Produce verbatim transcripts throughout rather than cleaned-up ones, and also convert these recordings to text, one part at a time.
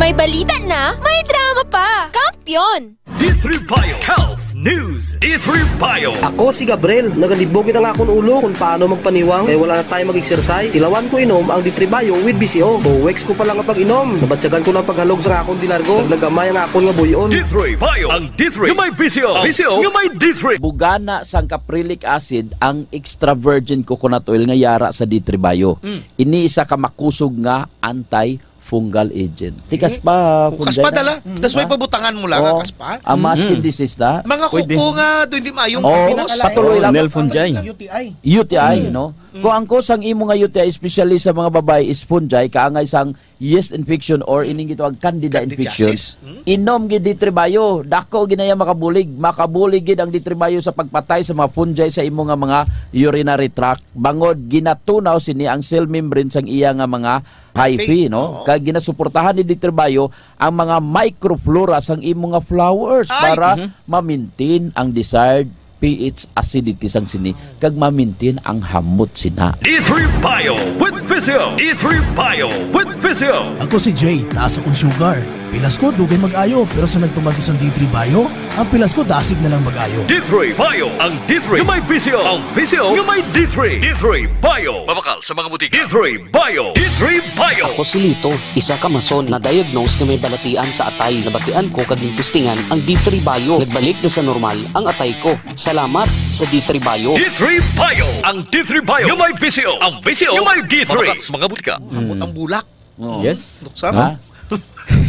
May balita na, may drama pa. Kampiyon! D three Bio Health News. D three Bio. Ako si Gabriel. Nagalibog gid ang akon ulo kung paano magpaniwang, kay wala na tayo mag-exercise. Tilawan ko inom ang D three Bio with V C O. Two weeks ko pa lang ang pag-inom, nabatyagan ko na ang paghalog sa akon dilargo. Naglagamay ang akon nga buy-on. D three Bio. Ang D three nga may V C O. Ang V C O nga may D three. Bugana sang caprylic acid ang extra virgin coconut oil nga yara sa D three Bio. Mm. Ini isa ka makusog nga anti-fungal agent. Tikas pa, Kukas fungi pa na. Dala. Mm. Tas may Ha? pabutangan mo lang, Oo. Kakas pa. Ang mga skin Mm. disease na. Mga Pwede. kuko nga, doon di maayong Oh, pinakalain. patuloy lang. Nail fungi. U T I. U T I, Mm. no? Mm. Kung ang cause sang imo nga U T I, especially sa mga babae, is fungi, kaangay sang yeast infection or ining gitawag candida infection, Candidiasis. Mm. inom gid D three Bio. Dako ginaya makabulig. Makabulig gid ang D three Bio sa pagpatay sa mga fungi sa imo nga mga urinary tract. Bangod ginatunaw sini ang cell membrane sang iya nga mga hyphae, Hyphae, no? oo. Kag ginasuportahan ni D three Bio ang mga microflora sang imo nga flowers Ay! para Mhm. ma-maintain ang desired pH acidity sang sini kag ma-maintain ang hamot sina. D three Bio with Physio. D three Bio with Physio. Ako si Jay, taas akong sugar. Pilas ko, dugay mag-ayo, pero sa nagtumar ko sa D three Bio, ang pilas ko dasig na lang mag-ayo. D three Bio, ang D three nga may Physio, ang Physio nga may D three. D three Bio. Mabakal sa mga butika. D three Bio. D three Bio. Ako si Lito, isa ka mason na diagnose nga may balatian sa atay. Nabatian ko kag testingan ang D three Bio. Nagbalik na sa normal ang atay ko. Salamat sa D three Bio. D three Bio. Ang D three Bio nga may Physio, ang Physio nga may D three. Mabakal sa mga butika. Ambot ang bulak. Oo. Yes. Luksa. Ha?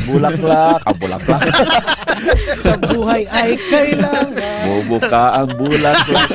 Bulaklak, ah, bulaklak. Sa buhay ay kailangan. Bubuka ang bulaklak.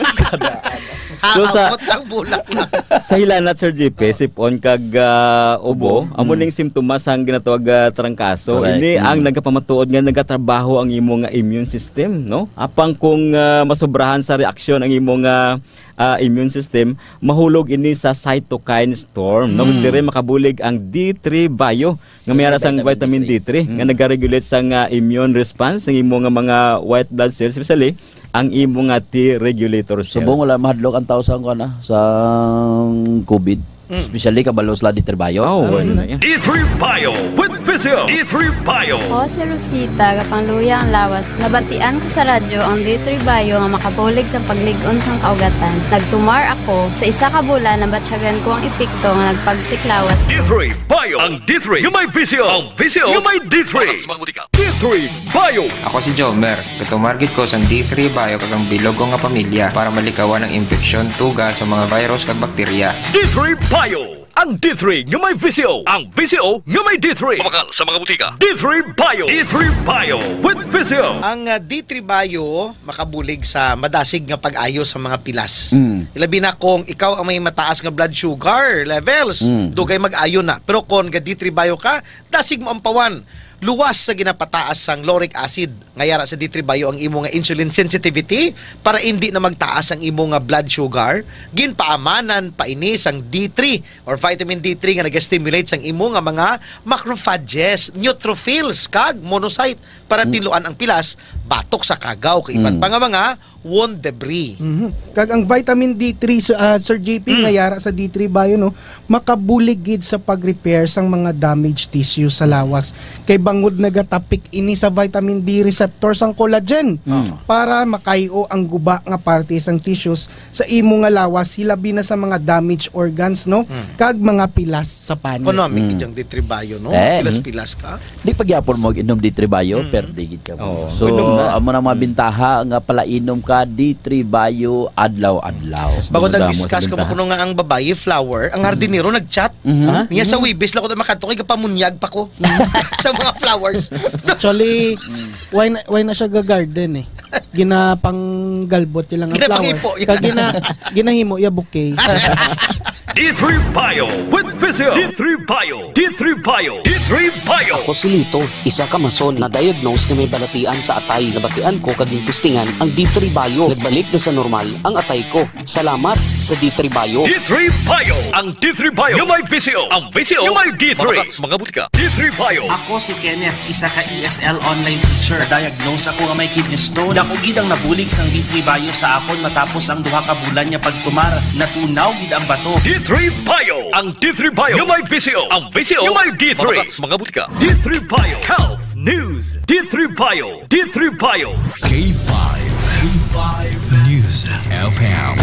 So, sa Haabot ang bulaklak. sa hilanat, Sir J P, sipon kag, ah, ubo, Ubo. amo Mm. ning simptomas sang ginatawag, ah, trangkaso. Correct. Ini ang Mm. nagapamatuod nga nagatrabaho ang imo nga immune system, no? Apang kung, ah, masobrahan sa reaksyon ang imo nga, ah, immune system, mahulog ini sa cytokine storm, no? Mm. Diri makabulig ang D three Bio nga may ara sang Vitamin vitamin D three. D three, nga Mm. nagaregulate sang, ah, immune response sang imo nga mga white blood cells, especially ang imo nga T regulator cells. Subong wala mahadlok ang tao sa, kuwan, ah, sa COVID. Mm. Especially kabalo sila D three Bio. Oh, Mm. wala na yan. D three Bio with Physio. D three Bio. Ako si Rosita, gapangluya ang lawas. Nabatian ko sa radyo ang D three Bio nga makabulig sa paglig-on sang kaugatan. Nagtumar ako. Sa isa ka bulan, nabatyagan ko ang epekto nga nagpagsik lawas. D three Bio. Ang D three nga may Physio. Ang Physio nga may D three. Sa mga butika. D three Bio. Ako si Jomer. Gatumar gid ko sang D three Bio kag ang bilog ko nga pamilya para malikawan ang impeksyon, tuga sa mga virus kag bakterya. D three Bio. Ang D three nga may Physio. Ang Physio nga may D three. Mabakal sa mga butika. D three Bio. D three Bio with Physio. Ang, ah, D three Bio makabulig sa madasig nga pag-ayo sa mga pilas. Mm. Ilabi na kung ikaw ang may mataas nga blood sugar levels, Mm. dugay mag-ayo na. Pero kung ga D three Bio ka, dasig mo ampawan. Luwas sa ginapataas sang lauric acid nga yara sa D three Bio ang imo nga insulin sensitivity para indi na magtaas ang imo nga blood sugar. Ginpaamanan pa ini sang D three or vitamin D three nga naga-stimulate sang imo nga mga macrophages, neutrophils, kag monocyte para Mm. tinluan ang pilas batok sa kagaw kag iban Mm. pa nga mga wound debris. Mhm. Kag ang vitamin D three, Sir, ah, Sir J P, Mm. nga yara sa D three Bio, no, makabulig gid sa pag-repair sang mga damaged tissue sa lawas. Kay bangod nagatapik ini sa vitamin D receptor sang collagen Mm. para makayo ang guba nga parte sang tissues sa imo nga lawas, hilabi na sa mga damaged organs, no, Mm. kag mga pilas sa panit. Economic Mm. ijang D three Bio, no? Eh. Pilas-pilas ka. Di pa gyapon mo inom D three Bio, Mm. perde gid ka mo. Oo. So, Inom na. amo na mga Mm. bintaha nga palainom ka D three Bio adlaw-adlaw. Bago Damo, damo nag-discuss sa ko bintaha. Kuno nga ang babayi flower, ang hardinero nag-chat. Mhm. Ha? Niya sa Mm. Webes lang ko makadto kay gapamunyag pa ko sa mga flowers. Actually, Mm. why na, why na siya ga-garden eh? Ginapanggalbot niya lang ang flower. Ginapangipo niya. Kag gina-, ginahimo niya bouquet. D three Bio with Physio. D three Bio. D three Bio. D three Bio. Ako si Lito, isa ka mason na diagnose nga may balatian sa atay. Nabatian ko kag testingan ang D three Bio. Nagbalik na sa normal ang atay ko. Salamat sa D three Bio. D three Bio. Ang D three Bio nga may Physio. Ang Physio nga may D three. Mabakal sa mga butika. D three Bio. Ako si Kenneth, isa ka E S L online teacher. Diagnose ako nga may kidney stone. Dako gid ang nabulig sang D three Bio sa akon matapos ang duha ka bulan nga pagtumar. Natunaw gid ang bato. D Three Bio. Ang D three Bio nga may bisyo. Ang bisyo nga may D three. Mabakak sa mga butika. D three Bio Health News. D three Bio. D three Bio. K five. K five News F M.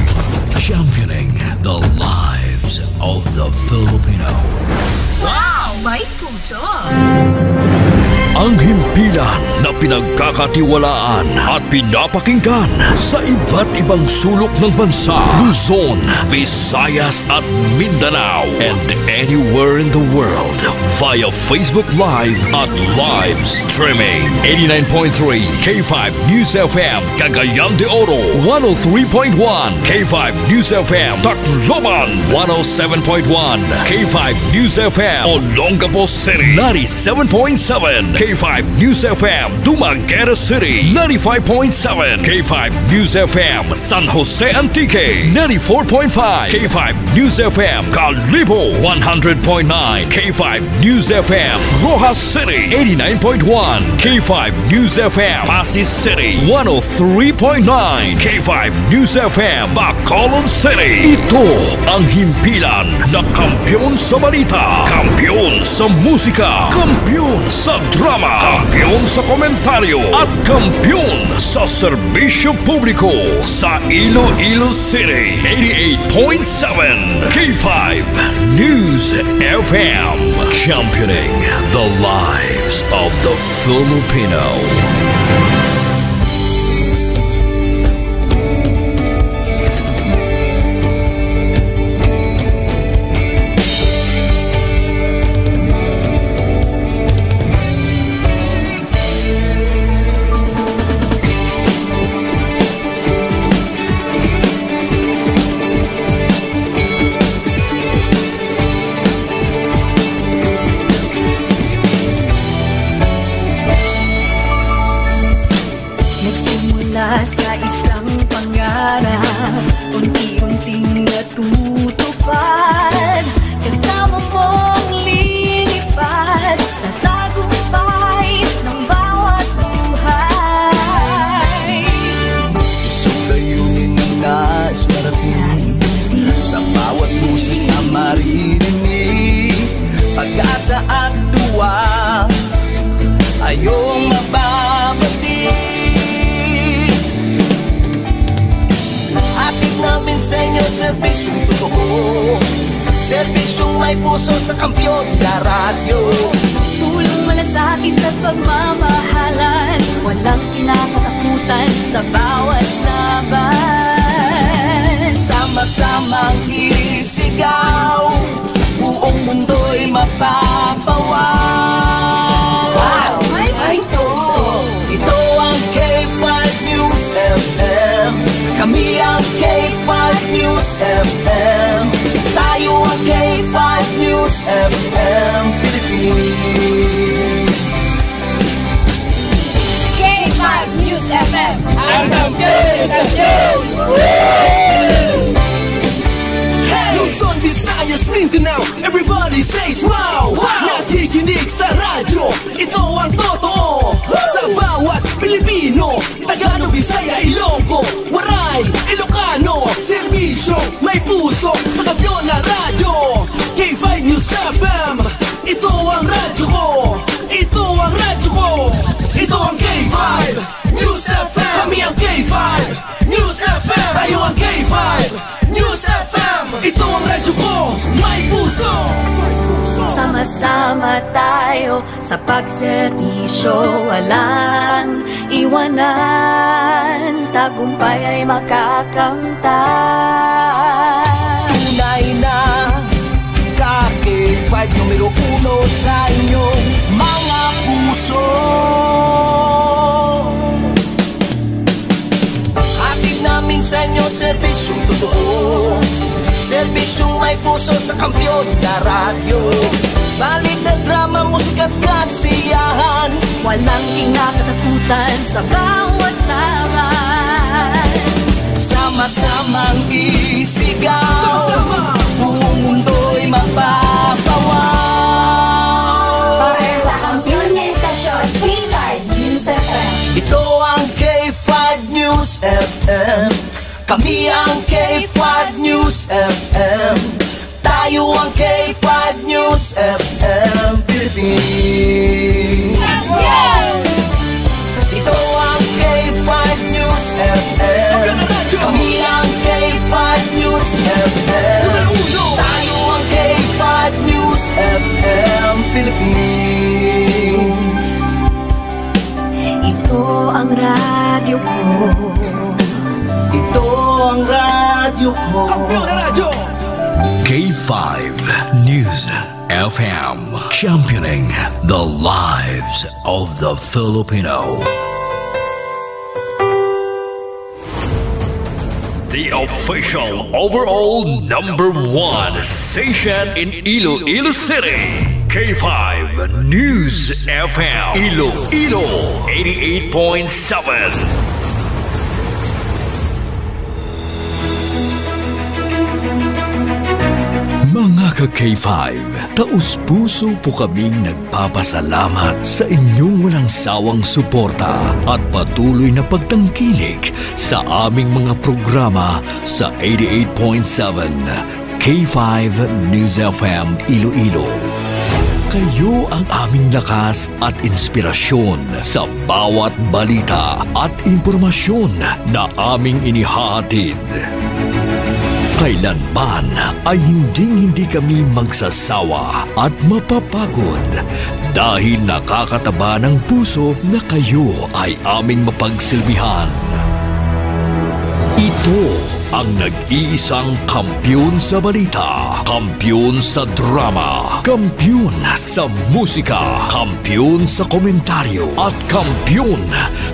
Championing the lives of the Filipino. Wow! May puso! Ang himpilan na pinagkakatiwalaan at pinapakinggan sa iba't ibang sulok ng bansa, Luzon, Visayas at Mindanao, and anywhere in the world via Facebook Live at live streaming. Eighty-nine point three K five News F M, Cagayan de Oro, one oh three point one K five News F M, Tacloban, one oh seven point one K five News F M, Olongapo City, ninety-seven point seven K five News F M, Dumaguete City, ninety-five point seven K five News F M, San Jose Antique, ninety-four point five K five News F M, Kalibo, one hundred point nine K five News F M, Roxas City, eighty-nine point one K five News F M, Passi City, one oh three point nine K five News F M, Bacolod City. Ito ang himpilan na kampiyon sa balita, kampiyon sa musika, kampiyon sa drama, kampiyon sa komentaryo, at kampiyon sa serbisyo publiko sa Iloilo City. Eighty-eight point seven K five News F M, championing the lives of the Filipino. Nagsimula sa isang pangarap, unti-unting natutupad. Kasama mong lilipad sa tagumpay ng bawat buhay. Isang layunin na nais marating, sa bawat boses na maririnig. Pag-asa at tuwa, ayong mababati. Hatid namin sa inyo serbisyong totoo, serbisyong may puso sa kampiyon na radyo. Tulong, malasakit at pagmamahalan, walang kinakatakutan sa bawat laban. Sama-samang isigaw, buong mundo'y mapapawaw. Wow! May puso! Ito ang K five News F M. Kami ang K five News F M. Tayo ang K five News F M Philippines. K five News F M. Ang kampiyon sa news! Luzon, Visayas, Mindanao, everybody says wow! Wow! Nakikinig sa radyo, ito ang totoo. Sa bawat Pilipino, Tagalog, Bisaya, Ilonggo, Waray, Ilocano, serbisyo, may puso, sa kampiyon na radyo. K five News F M, ito ang radyo ko, ito ang radyo ko, ito ang K five News F M. Kami ang K five News F M. Tayo ang K five News F M. Ito ang radyo ko, may puso. Sama-sama tayo sa pagserbisyo, walang iwanan. Tagumpay ay makakamtan. Tunay na ka K five, numero uno sa inyong mga puso. Hatid namin sa inyo serbisyong totoo, serbisyong may puso sa kampiyon na radyo. Balita, drama, musika at kasiyahan, walang kinakatakutan sa bawat laban. Sama-samang isigaw, sama-sama, buong mundo'y mapapawaw. Para sa kampiyon nga istasyon, K five News F M. Ito ang K five News F M. Kami ang K five News F M. Ito ang K five News F M Philippines. Ito ang K five News F M. Kami ang K five News F M. Tayo ang K five News F M Philippines. Ito ang radyo ko. Ito ang radyo ko. Kampiyon na Radyo. K five News F M, championing the lives of the Filipino. The official overall number one station in Iloilo City, K five News F M, Iloilo, eighty-eight point seven. Mga ka K five, taus-puso po kaming nagpapasalamat sa inyong walang sawang suporta at patuloy na pagtangkilik sa aming mga programa sa eighty-eight point seven K five News F M Iloilo. Kayo ang aming lakas at inspirasyon sa bawat balita at impormasyon na aming inihahatid. Kailanman ay hinding-hindi kami magsasawa at mapapagod dahil nakakataba ng puso na kayo ay aming mapagsilbihan. Ito ang nag-iisang kampiyon sa balita, kampiyon sa drama, kampiyon sa musika, kampiyon sa komentaryo, at kampiyon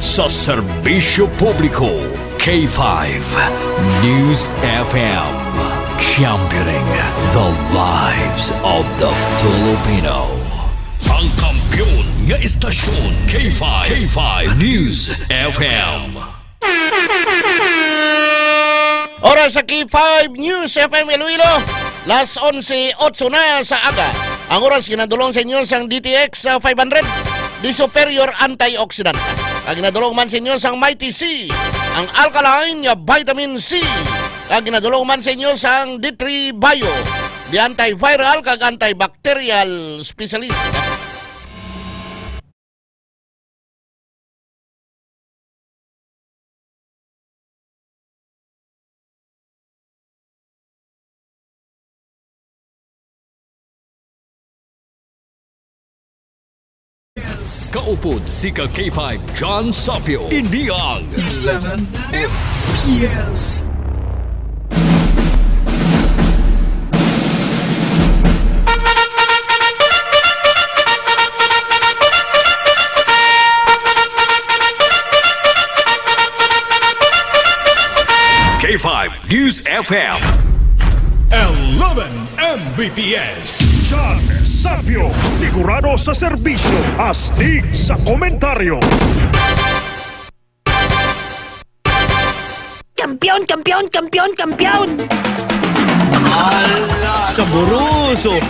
sa serbisyo publiko. K five News F M, championing the lives of the Filipino. Ang kampiyon nga istasyon, K five, K five News F M. Oras sa K five News F M Iloilo, las onse otso na sa aga. Ang oras ginadulong sa inyo sang D T X, ah, five hundred, the superior antioxidant. Ang ginadulong man sa inyo sang Mighty C, ang alkaline nga vitamin C. Ang ginadulong man sa inyo sang D three Bio, the antiviral kag antibacterial specialist. Kaupod si ka K five John Sapio. Ini ang eleven M P S. K five News F M. Eleven M B P S. John Sapio, sigurado sa serbisyo, astig sa komentaryo. Kampiyon, kampiyon, kampiyon, kampiyon! Saboroso!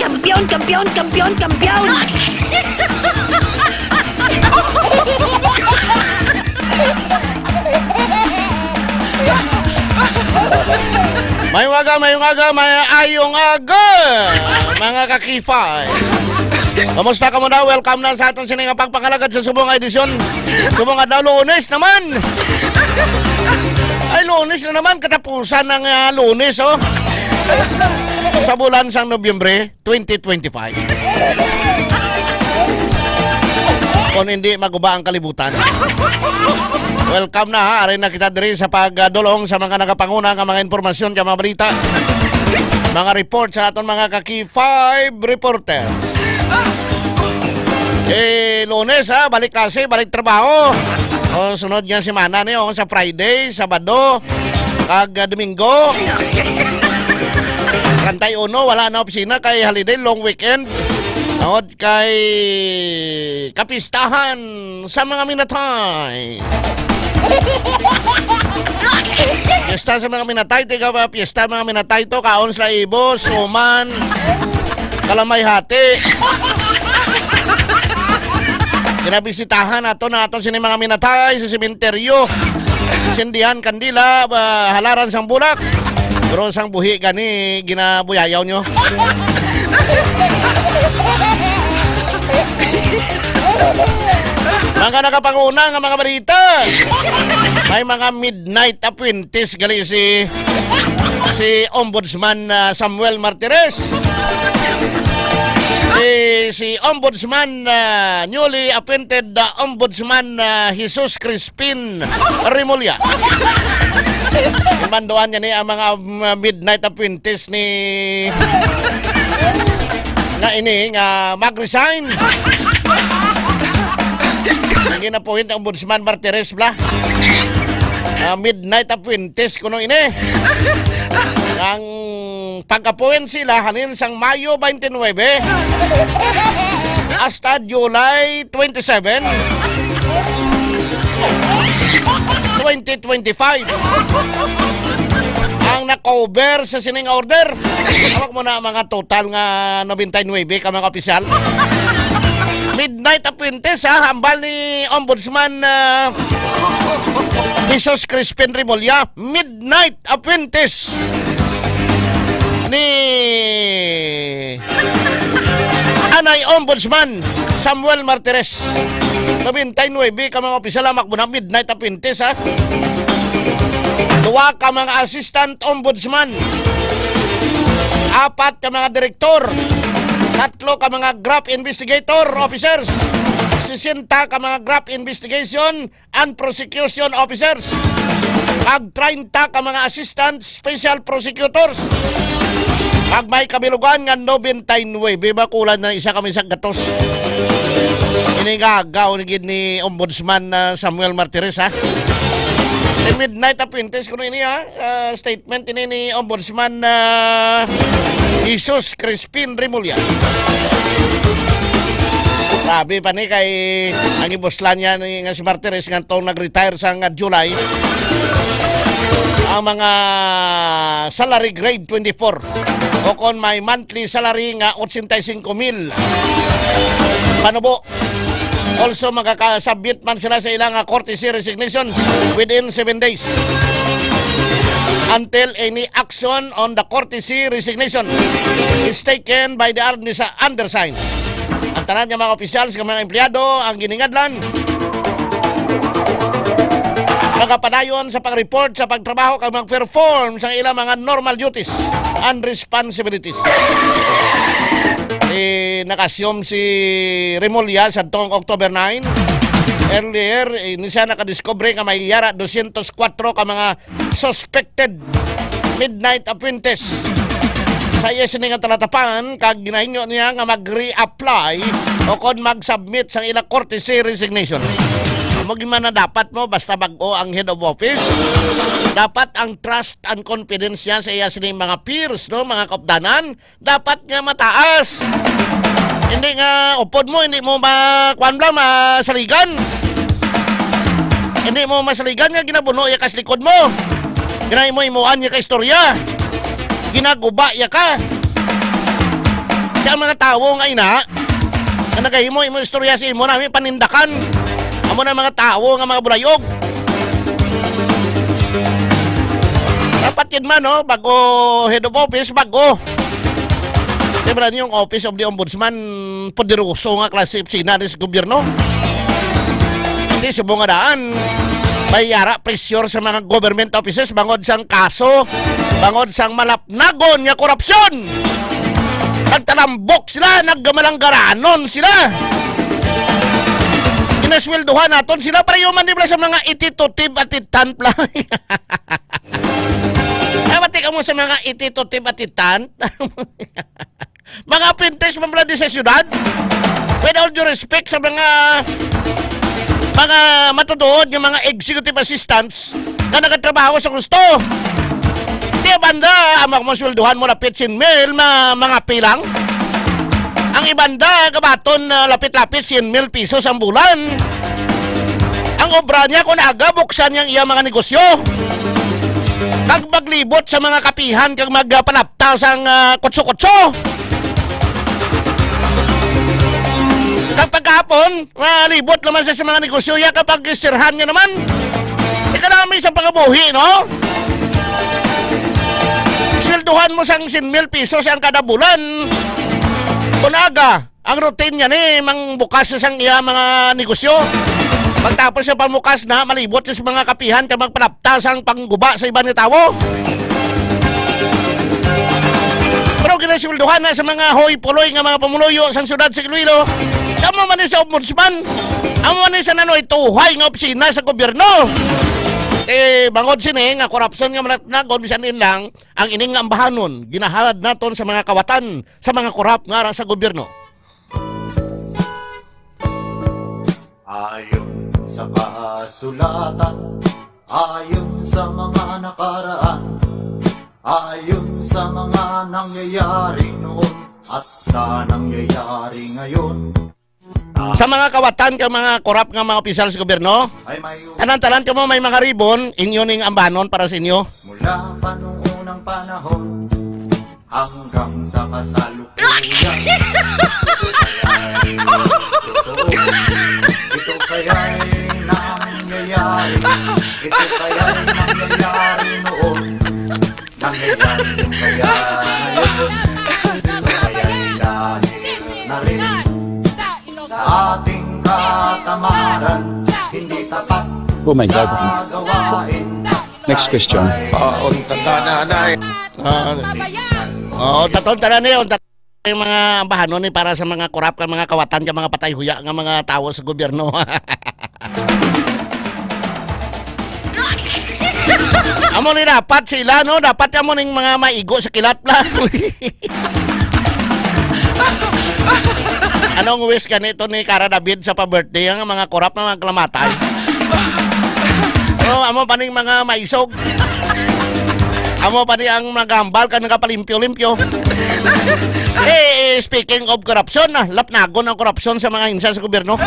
Kampiyon, kampiyon, kampiyon, kampiyon! Mayong aga, mayong aga, mayong aga, mga kakifay. Kamusta kamo na? Welcome na sa aton sini nga pagpangalagad sa subong nga edisyon. Subong adlaw, Lunes naman. Ay, Lunes na naman, katapusan ng, ah, Lunes, oh. Sa bulan sang Nobyembre twenty twenty-five. Kung hindi maguba ang kalibutan. Welcome na, ha. Ari na kita diri sa pagdulong sa mga nagapanguna nga mga impormasyon, nga mga balita. Mga report sa aton mga ka-K five reporters. Eh, Lunes, ha, balik klase, balik trabaho. O, sunod nga semana ni, o, sa Friday, Sabado, kag, ah, Domingo. Treinta y uno, wala na opisina kay holiday, long weekend. Tungod kay kapistahan sa mga minatay. Piyesta sa mga minatay, tiga ba? Piyesta mga minatay to, kaon sila ibo, suman, kalamay hati. Kinabisitahan nato na ato sini mga minatay sa sementeryo. Sindihan kandila, ba, halaran sang bulak. Pero sang buhi gani, ginabuyayaw nyo. Mga nakapanguna nga mga balita. May mga midnight apprentice gali si, si Ombudsman, ah, Samuel Martires. Si, si Ombudsman, ah, newly appointed, ah, Ombudsman, ah, Jesus Crispin Remulla. Manduan niya ni ang mga, mm, midnight apprentice ni nga ini nga mag-resign. Ang ginapuhin ang Ombudsman Martires bla. Ah, midnight apprentice kuno ini. Ang pag-appoint sila halin sang Mayo twenty-nine hasta July twenty-seven, twenty twenty-five. Ang na-cover sa sining order. Hawak mo na mga total nga ninety-nine ka mga opisyal. Midnight apprentice, ha, hambal ni Ombudsman, ah, Jesus Crispin Remulla. Midnight apprentice ni Anay Ombudsman Samuel Martires. Ninety-nine ka mga opisyal, hawak mo na midnight apprentice, ha? Duwa ka mga assistant ombudsman, apat ka mga direktor, tatlo ka mga graft investigator officers, sesenta ka mga graft investigation and prosecution officers, kag treinta ka mga assistant special prosecutors. Kag may kabilugan nga ninety-nine, bakulan na isa kami sa gatos. Ini nga agaw ni gid ni Ombudsman, ah, Samuel Martires, ha? Kay midnight apprentice kuno ini, ha? Ah, statement ini ni Ombudsman, ah, Jesus Crispin Remulla. Grabe pa ni kay ang ibuslan niya ni nga si Martires nga tong nag-retire sa nga July. Ang mga salary grade twenty-four o kon may monthly salary nga eighty-five mil. Panubo. Also, magaka-submit man sila sa ilang, ah, courtesy resignation within seven days until any action on the courtesy resignation is taken by the under-, undersigned. Ang tanan nga mga opisyal sa mga empleyado ang giningadlan magapadayon sa pag-report sa pagtrabaho kag mag-perform sa ilang mga normal duties and responsibilities. Eh, naka-assume si Remulla sa tong October nine. Earlier, eh, ni siya nakadiskubre nga may yara dosyentos kwatro ka mga suspected midnight apprentice sa iya sini nga talatapan, kag ginahingyo niya nga mag-reapply o kon mag-submit sang ila courtesy resignation. Amo gyud man na dapat mo, basta bag-o ang head of office, dapat ang trust and confidence niya sa iya sini mga peers, no, mga kaupdanan, dapat nga mataas. Hindi nga upod mo, hindi mo ma-, kuwan lang, masaligan. Hindi mo masaligan nga ginabuno iya kas likod mo. Ginahimo-himoan iya ka istorya. Ginaguba iya ka. Kaya ang mga tawo nga ina, nga nagahimo imo istorya sa imo, nami panindakan. Amo na mga tawo nga mga bulayog. Dapat yun man, no? Bago head of office, bago. Di ba yung Office of the Ombudsman, poderoso nga klase opisina ni sa gobyerno? Hindi, subong nga daan. May yara pressure sa mga government offices bangod sang kaso, bangod sang malapnagon nga korupsyon. Nagtalambok sila, nagmalanggaranon sila. Ginasweldohan naton sila, pareho man di ba sa mga ititutib atitan lang. Ay, mati ka mo sa mga ititutib atitan. Mga apprentice man pala di sa syudad. With all due respect sa mga, mga matutuod nga mga executive assistants nga nagatrabaho sa gusto. Di banda, ang mga masweldohan mo lapit sin mil, ma-, mga pilang. Ang ibanda, gabaton na lapit-lapit sin mil pisos ang bulan. Ang obra niya, kung aga, buksan niya ang iya mga negosyo. Kag maglibot sa mga kapihan, kag magpalapta sang, ah, kutso-kutso. Kag pagkahapon, malibot naman siya sa mga negosyo niya, kapag istirhan niya naman. Di Kanami sa pangabuhi, no? Sweldohan mo sang siyam mil pesos ang kada bulan. Kung aga, ang routine niya ni, mangbukas siya sang iya mga negosyo. Pagtapos siya pamukas na, malibot siya sa mga kapihan kag magpanapta sang pangguba sa iban nga tawo. Pero ginasweldohan na sa mga hoy-puloy nga mga pumuluyo sang siyudad sa Iloilo. Amo man ni sa ombudsman. Amo man ni sa nanoy tuhay nga opisina sa gobyerno. Eh, bangod sini nga korupsyon nga manatnagon, bisan in lang, ang ining nga ambahanon, ginahalad naton sa mga kawatan, sa mga korap nga ara sa gobyerno. Ayon sa kasulatan, ayon sa mga nakaraan, ayon sa mga nangyayari noon at sa nangyayari ngayon. Sa mga kawatan kag mga korap nga mga opisyal sa gobyerno, ay may tanan-tanan kamo may mga ribon, inyo ning ambanon para sa inyo. Mula pa nung unang panahon, hanggang sa kasalukuyan. Ito kaya'y nangyayari. Ito kaya'y nangyayari noon. Nangyayari kaya ngayon. Ito kaya'y dahil na rin sa ating katamaran. Hindi tapat Oh my God. Sa gawain. Next question. Ah, unta ka, nanay. Ah, oh, taton tanan ni, unta yung mga ambahanon ni para sa mga korap kag mga kawatan kag mga patay huya nga mga tawo sa gobyerno. Amo ni dapat sila, no? Dapat amo ning mga maigo sa kilat lang. Anong wish ka nito ni Kara David sa pa-birthday ang mga korap na maglamatay? Oh, amo pa ning mga maisog. Amo pa ni ang nagambal ka nagapalimpyo-limpyo. Eh, eh, speaking of corruption, ah, lapnagon ang korupsyon sa mga ahensya sa gobyerno.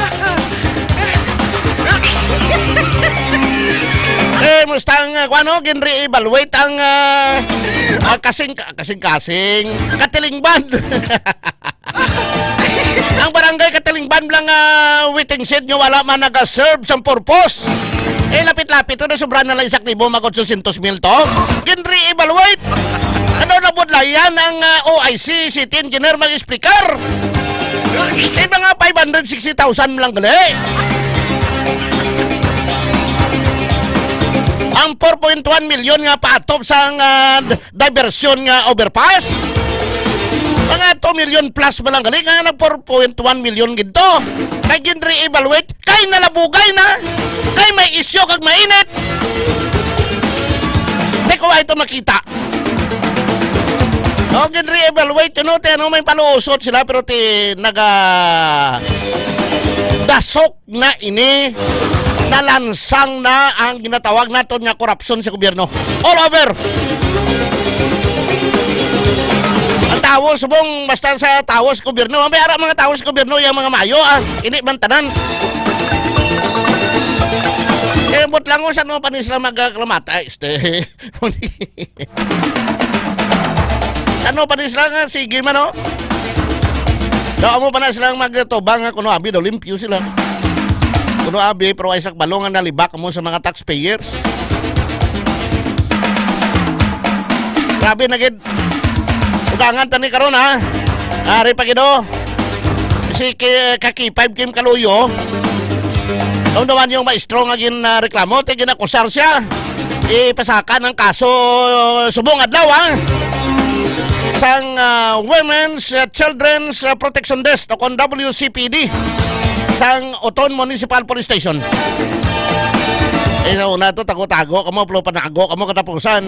Eh, musta ang, ah, kuwan, no? Ginre-evaluate ang, ah, ah, kasing, kasing-kasing, Katilingban. Ang barangay Katilingban lang, ah, waiting shed nga wala man naga-serve sang purpose. Eh, lapit-lapit to, sobra na lang isa ka libo, mag otsosyentos mil to. Ginre-evaluate. Ano na budlayan ang, ah, O I C, city engineer, mag-explicar? Eh, mga five hundred sixty thousand lang gali. Ang four point one million nga paatop sang, ah, diversyon nga overpass. Mga two million plus man lang gali, nga nag four point one million gid to. Kay ginre-evaluate, kay nalabugay na, kay may isyu kag mainit. Di ko ay to makita. No, ginre-evaluate, you know, te, ano, may paluusot sila, pero ti naga dasok na ini, nalansang na ang ginatawag naton nga korupsyon sa gobyerno. All over! Ang tawo subong, basta sa tawo sa gobyerno, may ara mga tawo sa gobyerno, yung mga mayo, ah, hindi man tanan. Kaya ambot lang, oh, saan mo pa ni sila magkakalamat? Ay, este. Ano pa ni sila nga? Sige man, oh. Daw mo pa na silang magtubang nga kuno abi daw limpyo sila. Kuno abi, pero ay sa kabalo nga nalibak mo sa mga taxpayers. Grabe na gid. Ugangan tani karon, ha. Ari pa gid, oh. Si Ki-, ka K five Kim Kaluyo. Daw naman yung maestro nga gin, ah, reklamo, te ginakusar siya. Ipasaka ng kaso subong adlaw, ha, sang, ah, Women's, ah, Children's, ah, Protection Desk o kon W C P D sang Oton Municipal Police Station. Eh, sa una to, tago-tago kamo, pero panago kamo katapusan.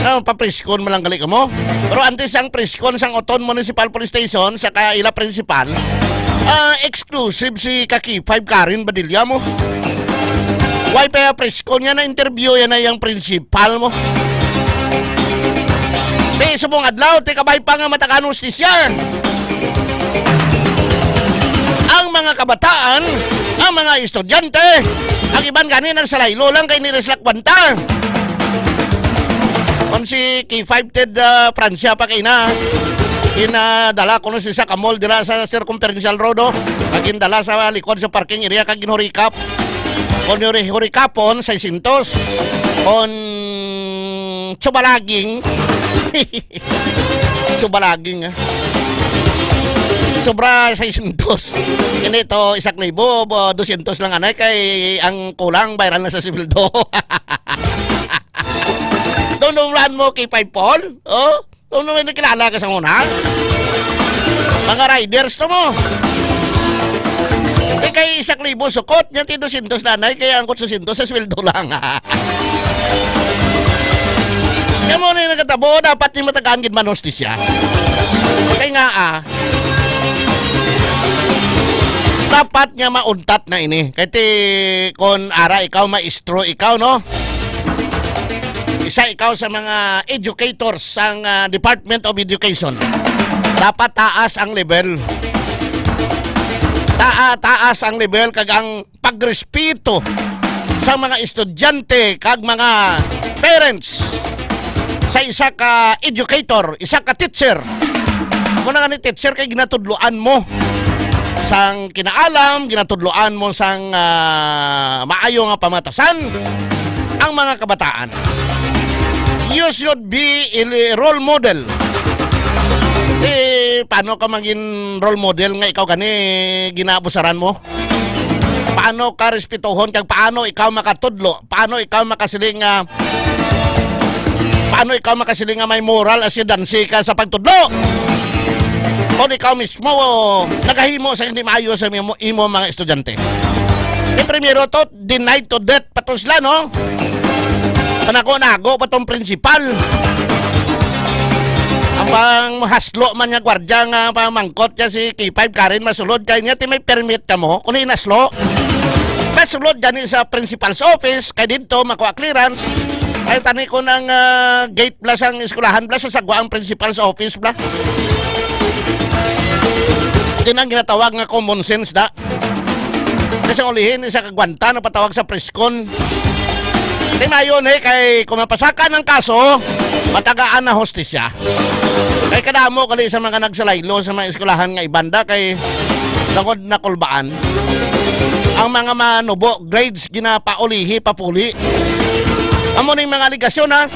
Ah, papriskon man lang gali kamo. Pero antes sang priskon sang Oton Municipal Police Station, sa kaila principal, ah, exclusive si ka K five Karen Badilla mo. Why pa priskon niya na interview yan na yung principal mo? Ti subong adlaw, ti kabay pa nga matakan hustisya. Ang mga kabataan, ang mga estudyante, ang iban gani nagsalaylo lang kay nila sila kwanta. Kon si K five Ted, ah, Francia pa kay na, ginadala ko na si sa kamol dira sa Circumferential Road, oh. Kag gindala sa likod sa parking area kag ginhurikap. Kon huri-, hurikapon, seiscientos. Kon tsubalaging, tsubalaging, ah. Sobra seiscientos. Hindi to, isa ka libo, bo, dosyentos lang, anay, kay ang kulang, bayran na sa sweldo. Tunumlan mo, K five Paul? Oh? Tunumlan, nakilala ka sa una? Mga riders to mo. Di kay isa ka libo sukot, niya ti dosyentos na, anay, kay ang dosyentos sa sweldo lang. Kaya mo na yung nagkatabo, dapat ni matagaan gid man hostisya. Kay nga, ah, dapat nga mauntat na ini. Kay ti, kon ara ikaw, maestro ikaw, no? Isa ikaw sa mga educators sang, ah, Department of Education. Dapat taas ang level. Taa-, taas ang level kag ang pagrespeto sa mga estudyante kag mga parents sa isa ka educator, isa ka teacher. Kung nga ni teacher kay ginatudloan mo sang kinaalam, ginatudloan mo sang, ah, maayo nga pamatasan ang mga kabataan. You should be a role model. Eh, paano ka maging role model nga ikaw gani ginaabusaran mo? Paano ka respetohon kag paano ikaw makatudlo? Paano ikaw makasiling nga, paano ikaw makasiling nga may moral ascendancy ka sa pagtudlo? Kung ikaw mismo nagahimo sa hindi maayo sa imo, imo mga estudyante. Di primero to, denied to death pa to sila, no? Panago-nago pa tong principal. Ang panghaslo man nga gwardya nga pamangkot niya si K five Karen masulod kay niya ti may permit ka mo, kung hinaslo. Masulod gani sa principal's office, kay didto makuha clearance. Ay, tani ko ng, ah, gate bla sang eskwelahan bla, sa sagwa ang principal's office bla. Ito na ang ginatawag nga common sense, da. Kasi ulihin, isa kagwanta, napatawag sa preskon. Di mayon, eh, kay kung mapasaka ng kaso, matagaan na hostisya. Kay kadamo gali sa mga nagsalaylo sa mga eskwelahan nga ibanda kay tungod na kulbaan. Ang mga manubo, grades, ginapaulihi, papuli. Amo ning mga aligasyon, ha.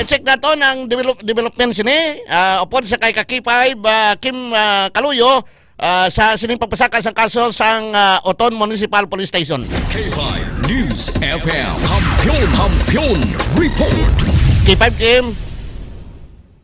I-check nato ng develop-, development sini. Ah, upod sa kay ka K five, ah, Kim, ah, Kaluyo, ah, sa sining pagpasaka sang kaso sang, ah, Oton Municipal Police Station. K five News F M. Kampiyon, Kampiyon Report. K five Kim.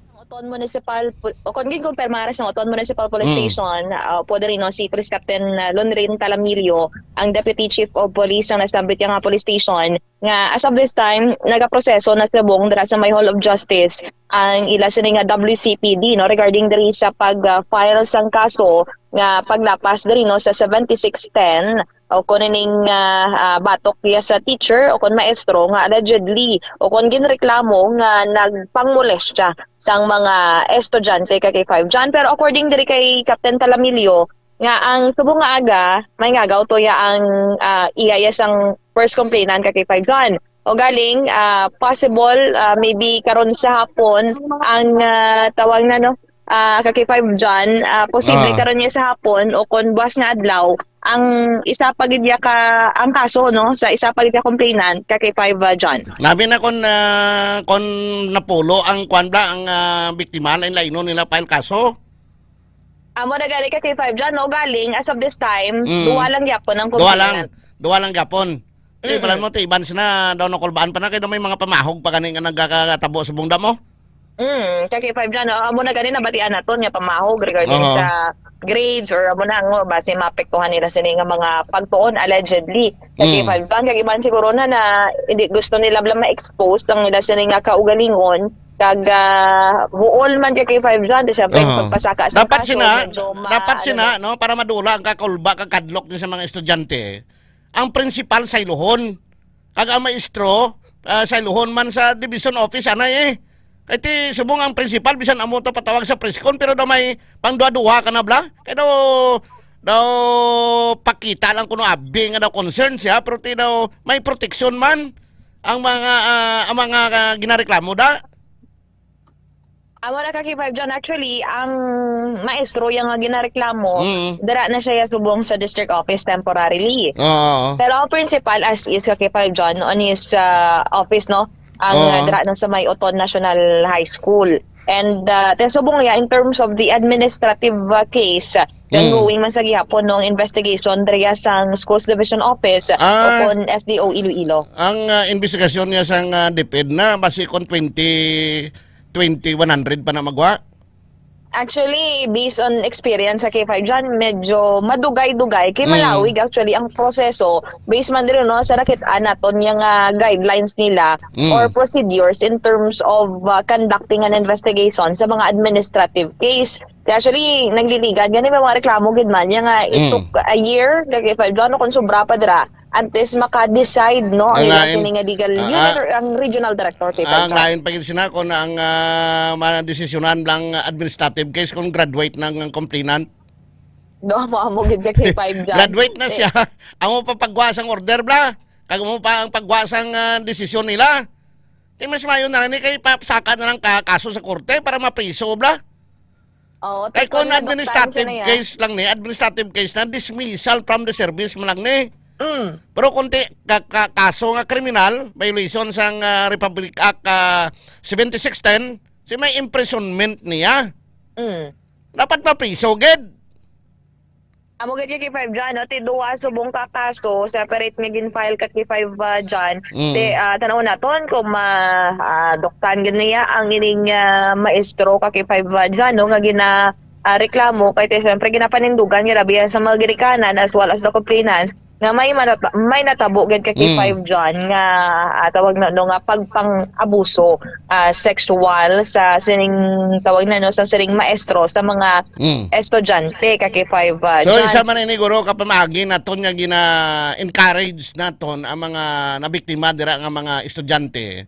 Ang Oton Municipal Pu-, o kon ginkumpirmar sa Oton Municipal Police Mm. Station, ah, pwede rin, no, si Police Captain, ah, Lonrin Talamilio, ang Deputy Chief of Police sang nasambit nga police station, nga as of this time, nagaproseso na subong dira sa may Hall of Justice ang ila sini nga W C P D, no, regarding diri sa pag, ah, file sang kaso nga paglapas diri, no, sa seventy-six ten o kon ining, ah, ah, batok niya sa teacher o kon maestro nga allegedly o kon ginreklamo nga nagpangmolestya sang mga estudyante ka K five John. Pero according diri kay Captain Talamilio, nga ang subong nga aga, may ngagaw to ya ang, ah, iya ya sang first complainant ka K five John. O galing, ah, possible, ah, maybe karon sa hapon ang, ah, tawag na, no, ah, ka K five John, ah, posible Ah. karon niya sa hapon o kon buwas nga adlaw ang isa pa gid ya ka, ang kaso, no, sa isa pa gid ka complainant ka K five, ah, John. Labi na kon, ah, kon napulo ang kwan bla, ang, ah, biktima, lain-lainon nila file kaso. Amo na gani ka K five John, no? Galing, as of this time, Mm. duwa lang gyapon ang Duwa lang. complainant. Duwa lang gyapon. Kay Mm-mm. balan mo, ti, iban sina daw nakulbaan pa na, kay daw may mga pamahog pa gani nga nagkakatabo sa bungda mo. Mm, ka K five John, no? Amo na gani nabatian naton nga pamahog regarding Aha. sa grades or amo na nga basi maapektuhan nila sini nga mga pagtuon allegedly. Ka Mm. K five John, kag iban siguro na, na hindi gusto nila bala ma-expose ang nila sini nga kaugalingon. Kag, ah, buol man ka K five John, di siyempre, Aha. pagpasaka sa Dapat kaso, sina, medyo ma-, dapat ano sina, na. no, para madula ang kakulba, kakadlok ni sa mga estudyante, ang principal sayluhon. Kag ang maestro, ah, sayluhon man sa division office, anay eh. Kay ti, subong ang principal, bisan amo to patawag sa press con, pero daw may pangduha-duha ka na bla. Kay daw, daw pakita lang kuno abi nga daw concern siya, pero ti daw may proteksyon man ang mga, ah, ang mga, ah, ginareklamo da. Amo na ka, K five John. Actually, ang maestro yang nga ginareklamo, Mm. dira na siya subong sa district office temporarily. Oo. Pero ang principal as is ka, K five John, on his, ah, office, no? Ang, Oo. ah, dira na sa may Oton National High School. And, ah, te subong niya, in terms of the administrative, ah, case, ah, Mm. ongoing man sa gihapon, no, ang investigation dira sang Schools Division Office, Ah. o kon S D O Iloilo. Ang, ah, investigasyon niya sang, ah, DepEd na, basi kon twenty, twenty, one hundred pa na magwa? Actually, based on experience sa K five John, medyo madugay-dugay. Kay Mm. malawig actually ang proseso. Based man diri, no, sa nakit-an naton nga, ah, guidelines nila Mm. or procedures in terms of, ah, conducting an investigation sa mga administrative case. Kaya actually, nagliligan gani may mga reklamo gid man niya nga it Mm. took a year, like, if I don't know kung sobra pa dira, antes maka-decide, no, ang Ang ila lain, sini nga legal ah, unit ah, or ang regional director kay ang Fred. Lain pa gid sina kung ang, ah, mga desisyonan lang administrative case kung graduate na ang complainant. No, mo amo gid ka kay five dyan. Graduate na siya. Amo pa pagwa sang order, bla. Kag mo pa ang pagwa sang, ah, desisyon nila. Di mas mayo na lang ni kay papsaka na lang ka kaso sa korte para mapriso, bla. Oo, Kay kung kung naduktan administrative siya na yan. Case lang ni, administrative case na, dismissal from the service mo lang ni. Mm. Pero kung ti, ka, ka, kaso nga kriminal, violation sang, ah, Republic Act, ah, seventy-six ten, si may imprisonment niya. Mm. Dapat mapriso gid. Amo gid kay five dyan, no? Ti duwa subong ka kaso, separate nga gin-file ka kay five, ah, dyan. Mm. Ti, ah, tanaw naton kung ma, ah, duktan gid niya ang ining, ah, maestro ka kay five, ah, dyan, no? Nga gina, ah, reklamo kay ti, syempre, ginapanindugan nga rabiya sa mga ginikanan as well as the complainants nga may manata-, may natabo gid ka kay Mm. five dyan nga, ah, tawag na, no, nga pagpang-abuso, ah, sexual sa sining, tawag na, no, sa sining maestro sa mga Mm. estudyante ka kay five, ah, So, John. Isa man ini, guro, ka pamaagi naton nga gina-encourage naton ang mga nabiktima dira nga mga estudyante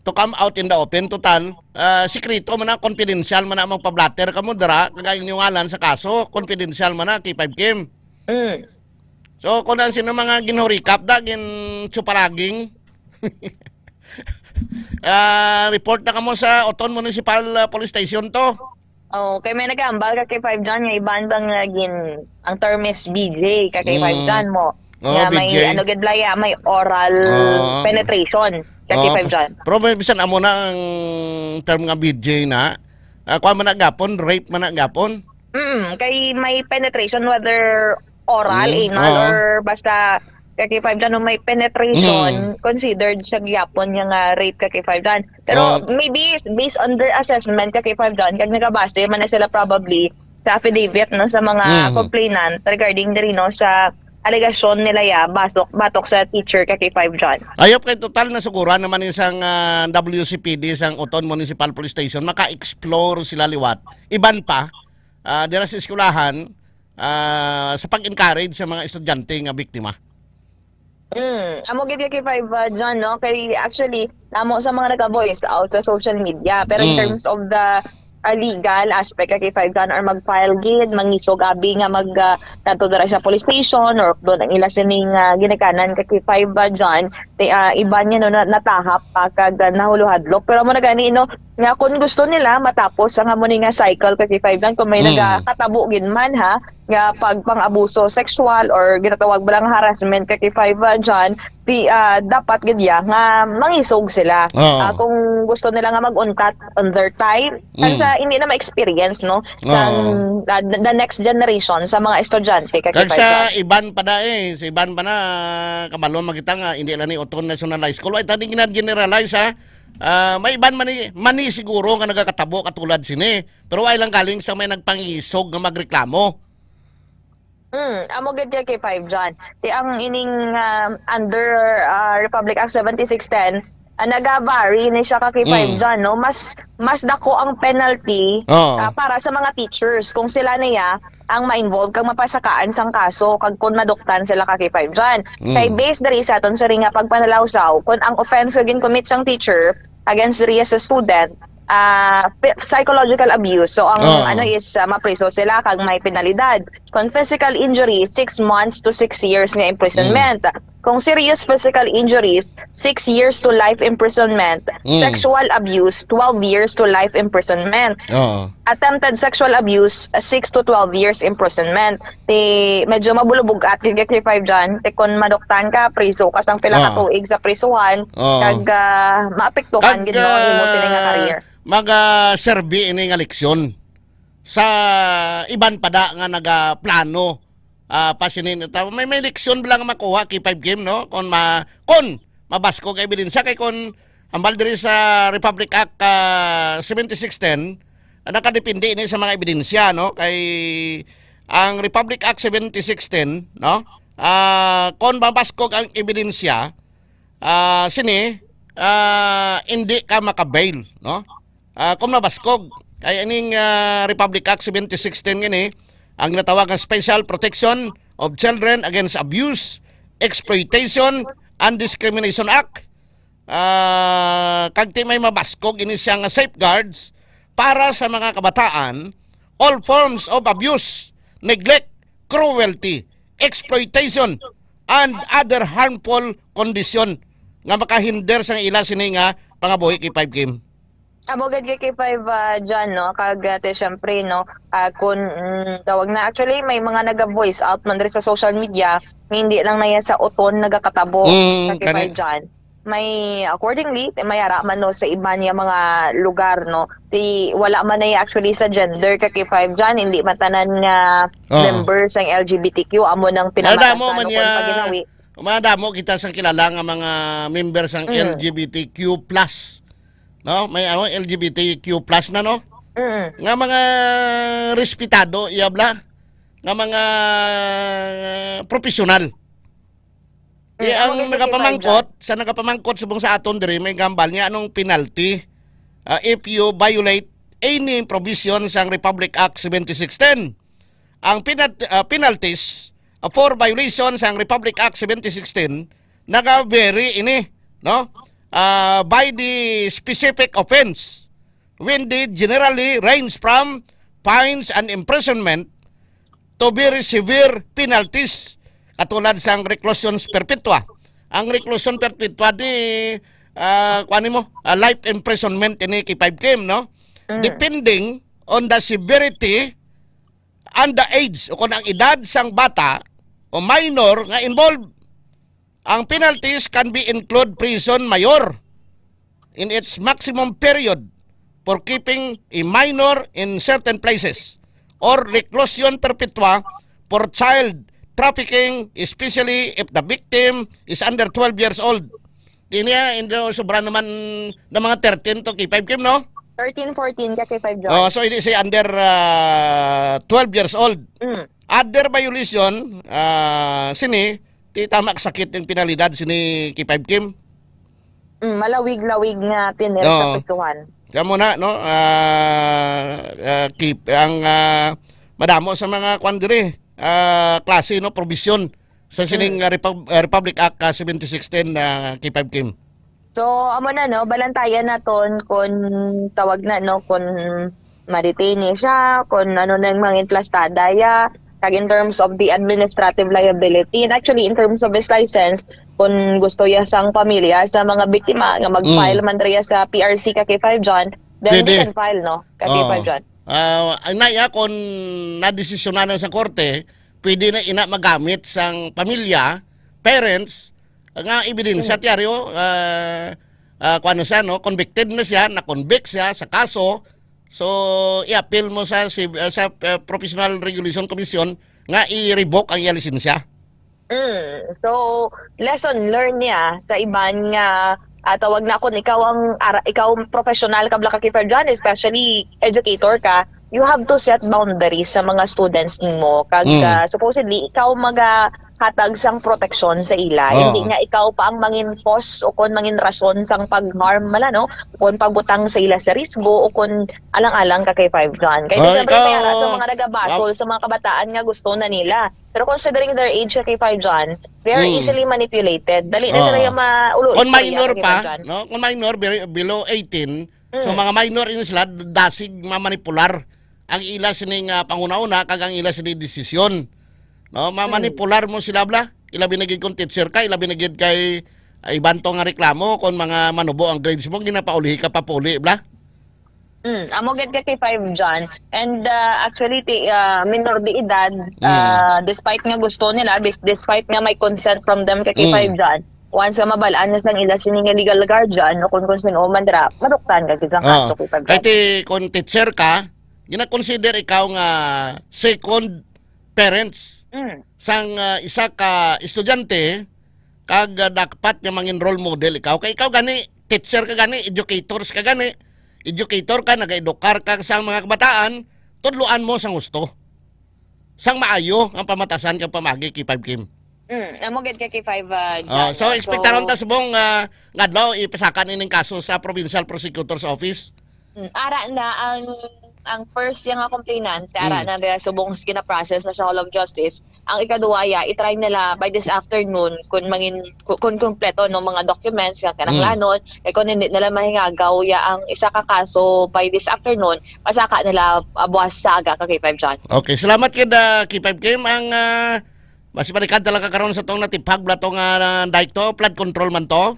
to come out in the open. Total, ah, sikreto man na, confidential man na, magpa-blotter kamo dira, kag ang inyong ngalan sa kaso, confidential man na, K five Kim. Mm. So, kung ang sino mga ginhurikap da, gin-, tsuparaging, ah, report na kamo sa Oton Municipal, ah, Police Station to. Oh, kay may nagambal ka kay five John nga iban bang, ah, gin-, ang term is B J ka kay five Mm. John mo. Oh, Nga may B J. Ano gid laya, may oral Oh. Penetration ka kay Oh, five John. Pero may bisan amo na ang term nga B J na. Ah, kuwan man na gapon, rape man na gapon. Mm, kay may penetration, whether oral, Mm, anal, oo. Or basta ka kay five John, may penetration, Mm. considered siya gyapon nga, nga rape ka kay five John. Pero Oh. Maybe based on their assessment ka kay five John, kag nagabase man na sila probably sa affidavit, no, sa mga Mm. complainant regarding diri, no, sa alegasyon nila ya, batok, batok sa teacher ka kay five John. Ayop kay total na suguran naman isang, ah, W C P D, isang Oton Municipal Police Station, maka-explore sila liwat. Iban pa, ah, dira sa eskwelahan, ah, sa pag-encourage sa mga estudyante nga biktima. Mm, amo gid kay five, ah, John, no? Kay actually, namo sa mga naka-voice out sa social media. Pero in Mm. terms of the, ah, legal aspect, kay five John, or mag-file gid, mangisog abi nga mag, ah, kadto dira sa police station or doon ang ila sining, ah, ginikanan kay five, ah, John, ti, ah, iban niya, no, na-, natahap pa kag, ah, nahuluhadlok. Pero amo na gani, no, nga kung gusto nila matapos ang amo ni nga cycle kay five John, kung may Mm. nagakatabo gid man, ha, nga pagpang-abuso sexual or ginatawag ba lang harassment ka kay five, ah, John, di, ah, dapat gid ya nga mangisog sila. Oo. Ah, kung gusto nila nga mag-untat on their time, kag Mm. sa hindi na ma-experience, no, Oo. sang, ah, the, the next generation sa mga estudyante ka kay Kag five sa John. Iban pa na eh, sa iban pa na, kabalo makita nga, hindi lang ni Oton National High School. Ay, tani gina-generalize, ha? Ah, may iban man ni, man ni siguro nga nagakatabo katulad sini. Pero ay lang galing sa may nagpangisog nga magreklamo. Mm, amo gid kay five John. Ti ang ining, um, under, uh, Republic Act seventy-six ten, uh, naga-vary ni siya ka kay five Mm. John, no? Mas, mas dako ang penalty, Oo. uh, para sa mga teachers kung sila niya ang ma-involve kag mapasakaan sang kaso kag kung maduktan sila ka kay five John. Mm. Kay based diri sa aton sini nga pagpanalawsaw, kung ang offense nga gin-commit sang teacher against diri sa student, ah, pi-, psychological abuse. So, ang Oo. ano is, ah, mapriso sila kag may penalidad. Kung physical injury, six months to six years nga imprisonment. Mm. Kung serious physical injuries, six years to life imprisonment. Mm. Sexual abuse, twelve years to life imprisonment. Oo. Attempted sexual abuse, six to twelve years imprisonment. Ti medyo mabulubog-at gid kay five dyan. Ti kun maduktan ka, priso ka sang pila ka Oo. tuig sa prisuhan, Oo. kag, ah, maapektuhan Kag, gid, no, ang imo sini nga ah, career. Mag, ah, serbi ini nga leksyon sa iban pa da nga nagaplano, ah, pa sini. Ta-, may, may leksyon ba lang makuha kay five Kim, no? Kung ma-, kung mabaskog ang ebidensya, kay kung hambal diri sa Republic Act, ah, seventy-six ten, ah, nakadepende ini sa mga ebidensya, no? Kay ang Republic Act seventy-six ten, no? Ah, kung mabaskog ang ebidensya, ah, sini, ah, hindi ka makabail, no? Ah, kung mabaskog, kay ining, ah, Republic Act seventy-six ten gini, ang ginatawag nga Special Protection of Children Against Abuse, Exploitation, and Discrimination Act. Ah, kag ti may mabaskog ini siya nga safeguards para sa mga kabataan, all forms of abuse, neglect, cruelty, exploitation, and other harmful condition nga makahinder sa ila sini nga pangabuhi kay five Kim. Amo gid kay five, ah, John, no? Kag, ah, ti, syempre, no, ah, kun, mm, tawag na, actually, may mga naga-voice out man diri sa social media nga hindi lang na yan sa uton nagakatabo Mm, sa kay kani. five John. May, accordingly, may ara man, no, sa iban nga mga lugar, no? Ti, wala man na yan actually sa gender ka kay five John, hindi man tanan nga Oh. member sang L G B T Q, amo nang Madamo pinamatasan man o kung ya, paginawi. madamo kita sang kilala nga mga member sang Mm. L G B T Q plus. No? May ano, L G B T Q plus na, no? Mm. Nga mga respetado, iya bala? Nga mga, uh, professional. Eh, Mm, ang ang nagapamangkot, sa nagapamangkot subong sa aton diri, may gambal niya, anong penalty, uh, if you violate any provision sang Republic Act seventy-six ten? Ang penalt-, uh, penalties, uh, for violation sang Republic Act seventy-six ten, naga-vary ini, no? Uh, by the specific offense, when they generally range from fines and imprisonment to very severe penalties, katulad sang reclusion perpetua. Ang reclusion perpetua di, ah, kuwan nimo, ah, life imprisonment ini kay five Kim, no? Mm. Depending on the severity and the age, o kung ang edad sang bata o minor nga involved. Ang penalties can be include prison mayor in its maximum period for keeping a minor in certain places, or reclusion perpetua for child trafficking, especially if the victim is under twelve years old. Di niya, indo, sobra naman ng mga thirteen to kay five Kim, no? Thirteen, fourteen ka kay five John. Oh, so hindi siya under, ah, twelve years old. Mm. Other violation, ah, sini, ti tama kasakit ang penalidad sini kay five Kim. Mm, malawig-lawig nga tinir sa Oo. prisuhan. Kamo na, no? Ah, ah, keep ang, ah, madamo sa mga kwan diri, ah, klase, no, provision sa sining, Mm. ah, Repub-, ah, Republic Act, ah, seventy-six ten, ah, kay five Kim. So, amo na, no, balantayan naton kung tawag na, no, kung ma-detain ni siya, kung ano na yung mga intlastada ya, kag in terms of the administrative liability. And actually, in terms of his license, kung gusto ya sang pamilya sa mga biktima nga mag-file Mm. man riya sa P R C ka kay five John, then they Pwede. can file, no, ka kay Oo. five John. Ah, ay na ya, kung nadesisyonan na sa korte, pwede na ina magamit sang pamilya, parents, nga ebidensya, Mm. tiyaryo, ah, ah, kuwan na siya, no? Convicted na siya, na-convict siya sa kaso. So, i-appeal mo sa, si-, ah, sa, ah, Professional Regulation Commission nga i-revoke ang iya lisensya. Mm. So, lesson learned niya sa iban nga, ah, tawag na, kung ikaw ang ara-, ikaw ang professional ka, Black Keeper John, especially educator ka, you have to set boundaries sa mga students nimo. Kag, Mm. ah, supposedly, ikaw magahatag sang proteksyon sa ila. Oo. Hindi nga ikaw pa ang mangin cause o kon mangin rason sang pag-harm mala, no? Kon pagbutang sa ila sa risgo o kon alang-alang ka kay five John. Kay Oh, siyempre, ikaw, may ara sa mga nagabasol, wag sa mga kabataan nga gusto na nila. Pero considering their age ka kay five John, they are Mm. easily manipulated. Dali na Oo. sila yung ma-, ulo, Kung istorya minor ka kay pa, five John. no? Kung minor, be-, below eighteen, so Mm. mga minor ini sila, dasig mamanipular ang ila sining, ah, panghuna-huna kag ang ila sining desisyon. No? Mm. Mamanipular mo sila, bla? Ilabi na gid kung teacher ka, ilabi na gid kay, ah, iban to nga reklamo kung mga manubo ang grades mo, ginapaulihi ka papuli, bla? Mm, amo gid ka, K five John. And, ah, actually, ti-, ah, minor de edad, Mm. ah, despite nga gusto nila, bis-, despite nga may consent from them ka, K five Mm. John, once nga mabalaan na sang ila sini nga legal guardian o kung, kung sino man dira, maduktan ka gid sang Ah, kaso, K five John. Kay ti, kung teacher ka, gina-consider ikaw nga second parents Mm. sang, ah, isa ka estudyante, kag, ah, dapat nga mangin role model ikaw. Kay ikaw gani, teacher ka gani, educators ka gani, educator ka, nagaedukar ka sa mga kabataan, tudloan mo sang husto. Sang maayo ang pamatasan kag pamagi, K five Kim. Mm, amo gid ka, K five, ah, Oh, John, so, no? Expectaron So, ta subong, ah, nga adlaw ipasaka ining kaso sa Provincial Prosecutor's Office. Mm, ara na ang, ang first yang nga complainant, ara Mm. na nila subong gina-process na sa Hall of Justice. Ang ikaduha ya, i-try nila by this afternoon kung mangin-, ku-, kung kumpleto no mga documents nga Mm. kinahanglanon. Eh, kung hindi nila mahingagaw ya ang isa ka kaso by this afternoon, pasaka nila, ah, buwas sa aga ka, K five John. Okay, salamat kid, ah, K five Kim. Ang, ah, mas malikad talaga karon sa tong natiphag bla to nga, ah, dike to, flood control man to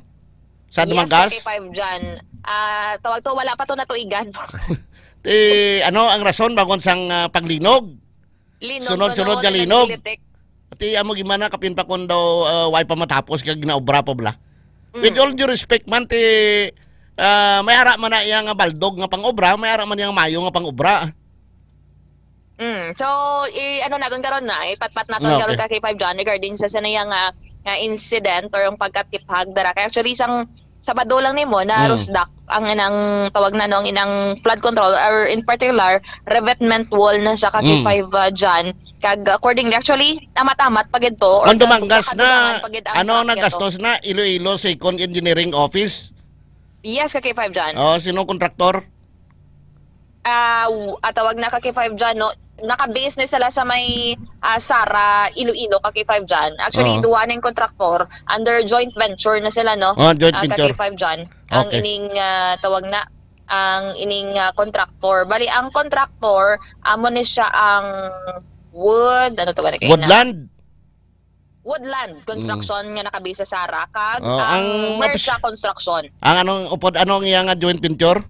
sa Yes, Dumangas. K five John. Ah, tawag to, wala pa to natuigan. Ti, ano ang rason bangod sang, ah, paglinog? Linog, Sunod-sunod sunod, nga linog. Naglilitik. Ti, amo gimana kapin pa kung daw, ah, way pa matapos kag ginaobra pa bla. Mm. With all due respect man, ti, ah, may ara man na iya nga baldog nga pang-obra, may ara man iya nga mayo nga pang-obra. Mm. So, i-, ano naton karon na, ipatpat naton Ah, karon okay. ka K five John regarding sa saniya nga, nga incident or ang pagkatiphag dara. Kay actually, sang Sabado lang nimo na Mm. rusdak ang inang tawag na no, ang inang flood control or in particular, revetment wall na siya ka Mm. K five, uh, John. Kag accordingly, actually, amat-amat pa gid to, or Ang Dumangas na, kadugangan pa gid ang ano ang traffic ato. Nagastos na? Iloilo Second Engineering Office? Yes, ka K five John. Oh, sino kontraktor? Ah, w-, ah, tawag na ka K five John, no? Naka-base na sila sa may, ah, Sara, Iloilo, ka K five John. Actually, Oo. duwa na yung kontraktor. Under joint venture na sila, no? Oh, joint Ah, ka venture. K five John. Ang Okay. ining, ah, tawag na, ang ining, ah, kontraktor. Bali, ang kontraktor, amo ni siya ang wood, ano to ba na kayo na? Woodland? Woodland Construction Mm. nga nakabase sa Sara, kag Oh, ang ang Mersa mapis-, Construction. Ang anong upod, ano ang iya nga joint venture?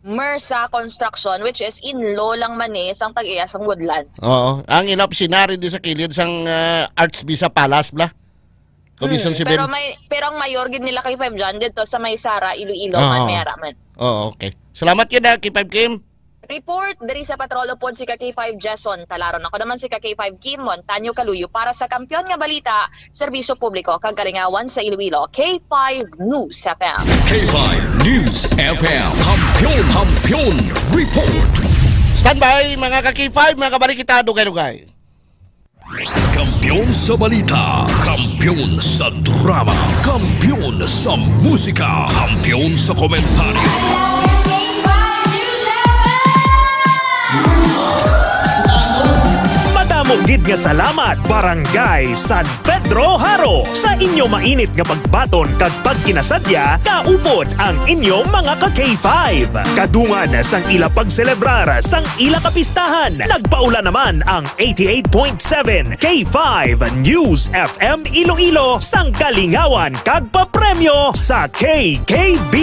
Mersa Construction, which is in-law lang man ni sang tag-iya sang Woodland. Oo. Ang ila opisina rin di sa kilid sang, ah, Arts Visa Palace, bla? Commission Mm, Civil. Pero may, pero ang mayor gid nila kay Five John dito sa may Sara, Iloilo, man, Oo. may ara man. Oo, okay. Salamat gid, ah, kay Five Kim. Report diri sa Patrol upod si ka K five Jason Talaron. Ako naman si ka K five Kim Montaño Kaluyo para sa Kampiyon nga Balita, Serbisyo Publiko kag Kalingawan sa Iloilo, K five News F M. K five News F M. Kampiyon, Kampiyon Report. Standby, mga ka K five, mga kabalik kita, dugay-dugay. Kampiyon sa balita, kampiyon sa drama, kampiyon sa musika, kampiyon sa komentaryo. Madamo gid nga salamat, Barangay San Pedro Jaro, sa inyo mainit nga pagbaton kag pagkinasadya, kaupod ang inyo mga ka K five. Kadungan sang ila pagselebrar sang ila kapistahan, nagpaula naman ang eighty-eight point seven K five News F M Iloilo sang kalingawan kag papremyo sa K K B.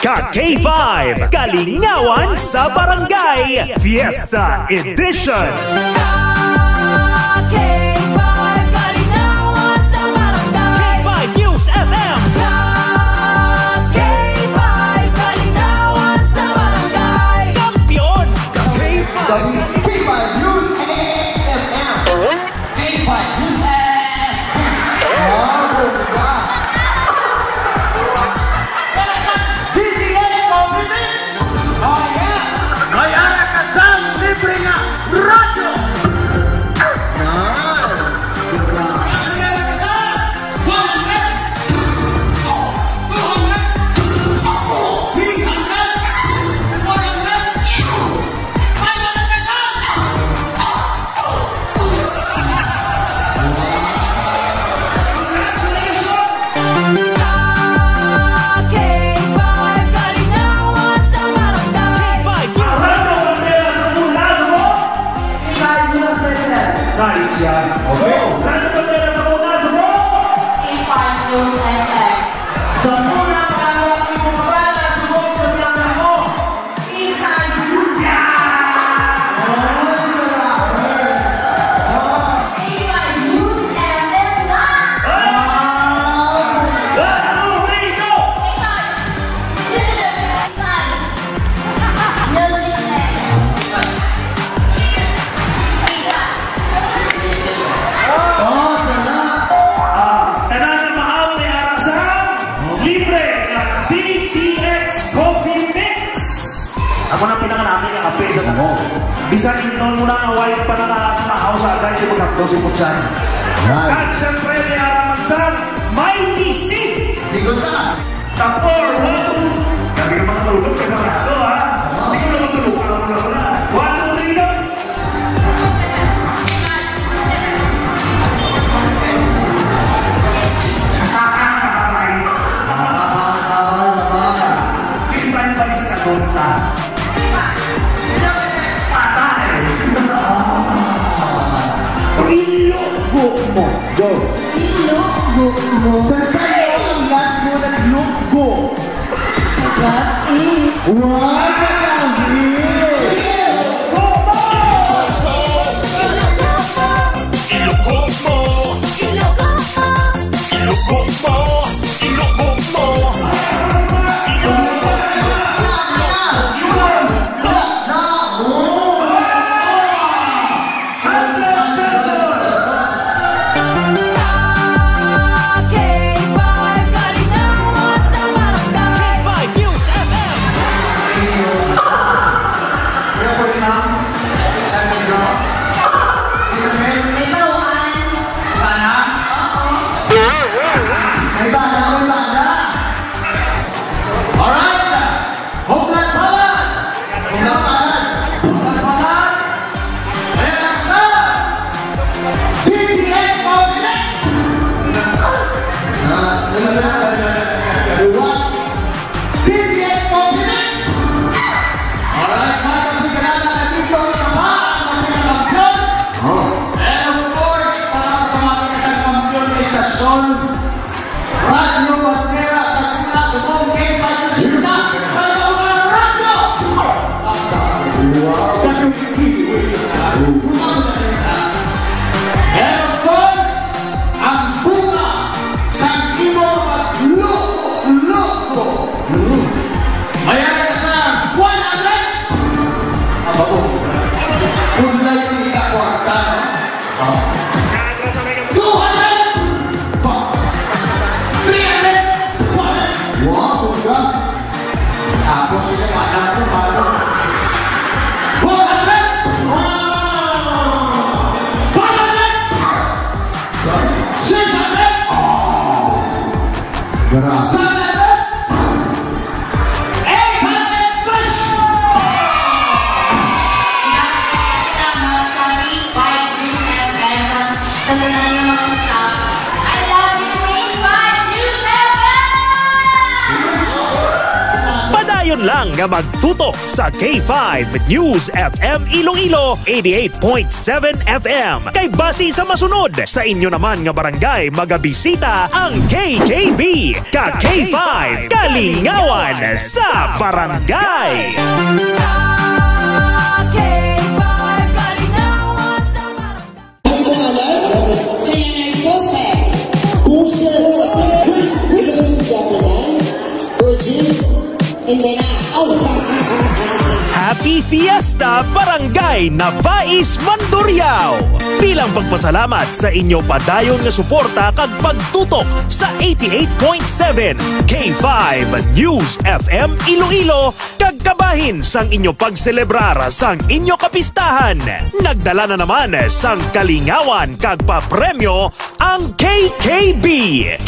Ka K five, Kalingawan sa Barangay, Fiesta Edition. Ka K five, Kalingawan sa Barangay. K five News F M. Ka K five, Kalingawan sa Barangay. Kampiyon. Ka K five. K five News F M. K five News F M. Oh, bongga. D T S Coffee Mix. Oh, yeah. May ara ka sang libre nga radyo. Yan. May ara ka sang one hundred, two hundred, three hundred, four hundred, five hundred pesos. Ako na pinangalaki nga kape sa damo. Bisan intol mo na nga wala pa nakakamahaw sa agay, di magkakto si Putsan. Right. Kag siyempre, may araman sa may misi. Sigot ka. Tapor, one, two. Gabi ka mga tulog, kay Barato, ha? Hindi ko naman tulog, alam mo na wala. One, two, three, go. Please, man, balis ka, tonta. Patay! Ilugo mo. Go. Ilugo mo. Sa sayo ang last mo naglugo. What? Wow! Ilugog mo! Ilugog mo! Ilugog mo! Ilugog mo! Hundred pesos! K five Kalingawan sa Barangay. K five News F M. Airport, ma'am. San Pedro. May baruan. Bana? Oo. May bana, may bana. Alright. Huklat palad! Huklat palad! Huklat palad! Kaya lang sa D T X Company! Ah, ano na? Dalawa. D T X Company! Alright, mga kapigrama, nandito sa pa ang mga kampiyon. Oh. And of course, para sa mga isang kampiyon, istasyon, Radyo Bandera sa Pinas, subong kay Patricia, Radyo! Wow! And of course, ang bunga sa imo magloko-loko. May ara sa one hundred. Aba, oh. Kung layo ni ka kwarta, no? Two hundred! Three hundred! Wow, bongga! Tapos sa kanan ko, balo. Four hundred! Wow! Five hundred! Six hundred! Oh! Grabe. Seven hundred! Eight hundred pesos! Tama sa K five News F M, sa tanan nga mga staff. I love you, K five News F M! Padayon lang nga magtutok sa K five News F M Iloilo, eighty-eight point seven F M. Kay basi sa masunod, sa inyo naman nga barangay magabisita ang K K B. Ka K five, Kalingawan sa Barangay. Ka K five, Kalingawan sa Barangay. Sa Yanay Jose. Jose, Jose. Virgin. Hindi na. Oh. Happy Fiesta, Barangay Nabais, Mandurriao! Bilang pagpasalamat sa inyo padayon nga suporta kag pagtutok sa eighty-eight point seven K five News F M Iloilo, kag kabahin sang inyo pagselebrar sang inyo kapistahan, nagdala na naman sang kalingawan kag papremyo ang K K B,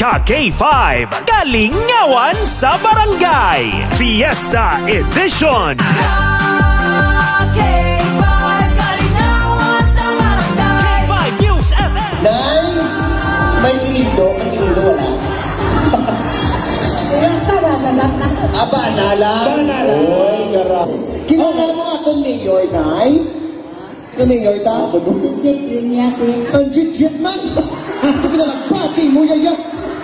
Ka K five, Kalingawan sa Barangay, Fiesta Edition. K five, Kalingawan sa Barangay. K five News F M. Nay, may kinindo, may kinindo, wala. Wala pa, naganap na. Ah, bana lang. Bana lang. Oy, gara. Kilala mo akong mayor, Nay? Sino yung ta? Legit yun niya, sir. Ang legit man! Ang pinalagpati mo, yaya!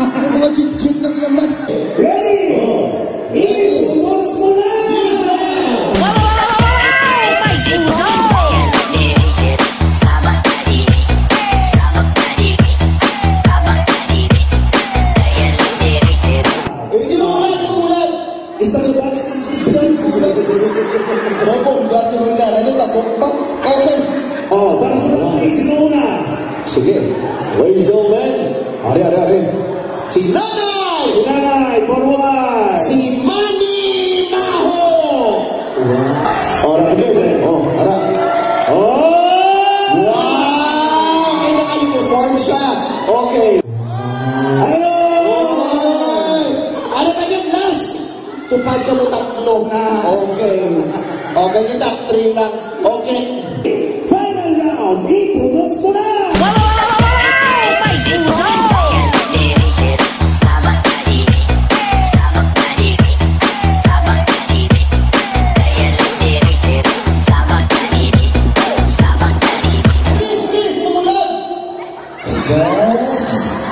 Ang mga legit na naman! Ready? Ready? Once more! Eh, sino ang ulat? Esta chubas. Opo, ang gato mo na. Ano, takot pa? Okay. Oh, para sa mga kids, sino una? Sige. Ladies and gentlemen. Ari, ari, ari. Si Nanay! Si Nanay, forward! Si Manny Maho! Wow. Oh, ara, again, eh. Oh, ara. Oh! Wow! Kaya naka-uniform siya. Okay. Hello! Ay! Ano na yun? Last! Tupad ka mo tatlo. Ah. Okay. Okay, kita three lang. Okay. Final round, iputos mo na! Wala, wala, wala, wala! May puso!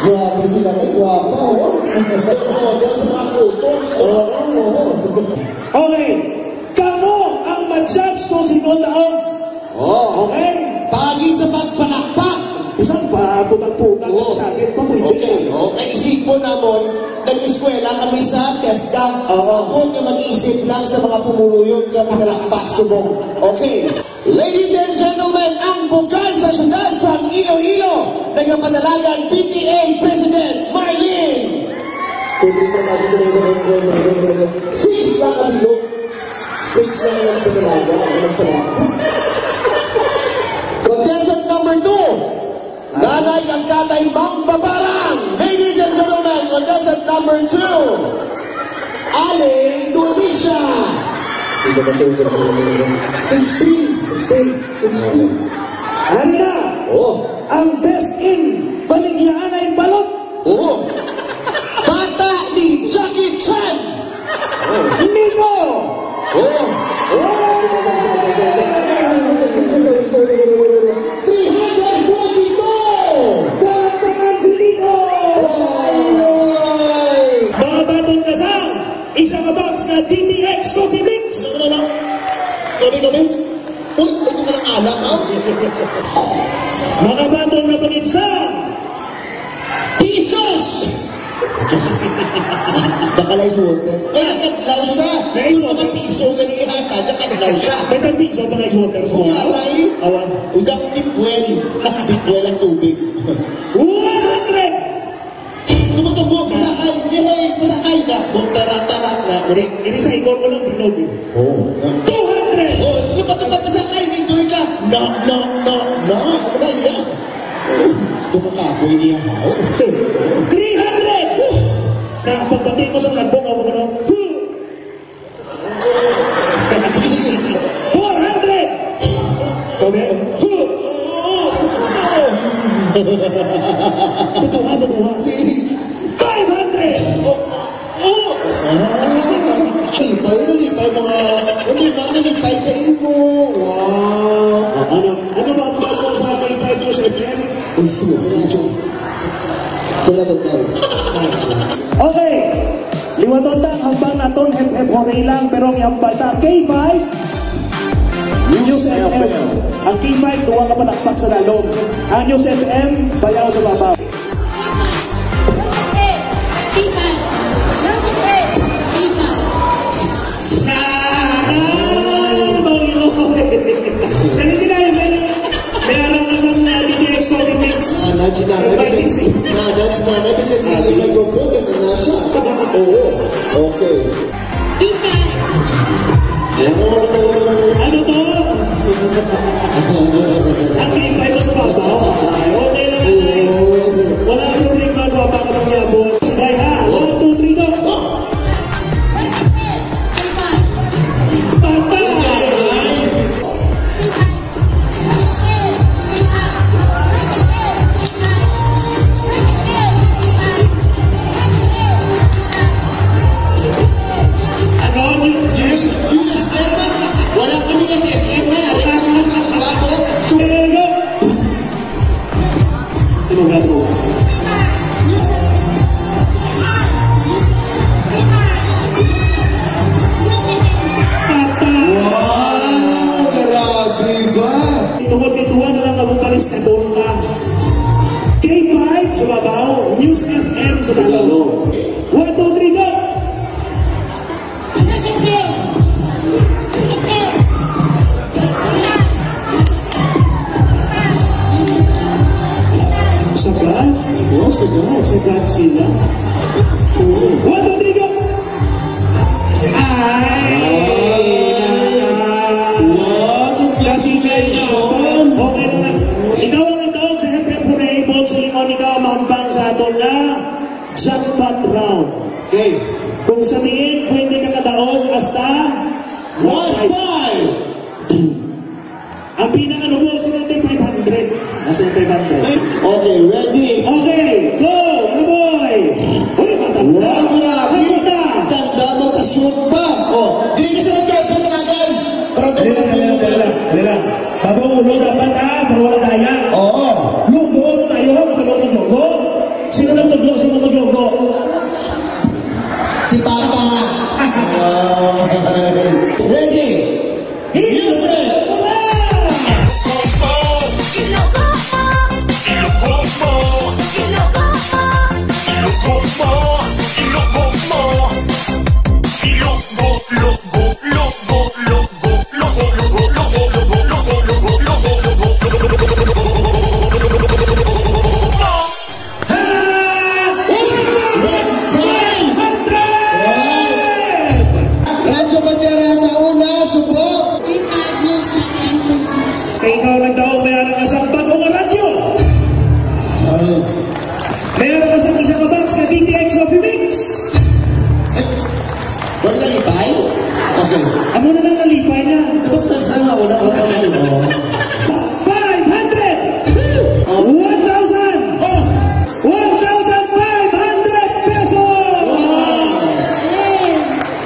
Grabe sila, ay, gwapa, oh. Model sa mga photos. Oo, oo. Okay. Kamo ang ma-judge kung sino taon. Oh. Okay? Pagi sa pagpalakpak. Bisan pa, putang-putang ang sakit, pa pwede. Okay, okay. Isipon namon, nag-eskwela kami sa TESDA. Oo. Ako nga mag-iisip lang sa mga pumuluyon nga pinalakpak subong. Okay. Ladies and gentlemen, ang bukal sa siyudad sa Iloilo, nagapanalagan P T A President Marlene. Six lang ang bilog. Six lang ang panalaga. Ang panalaga. Contestant number two, Nanay kag Tatay Mangbabarang. Ladies and gentlemen, contestant number two, Aling Donisha. Hindi ba ito yung sixteen? Sixteen. Sixteen. Ano na? Oh. Ang best in Baligyaanay Balot. Oo. Bata ni Jackie Chan. Oh. Nico. Oh. Oh. Three hundred forty-two. Palakpakan si Nico. Ay. Mga baton ka sa isa ka box na D P X Coffee Mix. Ano, ano, ano? Kami, kami? Uy, ito ka ng alak, ha? Mga baton na pagitsa. Pisos! Baka lang ice water. Ay, nakadlaw siya. Nakadlaw. Yung mga piso, ganihan ka, nakadlaw siya. May tag piso, baka ice water sa mga. Aray. Awa. Udap tipwel. Tipwel ang tubig. One hundred! Tumutubo, pasakay. Yay! Pasakay na. Bong tara-tara na. Uri, ini sa ikon mo lang, binog eh. Oh. Two hundred! Oh, yung patupad, pasakay, enjoy ka. No, no, no, no. Ano ba yan? Ito ka kapoy niya, ha? Three hundred! Na, pagpati mo sa lagbong, ako, ano? Huh! Four hundred! Kami? Tutuha, tutuha. Five hundred! Lipay, lipay, mga, hindi, mga lipay sa imo. Wow! Ano, ano ba ang bago sa K five News F M? Uy, tuloy, tuloy, tuloy. Salamat, Gary. Okay. Liwaton ta ang hambal naton, hep, hep, hooray lang, pero ang hambal ta, K five, News F M. Ang K five, duha ka palakpak sa lalom. Ang News F M, bayaw sa babaw. Dali, dali, dali. May aral na sa mga D T X Coffee Mix. Ah, dahil si nanay, May kasi, ah, dahil si nanay, kasi may, may computer na nga siya. Oo. Okay. Ano to? Ang K five sa babaw. Ay, okay lang, ay. Wala ang problema, gwapa ka mangyabot. Sige, ha? One, two, three, go. Patay! Ano? Yung, yung, yung S M? Wala kami sa S M na. Wala kami sa S M. Wala ko. Super. Ano nga po? Patay! Wow! Grabe ba? Tungod kay duha na lang nabupalis ka doon na. K five sa babaw, News F M sa Tagalog. One, two, three, go! Sagad? Oh, sagad. Sagad sila. Oo. One, two, three, go! Ay! Congratulations. Okay na lang. Ikaw ang nagdaog sa Hep Hep Hooray, buot silingon ikaw ang mahambal sa aton nga jackpot round. Okay. Kung sa diin, pwede ka kadaog hasta one five. Ang pinakanubo, sunod ay five hundred. Mas may five hundred. Okay, ready? Okay, go, Kaboy! Uy, matanda! Wow, grabe! Matanda! Tanda, magpasuot pa! Oh, dili ka sa nagkapit na agad! Para Dali lang, dali lang, dali lang, dali lang. Bago ang ulo, dapat, ha? Para wala daya. Oo. Lugo, ano tayo? Maglunggo, maglunggo. Sino nang maglo-, sino maglugo? Si Papa. Ready? Music! Radyo Bandera sa una, subo. Kay ikaw nagdaog may ara ka sa bago nga radyo. May ara ka sa isa ka box sa D T X Coffee Mix. Wala nalipay? Okay. Amo na lang nalipay na. Tapos na sa una, wala na. Five hundred! Oh. One thousand! Oh. One thousand five hundred pesos! Wow!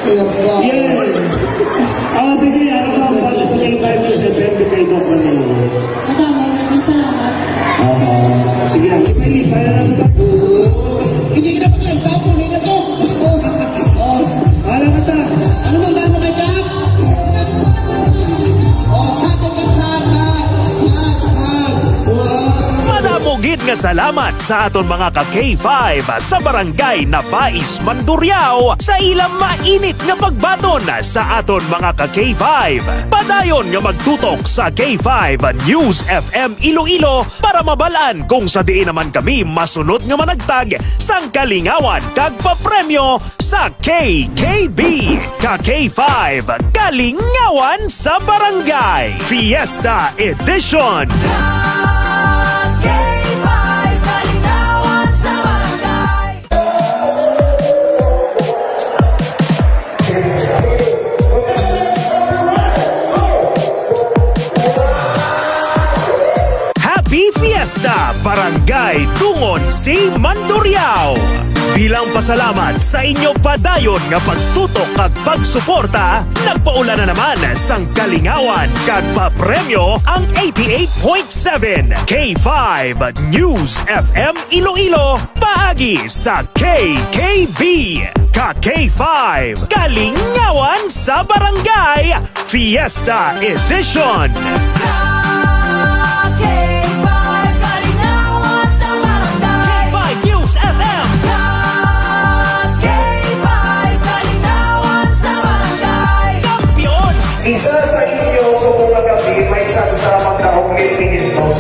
Kaya ba? Yes! Ah, sige, ano ba ang boses sa K five News F M kay Doc Manilo? Madami, maraming salamat. Ah, sige, ang ipay-ipay na lang ba? Hindi ka na pag-, ang tapo, hindi na to. Oh, oh. Wala ka ta. Ano bang damo kay Doc? Oh, hot, hot, hot, hot, hot, hot. Wow. Madamo gid nga salamat sa aton mga ka K five sa Barangay Nabais, Mandurriao, sa ilang mainit nga pagbaton sa aton mga ka K five. Padayon nga magtutok sa K five News F M Iloilo para mabal-an kung sa diin naman kami masunod nga managtag sang kalingawan kag papremyo sa K K B, ka K five, Kalingawan sa Barangay, Fiesta Edition. Ka K five, Kalingawan sa Barangay. Happy Fiesta, Barangay Dungon C. Mandurriao! Bilang pasalamat sa inyo padayon nga pagtutok kag pagsuporta, nagpaula na naman sang kalingawan kag papremyo ang eighty-eight point seven K five News F M Iloilo paagi sa K K B, ka K five, Kalingawan sa Barangay, Fiesta Edition. Ka K five, Kalingawan sa Barangay. K five News F M. Ka K five, Kalingawan sa Barangay. Kampiyon. Isa sa inyo subong nga gabi may tsansa magdaog mil quinientos.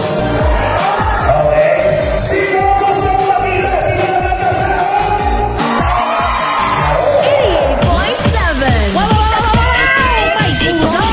Okay? Sino gusto makita sila nagkasama? Eighty-eight point seven. Wow, wow, wow, wow, wow! May puso!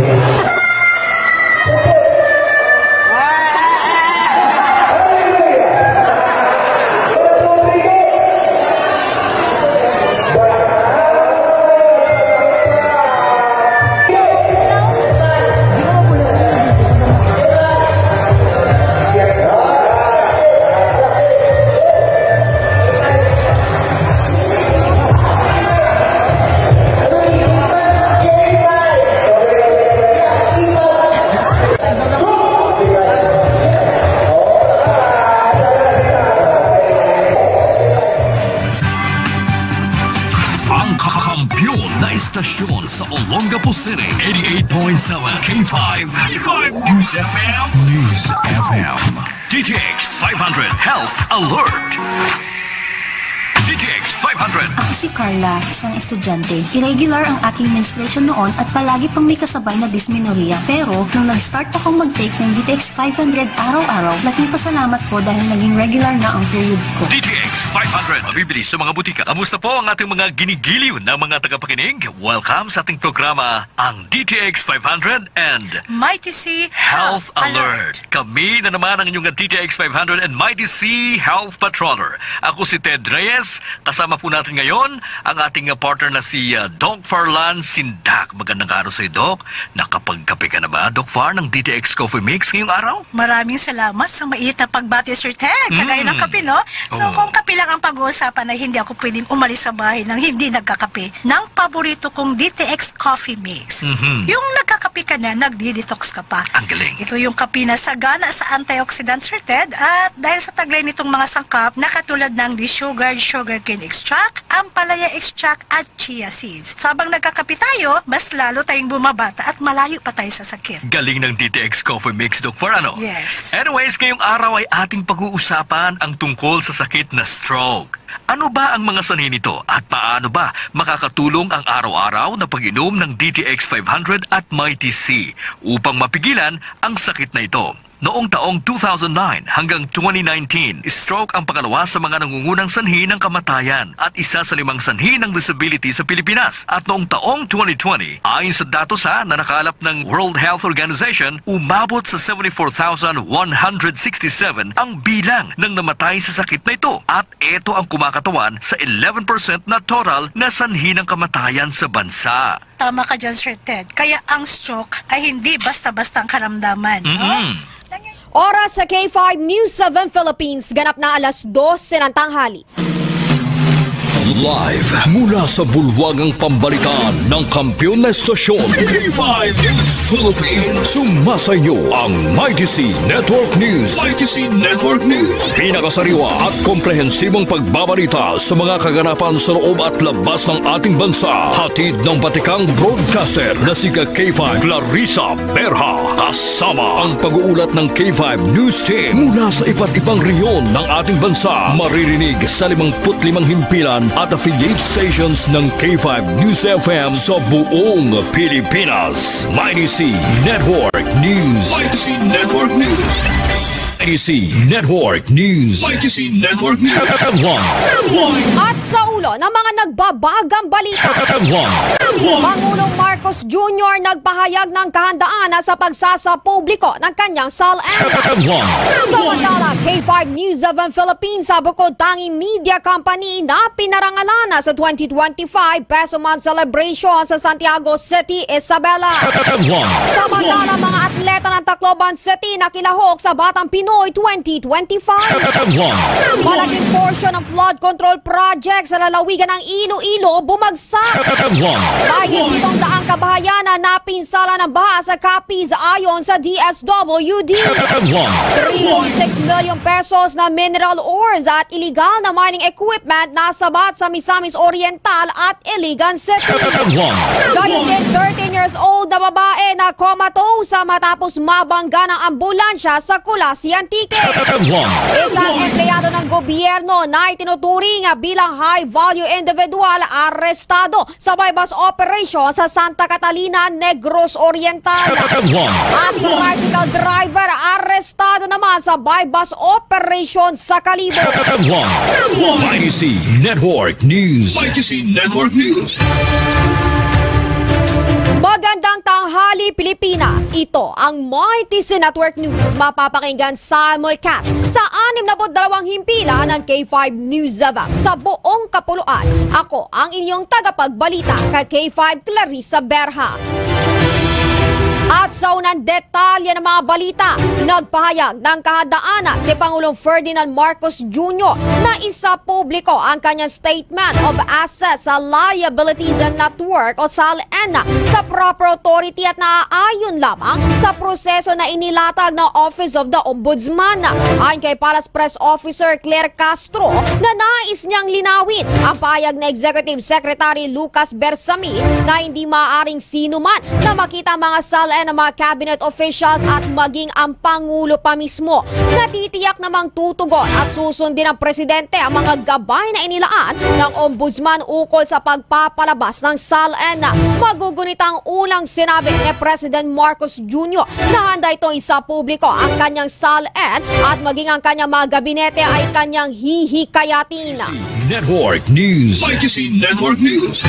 Ang kakampiyon na istasyon sa Olongapo City, eighty-eight point seven K five. K five News F M. News F M. D T X five hundred Health Alert. D T X five hundred. Ako si Carla, isang estudyante. Irregular ang aking menstruation noon at palagi pang may kasabay na dysmenorrhea. Pero nung nag-start akong mag-take ng D T X five hundred araw-araw, laking pasalamat ko dahil naging regular na ang period ko. D T X five hundred, mabibili sa mga butika. Kamusta po ang ating mga ginigiliw na mga tagapakinig? Welcome sa ating programa, ang D T X five hundred and Mighty C Health Alert. Kami na naman ang inyong D T X five hundred and Mighty C Health Patroller. Ako si Ted Reyes. Kasama po natin ngayon ang ating, uh, partner na si, uh, Doc Farlan Sindak. Magandang araw sa iyo, Doc. Nakapagkape ka na ba, Doc Far, ng D T X Coffee Mix ngayong araw? Maraming salamat sa mait na pagbati, Sir Ted. Kagaya ng Mm. kape, no? So, Oo. kung kape lang ang pag-uusapan, ay hindi ako pwedeng umalis sa bahay nang hindi nagkakape ng paborito kong D T X Coffee Mix. Mhm. Yung nagkakape ka na, nagdi-detox ka pa. Ang galing. Ito yung kape na sagana sa antioxidant, Sir Ted. At dahil sa taglay nitong mga sangkap na katulad ng desugared sugarcane extract, ampalaya extract, at chia seeds. So, habang nagkakape tayo, mas lalo tayong bumabata at malayo pa tayo sa sakit. Galing ng D T X Coffee Mix, Doc Far, ano? Yes. Anyways, ngayong araw ay ating pag-uusapan ang tungkol sa sakit na stroke. Ano ba ang mga sanhi nito at paano ba makakatulong ang araw-araw na pag-inom ng D T X five hundred at Mighty C upang mapigilan ang sakit na ito? Noong taong two thousand nine hanggang twenty nineteen, stroke ang pangalawa sa mga nangungunang sanhi ng kamatayan at isa sa limang sanhi ng disability sa Pilipinas. At noong taong twenty twenty, ayon sa datos, ha, na nakalap ng World Health Organization, umabot sa seventy-four thousand one hundred sixty-seven ang bilang ng namatay sa sakit na ito. At ito ang kumakatawan sa eleven percent na total na sanhi ng kamatayan sa bansa. Tama ka dyan, Sir Ted. Kaya ang stroke ay hindi basta-basta ang karamdaman, no? Mm-mm. Oras sa K five News seven Philippines, ganap na alas dose ng tanghali. Live mula sa bulwagang pambalitaan ng kampiyon na estasyon, K five News Philippines. Sumasa inyo ang Mighty C Network News. Mighty C Network News. Pinakasariwa at komprehensibong pagbabalita sa mga kaganapan sa loob at labas ng ating bansa. Hatid ng batikang broadcaster na si ka K five Clarissa Berha. Kasama ang pag-uulat ng K five News Team mula sa iba't ibang rehiyon ng ating bansa. Maririnig sa limangput limang himpilan at affiliate stations ng K five News F M sa buong Pilipinas. Mighty C Network News. Mighty C Network News. Mighty C Network News. Mighty C Network News. Headline. At sa ulo ng mga nagbabagang balita, Headline. Pangulong Marcos Junior nagpahayag ng kahandaan na sa pagsasapubliko ng kanyang SALN. Headline. Samantala, K five News seven Philippines, sa bukod tanging media company na pinarangalan na sa twenty twenty-five Peso Month Celebration sa Santiago City, Isabela. Headline. Samantala, mga atleta ng Tacloban City nakilahok sa Batang Pinoy twenty twenty-five. Headline. Malaking portion ng flood control project sa lalawigan ng Iloilo bumagsak. Headline. Mahigit pitong daang kabahayan na napinsala ng baha sa Capiz ayon sa D S W D. Headline. Three point six million pesos na mineral ores at illegal na mining equipment nasabat sa Misamis Oriental at Iligan City. Headline. Gayon din, thirteen years old na babae na comatose matapos mabangga ng ambulansya sa Culasi, Antique. Headline. Isang empleyado ng gobyerno na itinuturing bilang high-value individual arestado sa buy-bust operation sa Santa Catalina, Negros Oriental. Headline. At tricycle driver arestado naman sa buy-bust operation sa Kalibo. Headline. Mighty C Network News. Mighty C Network News. Magandang tanghali, Pilipinas. Ito ang Mighty C Network News. Mapapakinggan simulcast sa anim na dalawang himpilan ng K five News Abang sa buong kapuluan. Ako ang inyong tagapagbalita, ka K five Clarissa Berha. At sa unang detalye ng mga balita, nagpahayag ng kahandaan si Pangulong Ferdinand Marcos Junior na isapubliko ang kanyang Statement of Assets and Liabilities and Net Worth o SALN sa proper authority at naaayon lamang sa proseso na inilatag ng Office of the Ombudsman. Ayon kay Palace Press Officer Claire Castro, na nais niyang linawin ang pahayag ni Executive Secretary Lucas Bersamin na hindi maaaring sino man na makita ang mga SALN ng mga cabinet officials at maging ang Pangulo pa mismo. Natitiyak namang tutugon at susundin ng Presidente ang mga gabay na inilaan ng Ombudsman ukol sa pagpapalabas ng SALN. Magugunit ang ulang sinabi ni President Marcos Junior na handa itong isapubliko ang kanyang SALN at maging ang kanyang mga gabinete ay kanyang hihikayatin. Network News. Mighty C Network News.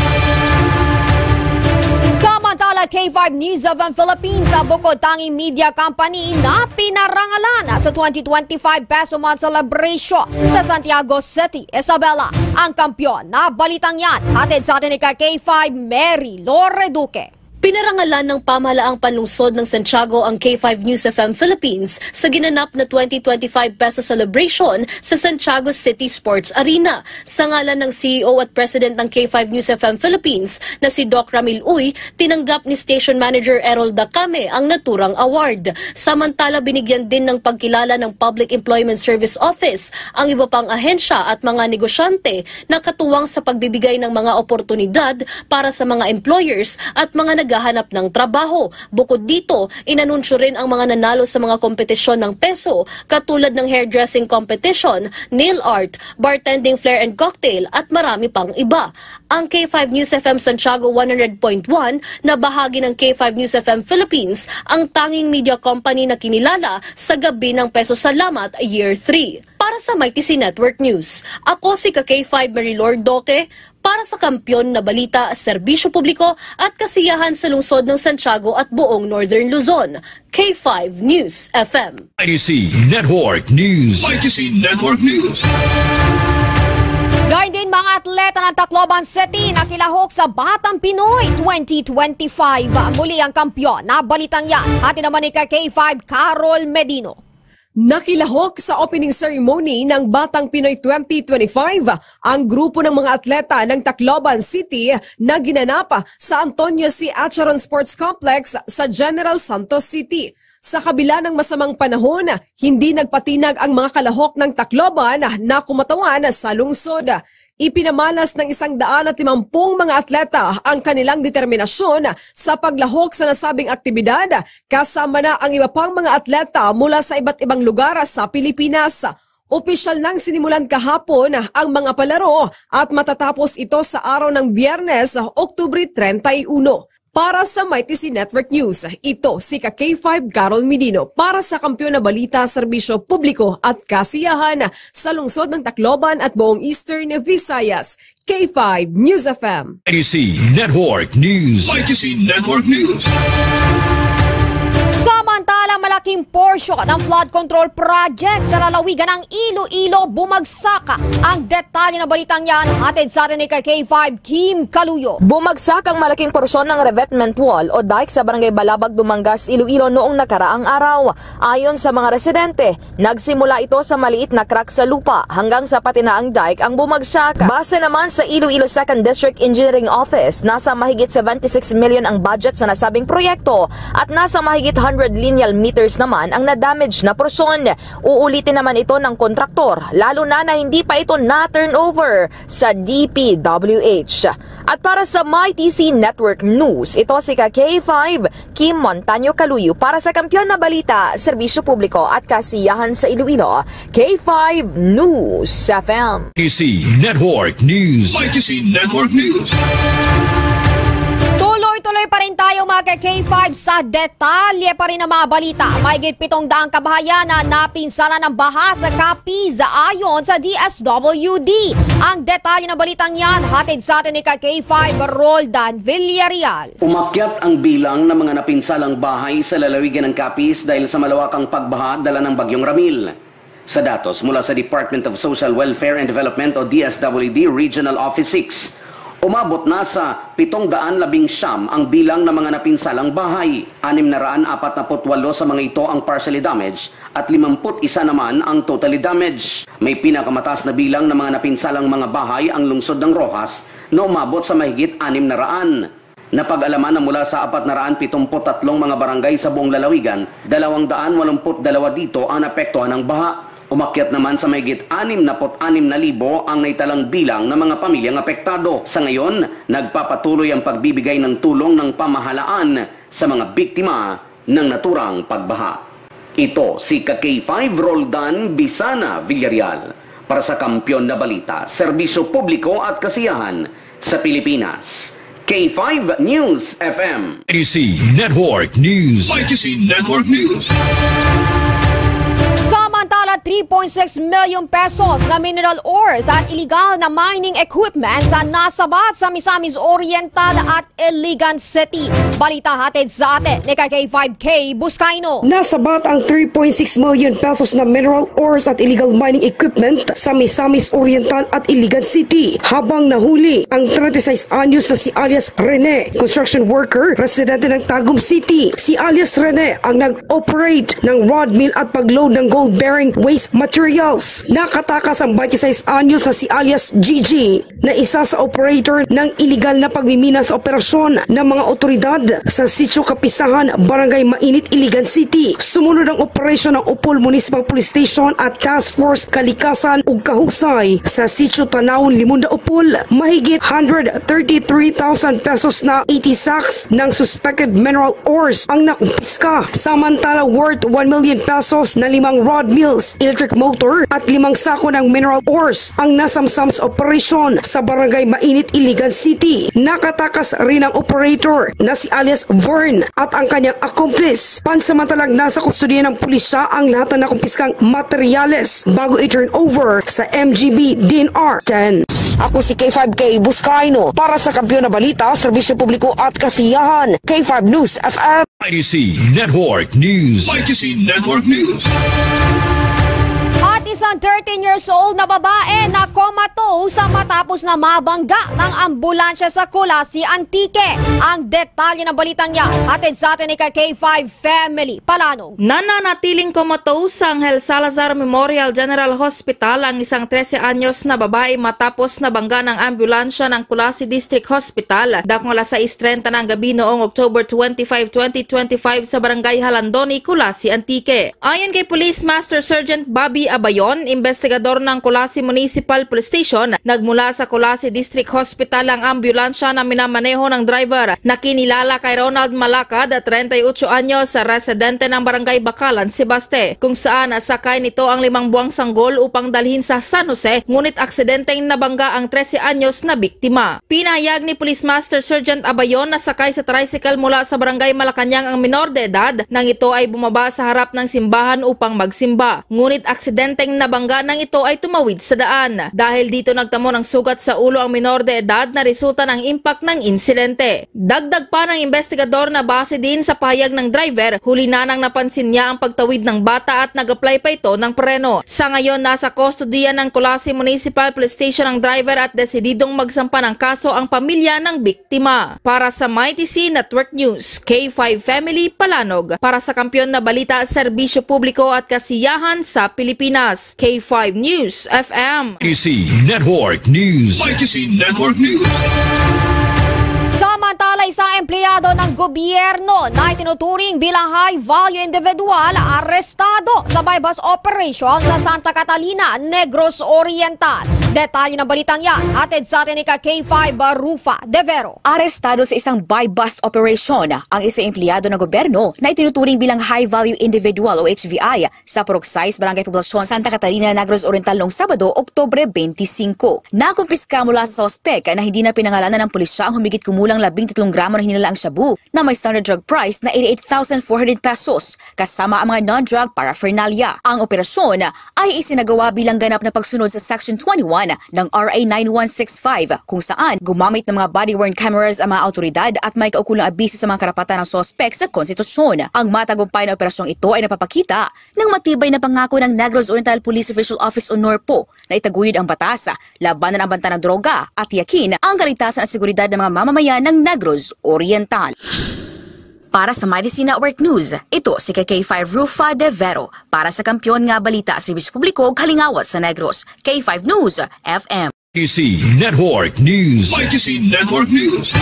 Samantala, K five News F M Philippines, sa bukod tanging media company na pinarangalan sa twenty twenty-five Peso Month Celebration sa Santiago City, Isabela, ang kampiyon na balitang yan. Hatid sa atin ni ka K five Mary Lore Duque. Pinarangalan ng pamahalaang panlungsod ng Santiago ang K five News F M Philippines sa ginanap na twenty twenty-five Peso Celebration sa Santiago City Sports Arena. Sa ngalan ng C E O at President ng K five News F M Philippines na si Doc Ramil Uy, tinanggap ni Station Manager Errol Dacame ang naturang award. Samantala, binigyan din ng pagkilala ng Public Employment Service Office ang iba pang ahensya at mga negosyante na katuwang sa pagbibigay ng mga oportunidad para sa mga employers at mga naghahanap ng trabaho. Bukod dito, inanunsyo rin ang mga nanalo sa mga kompetisyon ng peso, katulad ng hairdressing competition, nail art, bartending flair and cocktail, at marami pang iba. Ang K five News F M Santiago one hundred point one na bahagi ng K five News F M Philippines, ang tanging media company na kinilala sa Gabi ng Peso Salamat Year three. Para sa Mighty C Network News, ako si ka K five Marilord Doque, para sa kampiyon na balita, serbisyo publiko at kasiyahan sa lungsod ng Santiago at buong Northern Luzon, K five News F M. Mighty C Network News. Mighty C Network News. Gayon din, mga atleta ng Tacloban City nakilahok sa Batang Pinoy twenty twenty-five. Muli ang kampiyon na balitang yan. Hati naman ni ka K five Carol Medino. Nakilahok sa opening ceremony ng Batang Pinoy twenty twenty-five ang grupo ng mga atleta ng Tacloban City na ginanap sa Antonio C. Acharon Sports Complex sa General Santos City. Sa kabila ng masamang panahon, hindi nagpatinag ang mga kalahok ng Tacloban na kumatawan sa lungsod. Ipinamalas ng isang daan at limampung mga atleta ang kanilang determinasyon sa paglahok sa nasabing aktibidad, kasama na ang iba pang mga atleta mula sa iba't ibang lugar sa Pilipinas. Opisyal nang sinimulan kahapon ang mga palaro at matatapos ito sa araw ng Biyernes, Oktubre treinta y uno. Para sa Mighty C Network News, ito si ka K five Carol Medino para sa Kampiyon na Balita, Serbisyo Publiko at Kasiyahan sa lungsod ng Tacloban at buong Eastern Visayas. K five News F M. Mighty C Network News. Mighty C Network News. Samantala, malaking porsyon ng flood control project sa lalawigan ng Iloilo bumagsak. Ang detalye ng balitang yan, hatid sa atin ni ka K five Kim Kaluyo. Bumagsak ang malaking porsyon ng revetment wall o dike sa Barangay Balabag, Dumangas, Iloilo noong nakaraang araw. Ayon sa mga residente, nagsimula ito sa maliit na crack sa lupa hanggang sa pati na ang dike ang bumagsak. Base naman sa Iloilo Second District Engineering Office, nasa mahigit seventy-six million ang budget sa nasabing proyekto at nasa mahigit hundred lineal meters naman ang na-damage na porsyon. Uulitin naman ito ng kontraktor, lalo na na hindi pa ito na-turnover sa D P W H. At para sa Mighty C Network News, ito si ka K five Kim Montaño Kaluyo para sa Kampiyon na Balita, Serbisyo Publiko at Kasiyahan sa Iloilo, K five News F M. Mighty C Network News. Mighty C Network News. Tuloy Tuloy pa rin tayo, mga ka-K five, sa detalye pa rin ng mga balita. Mahigit pitong daang kabahayan na napinsalan ng baha sa Capiz ayon sa D S W D. Ang detalye ng balitang yan, hatid sa atin ni ka-K five Roldan Villarreal. Umakyat ang bilang ng mga napinsalang bahay sa lalawigan ng Capiz dahil sa malawakang pagbaha dala ng Bagyong Ramil. Sa datos mula sa Department of Social Welfare and Development o D S W D Regional Office six, umabot na sa pitong daan labing siyam ang bilang ng mga napinsalang bahay. Anim na raan apat na put walo sa mga ito ang partially damaged at limamput isa naman ang totally damaged. May pinakamataas na bilang ng mga napinsalang mga bahay ang lungsod ng Roxas na umabot sa mahigit anim na raan. Napag-alaman na mula sa apat na raan pitumput tatlong mga barangay sa buong lalawigan, dalawang daan walumput dalawa dito ang naapektuhan ng baha. Umakyat naman sa mahigit anim na put anim na libo ang naitalang bilang ng mga pamilyang apektado. Sa ngayon, nagpapatuloy ang pagbibigay ng tulong ng pamahalaan sa mga biktima ng naturang pagbaha. Ito si ka-K five Roldan Bisana Villarreal para sa Kampiyon na Balita, Serbisyo Publiko at Kasiyahan sa Pilipinas. K five News F M. I T C Network News. I T C Network News. Samantala, three point six million pesos na mineral ores at illegal na mining equipment sa nasabat sa Misamis Oriental at Iligan City. Balita hatid sa atin ni ka-K five Kay Buscaino. Nasabat ang three point six million pesos na mineral ores at illegal mining equipment sa Misamis Oriental at Iligan City, habang nahuli ang treinta y seis anyos na si alias Rene, construction worker, residente ng Tagum City. Si alias Rene ang nag-operate ng rod mill at pag-load ng gold-bearing waste materials. Nakatakas ang twenty-six anyos na si alias Gigi, na isa sa operator ng iligal na pagmimina sa operasyon ng mga otoridad sa Sitio Kapisahan, Barangay Mainit, Iligan City. Sumunod ang operasyon ng Upol Municipal Police Station at Task Force Kalikasan ug Kahusay sa Sitio Tanawon, Limunda, Upol. Mahigit hundred thirty-three thousand pesos na eighty sacks ng suspected mineral ores ang nakumpiska. Samantala, worth one million pesos na limang rod mills, electric motor at limang sako ng mineral ores ang nasamsam sa operasyon sa Barangay Mainit, Iligan City. Nakatakas rin ang operator na si alias Vern at ang kanyang accomplice. Pansamantalang nasa kustodiya ng pulisya ang lahat ng nakumpiskang materyales bago i-turn over sa M G B D N R ten. Ako si K five Kay Buscaino para sa Kampiyon na Balita, Serbisyo Publiko at Kasiyahan, K five News F M. I T C Network News. I T C Network News. At isang thirteen years old na babae na comatose matapos na mabangga ng ambulansya sa Culasi, Antique. Ang detalye ng balitang yan, hatid sa atin ni ka-K five Family Palanog. Nananatiling comatose sa Angel Salazar Memorial General Hospital ang isang trese anyos na babae matapos nabangga ng ambulansya ng Culasi District Hospital dakong alas sais treinta ng gabi noong October twenty-five, twenty twenty-five sa Barangay Halandoni, Culasi, Antique. Ayon kay Police Master Sergeant Bobby Abayon, investigador ng Culasi Municipal Police Station, nagmula sa Culasi District Hospital ang ambulansya na minamaneho ng driver na kinilala kay Ronald Malakad, treinta y ocho anyos, residente ng Barangay Bacalan, Sebaste, kung saan sakay nito ang limang buwang sanggol upang dalhin sa San Jose, ngunit aksidenteng nabangga ang trese anyos na biktima. Pinahayag ni Police Master Sergeant Abayon na sakay sa tricycle mula sa Barangay Malacañang ang minor de edad nang ito ay bumaba sa harap ng simbahan upang magsimba. Ngunit aksidenteng nabangga nang ito ay tumawid sa daan. Dahil dito nagtamo ng sugat sa ulo ang minor de edad na resulta ng impact ng insidente. Dagdag pa ng investigador na base din sa pahayag ng driver, huli na nang napansin niya ang pagtawid ng bata at nag-apply pa ito ng preno. Sa ngayon, nasa kustodiya ng Culasi Municipal Police Station ang driver at desididong magsampa ng kaso ang pamilya ng biktima. Para sa Mighty C Network News, K five Family Palanog. Para sa Kampiyon na Balita, Serbisyo Publiko at Kasiyahan sa Pilipinas, K five News F M. Mighty C Network News. Mighty C Network News. Samantala, isang empleyado ng gobyerno na itinuturing bilang high-value individual arestado sa buy-bust operation sa Santa Catalina, Negros Oriental. Detalye ng balitang yan, hatid sa atin ni ka K five Rufa De Vero. Arestado sa isang buy-bust operation ang isang empleyado ng gobyerno na itinuturing bilang high-value individual o H V I sa Purok sais, Barangay Poblacion, Santa Catalina, Negros Oriental noong Sabado, Oktubre twenty-five. Nakumpiska mula sa suspek na hindi na pinangalanan ng pulisya ang humigit Mulang labing tatlong gramo na hinala ang shabu na may standard drug price na eighty-eight thousand four hundred pesos, kasama ang mga non-drug paraphernalia. Ang operasyon ay isinagawa bilang ganap na pagsunod sa Section twenty-one ng R A nine one six five, kung saan gumamit ng mga body-worn cameras ang mga awtoridad at may kaukulang abiso sa mga karapatan ng suspek sa konstitusyon. Ang matagumpay na operasyong ito ay napapakita ng matibay na pangako ng Negros Oriental Police Official Office o NORPO na itaguyod ang batas, labanan ang banta ng droga, at tiyakin ang kaligtasan at seguridad ng mga mamamayan ng Negros Oriental. Para sa Mighty C Network News, ito si K K five Rufa De Vero. Para sa Kampiyon nga Balita, Serbisyo Publiko, Kalingawas sa Negros, K five News F M. Mighty C Network News. Mighty C Network News.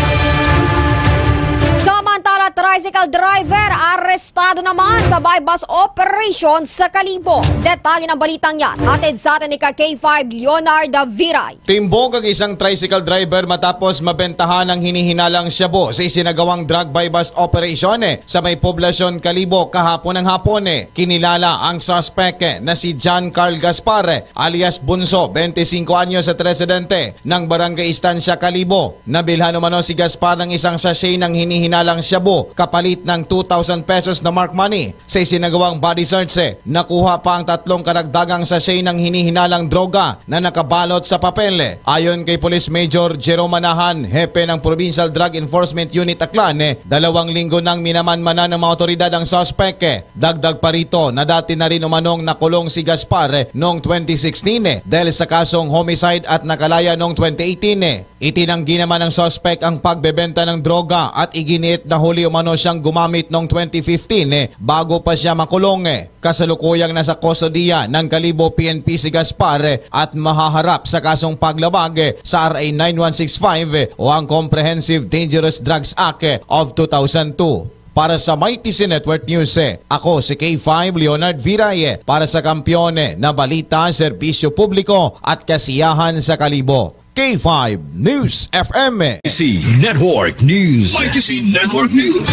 Samantala, tricycle driver arestado naman sa buy-bust operation sa Kalibo. Detalye ng balitang yan, hatid sa atin ni ka K five Leonard Viray. Timbog ang isang tricycle driver matapos mabentahan ang hinihinalang shabu sa isinagawang drug buy-bust operation, eh, sa may poblasyon Kalibo kahapon ng hapon, eh. Kinilala ang suspect, eh, na si John Carl Gaspar, eh, alias Bunso, twenty-five anyos at residente ng Barangay Estancia, Kalibo. Nabilhan umano si Gaspar ng isang sachet ng hinihinalang shabu kapalit ng two thousand pesos na marked money. Sa isinagawang body search, eh, nakuha pa ang tatlong karagdagang sachet ng hinihinalang droga na nakabalot sa papel. Ayon kay Police Major Jerome Manahan, hepe ng Provincial Drug Enforcement Unit Aklan, eh, dalawang linggo nang minamanmanan ng mga awtoridad ang suspek, eh. Dagdag pa rito na dati na rin umanong nakulong si Gaspar, eh, noong twenty sixteen, eh, dahil sa kasong homicide at nakalaya noong twenty eighteen, eh. Itinanggi naman ng suspek ang pagbebenta ng droga at iginiit na huli umano siyang gumamit noong twenty fifteen, eh, bago pa siya makulong, eh. Kasalukuyang nasa kustodiya ng Kalibo P N P si Gaspar, eh, at mahaharap sa kasong paglabag, eh, sa R A nine one six five, eh, o ang Comprehensive Dangerous Drugs Act, eh, of two thousand two. Para sa Mighty C Network News, eh, ako si K five Leonard Viray, eh, para sa Kampiyon, eh, na Balita, Serbisyo Publiko at Kasiyahan sa Kalibo. K five News F M. C Network News. Mighty C Network News.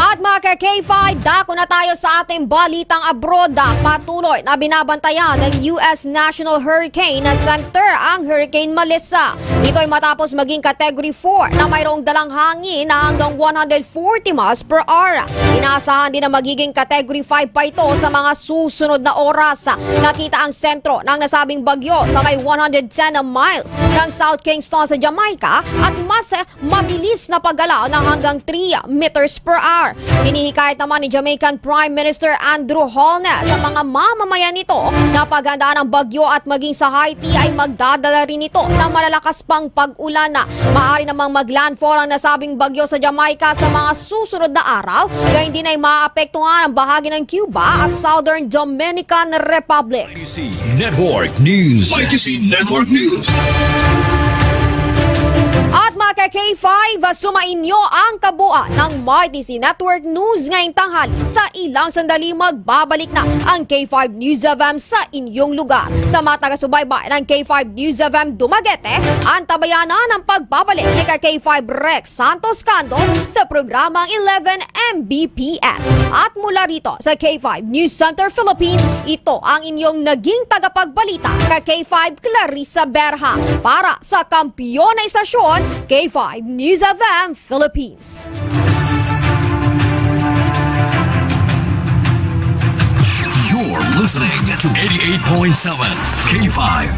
At mga ka K five, dako na tayo sa ating balitang abroad. Patuloy na binabantayan ng U S National Hurricane Center ang Hurricane Melissa. Ito'y matapos maging Category four na mayroong dalang hangin na hanggang one hundred forty miles per hour. Inaasahan din na magiging Category five pa ito sa mga susunod na oras. Nakita ang sentro ng nasabing bagyo sa may one hundred ten miles ng South Kingston sa Jamaica at mas mabilis na paggalaw na hanggang three meters per hour. Hinihikayat naman ni Jamaican Prime Minister Andrew Holness sa mga mamamayan nito na paghandaan ang bagyo at maging sa Haiti ay magdadala rin ito ng malalakas pang pag-ulan. Maaari namang mag-landfall ang nasabing bagyo sa Jamaica sa mga susunod na araw, kaya hindi na maapektuhan ang bahagi ng Cuba at Southern Dominican Republic. C Network News. Mighty C Network News. At mga ka K five, sumainyo ang kabuuan ng Mighty C Network News ngayong tanghali. Sa ilang sandali, magbabalik na ang K five News F M sa inyong lugar. Sa mga taga-subaybay ng K five News F M Dumaguete, antabayanan ang pagbabalik ni ka K five Rex Santos Candos sa programang eleven M B P S. At mula rito sa K five News Center Philippines, ito ang inyong naging tagapagbalita, ka K five Clarissa Berha. Para sa Kampiyon na Istasyon, K five News F M Philippines. You're listening to eighty-eight point seven K five.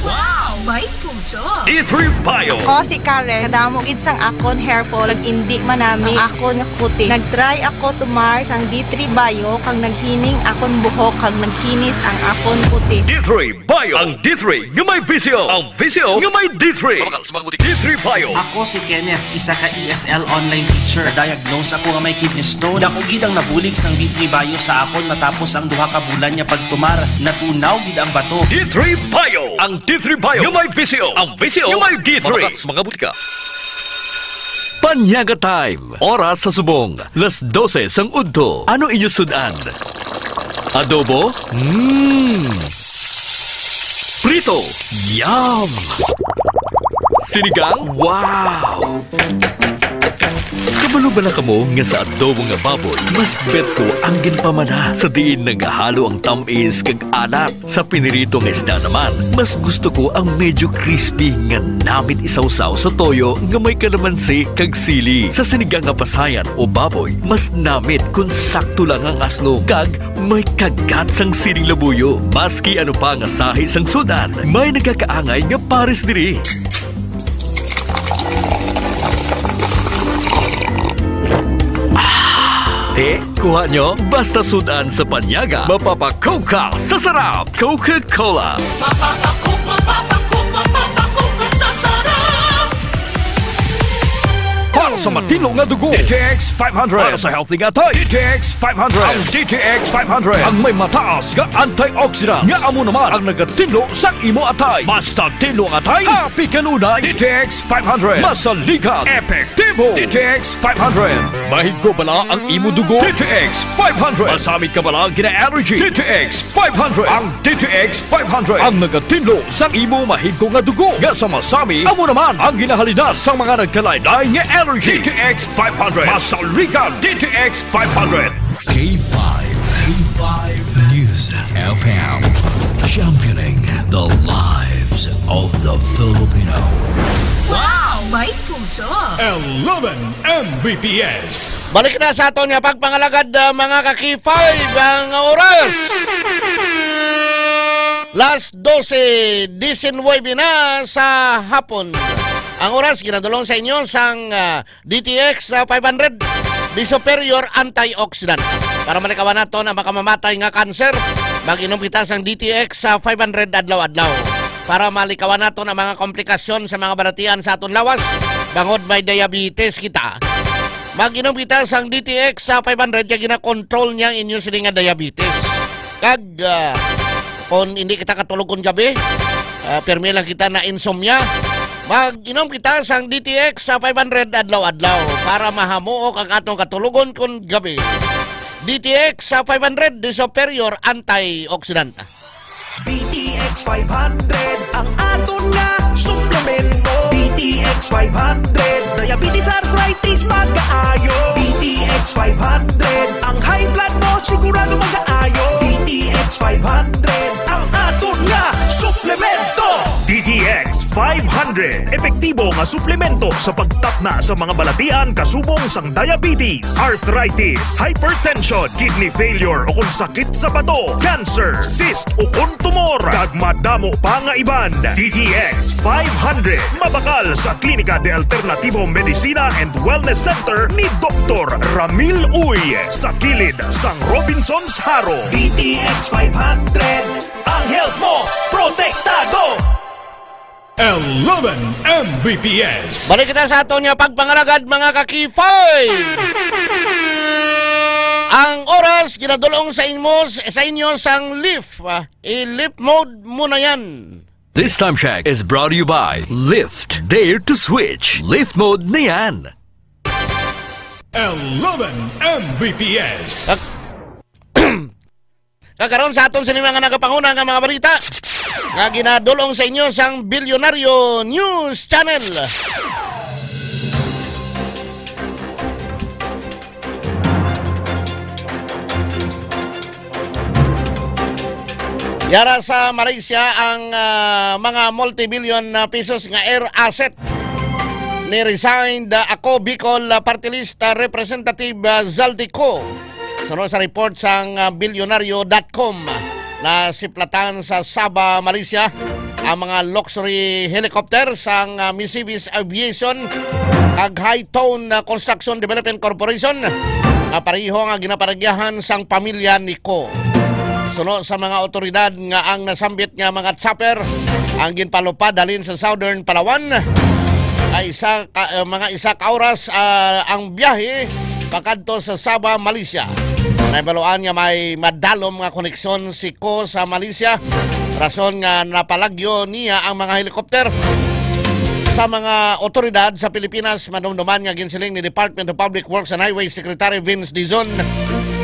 Wow! May puso! D three Bio. Ako si Karen. Kadamo gid sang akon hair fall, nag-indi manami ang akon nga kutis. Nag-try ako tumar sang D three Bio, kag naghining akon buhok, kag nagkinis ang akon kutis. D three Bio. Ang D three nga may visyo. Ang visyo nga may D three. Mabakal sa mga butika. D three Bio. Ako si Kenneth, isa ka E S L online teacher. Diagnose ako nga may kidney stone. Dako gid ang nabulig sang D three Bio sa akon matapos ang duha ka bulan nga pagtumar. Natunaw gid ang bato. D three Bio. Ang D three Bio nga may visyo. Ang visyo nga may D three. Mabakal sa mga butika. Panyaga Time. Oras sa subong, las dose sang udto. Ano inyo sud-an? Adobo? Mm. Prito? Yum! Sinigang? Wow! Balo bala kamo nga sa adobo nga baboy, mas bet ko ang ginpamana sa diin nagahalo ang tamis kag alat. Sa pinirito nga isda naman, mas gusto ko ang medyo crispy nga namit isawsaw sa toyo nga may kalamansi kag sili. Sa sinigang nga pasayan o baboy, mas namit kun sakto lang ang aslom kag may kagat sang siling labuyo. Maski ano pa nga sahi sang sud-an, may nagakaangay nga pares diri. Ah, eh, kuha nyo? Basta sud-an sa panyaga, mapapakoka sa sarap. Coca-Cola. Mapapakoka, mapapakoka, mapapakoka sa sarap. Para sa matinlo nga dugo, D T X five hundred. Para sa healthy nga atay, D T X five hundred. Ang D T X five hundred ang may mataas nga antioxidant nga amo naman ang nagatinlo sa imo atay. Basta tinlo ang atay, happy kanunay. D T X five hundred. Masaligan, epektibo. D T X five hundred. Mahigko bala ang imo dugo? D T X five hundred. Masamit ka bala gina-allergy? D T X five hundred. Ang D T X five hundred ang nagatinlo sa imo mahigko nga dugo nga sa masami amo naman ang ginahalinas sa mga nagkalain-lain nga allergy. D T X five hundred. Masaligan, D T X five hundred. K five, K five News F M, championing the lives of the Filipino. Wow! May puso! Eleven M B P S. Balik na sa aton nga pagpangalagad, ah, mga ka-K five, ang oras. Las dose disinwebe na sa hapon. Ang oras ginadulong sa inyo sang, ah, D T X, ah, five hundred, the superior antioxidant. Para malikawan naton ang makamamatay nga kanser, mag-inom kita sang D T X, ah, five hundred adlaw-adlaw. Para malikawan naton ang mga komplikasyon sa mga balatian sa aton lawas, bangod may diabetes kita. Mag-inom kita sang D T X sa five hundred kay gina-control niya ang inyo sini nga diabetes. Kag, ah, kung hindi kita katulog kun gabi, ah, pirmi lang kita na insomnia, mag-inom kita sang D T X sa five hundred adlaw-adlaw para mahamuok ang atong katulogon kun gabi. D T X sa five hundred, the superior antioxidant. D T X five hundred, ang aton nga suplemento. D T X five hundred, diabetes, arthritis, magkaayo. D T X five hundred, ang high blood mo sigurado magkaayo. D T X five hundred, ang aton nga suplemento. D T X five hundred, epektibo nga suplemento sa pagtapna sa mga balatian kasubong sang diabetes, arthritis, hypertension, kidney failure o kon sakit sa bato, cancer, cyst o kon tumor, kag madamo pa nga iban. D T X five hundred, mabakal sa Klinika de Alternativo Medicina and Wellness Center ni Doktor Ramil Uy, sa kilid sang Robinsons Jaro. D T X five hundred, ang health mo protektado. Eleven M B P S. Balik kita sa aton nga pagpangalagad, mga ka-K five. Ang oras ginadulong sa inyo, sa inyo sang Lift, ah, i-Lift mode mo na yan. This time check is brought to you by Lift. Dare to switch. Lift mode na yan. Eleven M B P S. Kag-, Kag karon sa aton sini mga nagapanguna nga mga balita nga ginadulong sa inyo sang Bilyonaryo News Channel. Yara sa Malaysia ang, ah, mga multibillion na pesos nga air asset ni resigned, ah, Ako Bicol, ah, Party List, ah, Representative, ah, Zaldy Co. Suno sa report sang, ah, bilyonaryo dot com, nasiplatan sa Sabah, Malaysia, ang mga luxury helicopter sang, ah, Misibis Aviation kag High Tone, ah, Construction Development Corporation nga pareho nga ginapanagyahan sang pamilya ni Co. Suno sa mga awtoridad nga ang nasambit nga mga chopper ang ginpalupad halin sa Southern Palawan, ay isa ka, eh, mga isa ka oras, ah, ang biyahe pakadto sa Sabah, Malaysia. Nahibaluan nga may madalom nga koneksyon si Co sa Malaysia, rason nga napalagyo niya ang mga helikopter. Sa mga otoridad sa Pilipinas, madumduman nga ginsiling ni Department of Public Works and Highways Secretary Vince Dizon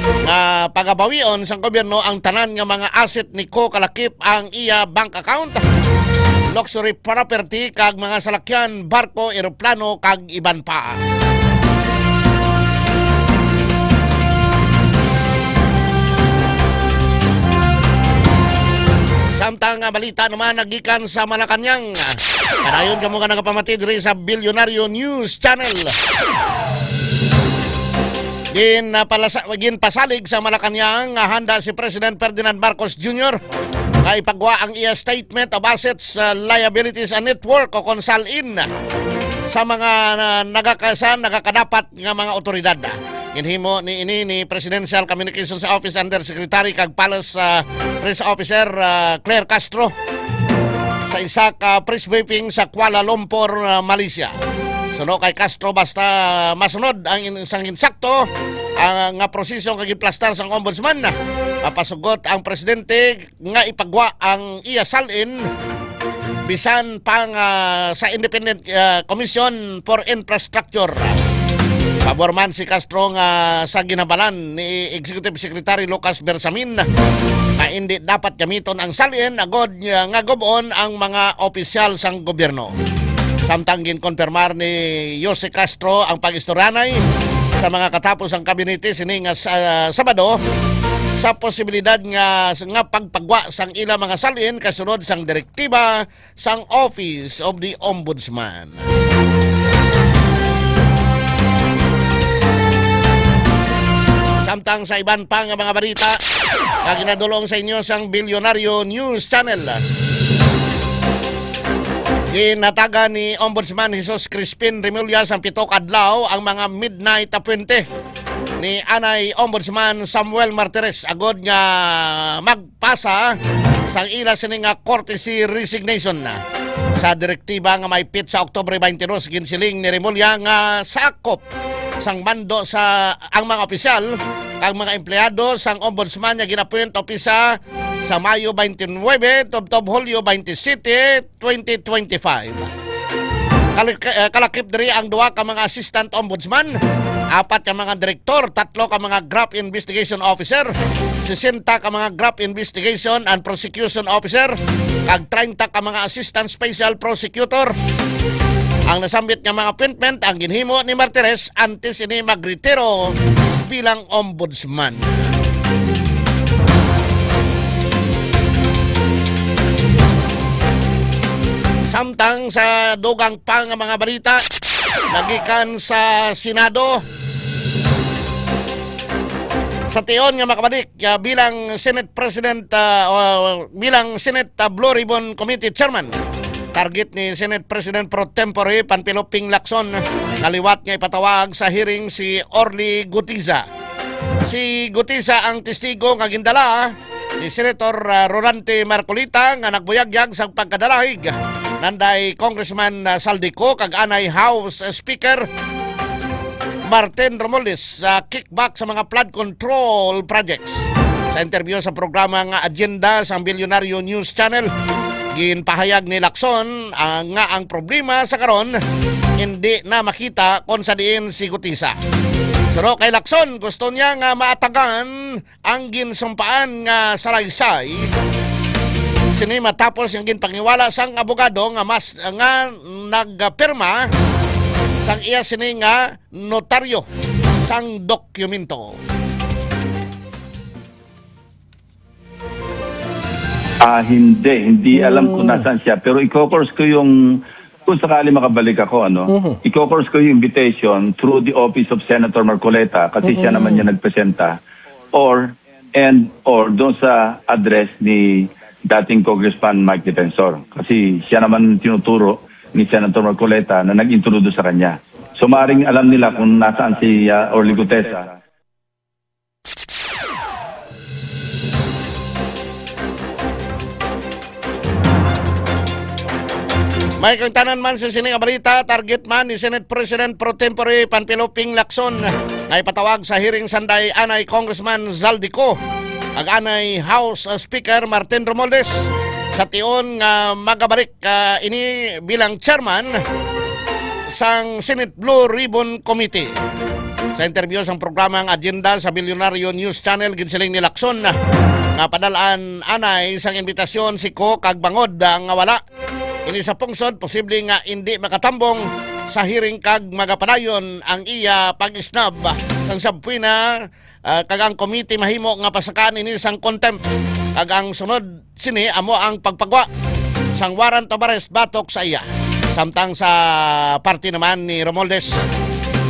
nga pagabawion sang gobyerno ang tanan nga mga asset ni Co kalakip ang iya bank account, luxury property kag mga salakyan, barko, eroplano kag iban pa. Samtang nga balita naman nagikan sa Malacañang. Padayon kamo nga nagapamati diri sa Bilyonaryo News Channel. Gin, ah, palasa-, ginpasalig sa Malacañang nga handa si President Ferdinand Marcos Junior nga ipagwa ang iya Statement of Assets, ah, Liabilities and Net Worth o kon SALN sa mga, ah, nagakasa-, nagakadapat nga mga otoridad. Ginhimo ni ini ni Presidential Communications Office Undersecretary kag Palace, ah, Press Officer, ah, Claire Castro sa isa ka press briefing sa Kuala Lumpur, ah, Malaysia. Suno kay Castro, basta masunod ang in-, sang insakto, ah, nga proseso nga giplastar sang ombudsman, mapasugot ang presidente nga ipagwa ang iya SALN bisan pa nga sa Independent, ah, Commission for Infrastructure. Pabor man si Castro nga sa ginhambalan ni Executive Secretary Lucas Bersamin nga indi dapat gamiton ang SALN agod nga gub-on ang mga opisyal sang gobyerno. Samtang ginkonfirmar ni Jose Castro ang pag-istoryanay sa mga katapos ang kabinete sini nga sa Sabado sa posibilidad nga, nga pagpagwa sang ila mga SALN kasunod sang direktiba sang Office of the Ombudsman. Samtang sa iban pa nga mga balita nga ginadulong sa inyo sang Bilyonaryo News Channel. Ginhatagan ni Ombudsman Jesus Crispin Remulla sang pito ka adlaw ang mga midnight appointee ni anay Ombudsman Samuel Martires agod nga magpasa sang ila sini nga courtesy resignation. Sa direktiba nga may petsa Oktubre twenty-two, ginsiling ni Remulla nga sakop sang mando sa ang mga opisyal kag mga empleyado sang Ombudsman nga gin-appoint upisa sa Mayo twenty-nine tubtob Hulyo twenty-seven, twenty twenty-five. Kal-, eh, kalakip diri ang duha ka mga assistant ombudsman, apat ka mga direktor, tatlo ka mga graft investigation officer, sesenta ka mga graft investigation and prosecution officer, kag treinta ka mga assistant special prosecutor. Ang nasambit nga mga appointment ang ginhimo ni Martires antes ini magretiro bilang ombudsman. Samtang sa dugang pa nga mga balita, nagikan sa Senado, sa tion nga makabalik, ah, bilang Senate President, ah, o bilang Senate, ah, Blue Ribbon Committee Chairman, target ni Senate President pro tempore Panfilo Ping Lacson nga liwat nga ipatawag sa hearing si Orly Guteza. Si Guteza ang testigo nga gindala ni Senator, ah, Rodante Marcoleta nga nagbuyagyag sa pagkadalaig nanday Congressman, ah, Zaldy Co kag anay House Speaker Martin Romualdez sa kickback sa mga flood control projects. Sa interview sa programa nga Agenda sa Bilyonaryo News Channel, ginpahayag ni Lacson, ah, nga ang problema sa karon hindi na makita kon sa diin si Guteza. Suno kay Lacson, gusto niya nga maatagan ang ginsumpaan nga salaysay sini matapos ang ginpangiwala sang abogado nga mas, nga nagpirma sang iya sini nga notaryo sang dokumento. Ah, hindi. Hindi alam kung Mm. nasaan siya. Pero i-course ko yung, kung sakali makabalik ako, ano, Mhm. i-course ko yung invitation through the office of Senator Marcoleta kasi siya Mm-mm. naman yung nagpresenta. Or, and, or doon sa address ni dating Congressman Mike Defensor. Kasi siya naman tinuturo ni Senator Marcoleta na nag-introduce sa kanya. So, maaaring alam nila kung nasaan si, ah, Orly Guteza. May kaangtanan man sa sini nga balita, target man ni Senate President pro tempore Panfilo Ping Lacson nga ipatawag sa hearing sanday anay Congressman Zaldy Co ag anay House Speaker Martin Romualdez sa tion nga magabalik, ah, ini bilang chairman sang Senate Blue Ribbon Committee. Sa interview sang programa ang Agenda sa Bilyonaryo News Channel, ginsiling ni Lacson nga padalaan anay sang imbitasyon si Co kag bangod nga wala ini sa pungsod, posible nga indi makatambong sa hearing kag magapadayon ang iya pag-isnab sang subpoena, ah, kag ang committee mahimo nga pasakaan ini sang contempt. Kag ang sunod sini amo ang pagpagwa sang warrant of arrest batok sa iya. Samtang sa parte naman ni Romualdez,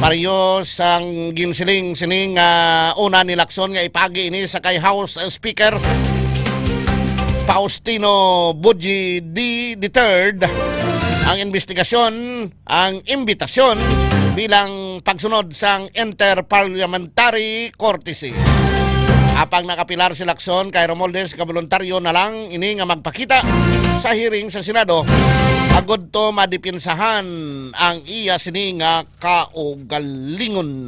pareho sang ginsiling sini nga una ni Lacson nga ipagi ini sa kay House Speaker Faustino Budji the third ang investigasyon, ang imbitasyon bilang pagsunod sang interparliamentary courtesy. Apang nakapilar si Lacson kay Romualdez nga voluntaryo na lang ini nga magpakita sa hearing sa Senado agud to madipinsahan ang iya sini nga kaugalingon.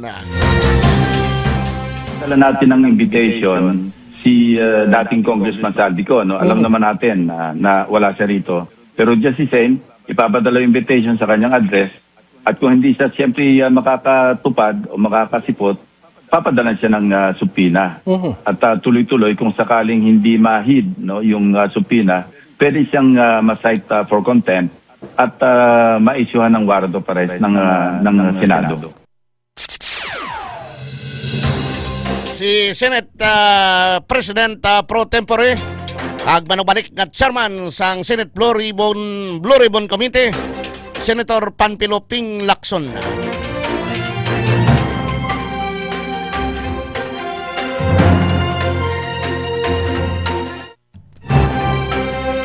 Dala natin ang invitation si uh, dating Congressman Saldico, no? Alam naman natin na, na wala siya rito. Pero just the same, ipapadala yung invitation sa kanyang address. At kung hindi siya siyempre uh, makakatupad o makakasipot, papadala siya ng uh, subpoena. At uh, tuloy-tuloy kung sakaling hindi mahid, no, yung uh, subpoena, pwede siyang uh, ma-cite uh, for contempt at uh, ma-issuehan ng warrant of arrest ng, uh, ng Senado. Si Senate ah, President ah, pro tempore ag manubalik nga chairman sang Senate Blue Ribbon, Blue Ribbon Committee, Senator Panfilo Ping Lacson.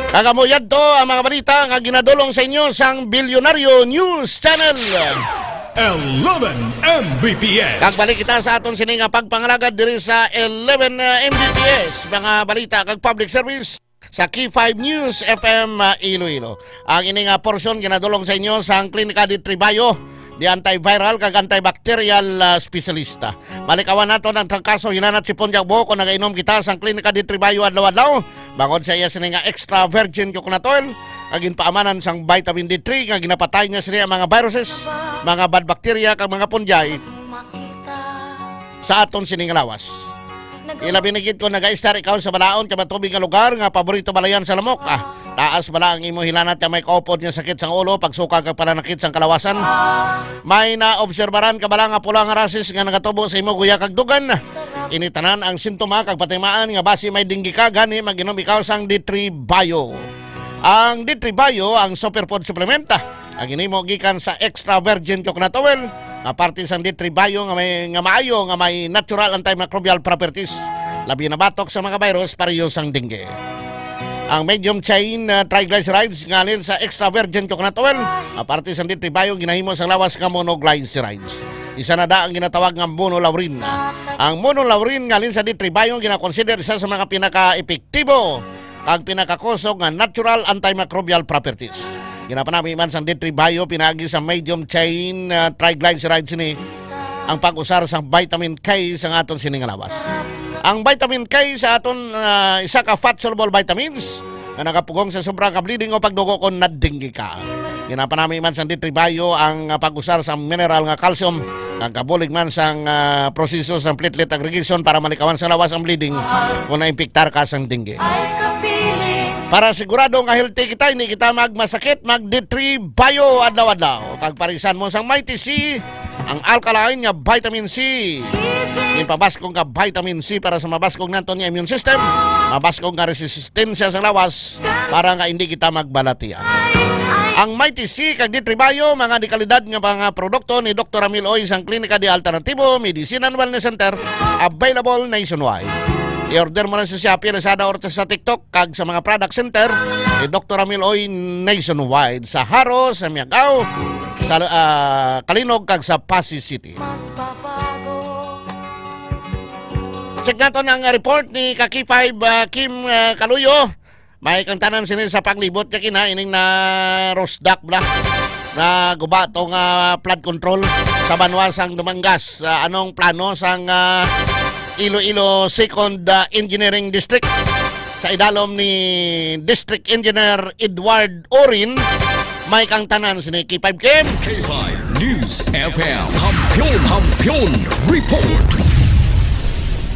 Kag amo yadto ang mga balita nga ginadulong sa inyo sang Bilyonaryo News Channel. Eleven M B P S. Kag balik kita sa aton sini nga pagpangalagad diri sa eleven, uh, M B P S, mga balita kag public service sa K five News F M, uh, Iloilo. Ang ini nga porsyon ginadulong sa inyo sang Klinika di Tribayo, di antiviral kag antibacterial, uh, specialista. Malikawan naton ang trangkaso, hinanat, sipon, kag buhok kon nagainom kita sang Klinika di Tribayo adlaw-adlaw. Bangod sa iya sini nga extra virgin coconut oil, nga ginpaamanan sang vitamin D three nga ginapatay niya sini ang mga viruses, mga bad bacteria, kag mga fungi sa aton sini nga lawas. Ilabi na gid kon nagaistar ikaw sa balaod kag matubig nga lugar nga paborito balayan sa lamok. Ah, taas bala ang imo hilanat nga may kaupod nga sakit sang ulo, pagsuka kag pananakit sang kalawasan. May naobserbaran ka bala nga pula nga rashes nga nagatubo sa imo guya kag dugan. Ini tanan ang sintoma kag patimaan nga basi may dengue ka, gani mag-inom ikaw sang D three Bio. Ang D three Bio ang superfood supplement, ah, ang ginhimo gikan sa extra virgin coconut oil, nga parte sang D three Bio nga may, nga maayo nga may natural antimicrobial properties, labi na batok sa mga virus pareho sang dengue. Ang medium chain, ah, triglycerides nga halin sa extra virgin coconut oil, nga parte sang D three Bio ginahimo sang lawas nga monoglycerides. Isa na da ang ginatawag nga monolaurin. Ang monolaurin nga halin sa D three Bio ginakonsider isa sa mga pinakaepektibo kag pinakakusog nga natural antimicrobial properties. Ginapanami man sang D three Bio pinaagi sa medium chain, ah, triglycerides ni ang pag-usar sa vitamin K sa aton sini nga lawas. Ang vitamin K sa aton, ah, isa ka fat-soluble vitamins nga nagapugong sa sobra ka bleeding o pagdugo kon nadinggi ka. Ginapanami man sang D three Bio ang, ah, pag-usar sa mineral nga calcium nga gabulig man sang, ah, proseso sang platelet aggregation para malikawan sa lawas ang bleeding kung naimpiktar ka sang dengue. Para sigurado nga healthy kita, hindi kita magmasakit, mag D three Bio adlaw-adlaw. Kag parisan mo sang Mighty C, ang alkaline nga vitamin C. Ginpabaskog nga vitamin C para sa mabaskog naton nga immune system, mabaskog nga resistensya sa lawas para nga hindi kita magbalatian. Ang Mighty C kag D three Bio, mga dekalidad nga mga produkto ni Doktor Ramil Oy sang Klinika de Alternativo Medicine and Wellness Center, available nationwide. I-order mo na sa Shopee, Lazada, or sa TikTok, kag sa mga product center ni Doktor Ramil Oy nationwide, sa Jaro, sa Miagao, sa, ah, Calinog, kag sa Passi City. Check naton ang report ni ka K five, ah, Kim, ah, Kaluyo. May kang tanan sini sa paglibot niya kina ining na rosdak bla na guba to nga flood control sa banwa sang Dumangas. Ah, anong plano sang, ah, Iloilo Second, ah, Engineering District sa idalom ni District Engineer Edward Orin? May kang tanan sini K five Kim. K five News F M. Kampiyon, Kampiyon Report.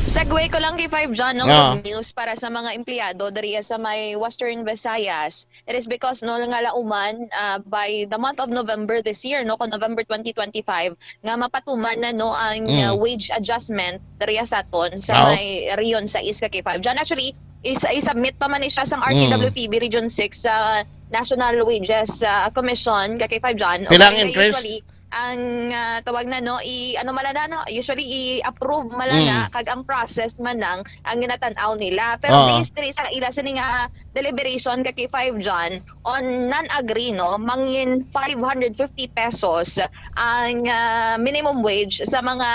Segue ko lang kay five John, no? Yeah. Good news para sa mga empleyado diri sa may Western Visayas. It is because, no, nga lauman, ah, by the month of November this year, no, kung November twenty twenty-five, nga mapatuman na, no, ang, mm, ah, wage adjustment diri sa aton sa, oh, may Region sais ka K five. John, actually, is-, i-submit pa man ni siya sang Mm. R T W P B Region six sa National Wages, ah, Commission, ka K five John. O Pila ang kaya increase? Usually, ang, ah, tawag na, no, i-, ano man na, no, usually i-approve man na, Mm. kag ang process man lang ang ginatan-aw nila. Pero Oo. based diri sa ila sini nga deliberation, ka K five John, on non-agri, no, mangin five hundred fifty pesos ang, ah, minimum wage sa mga,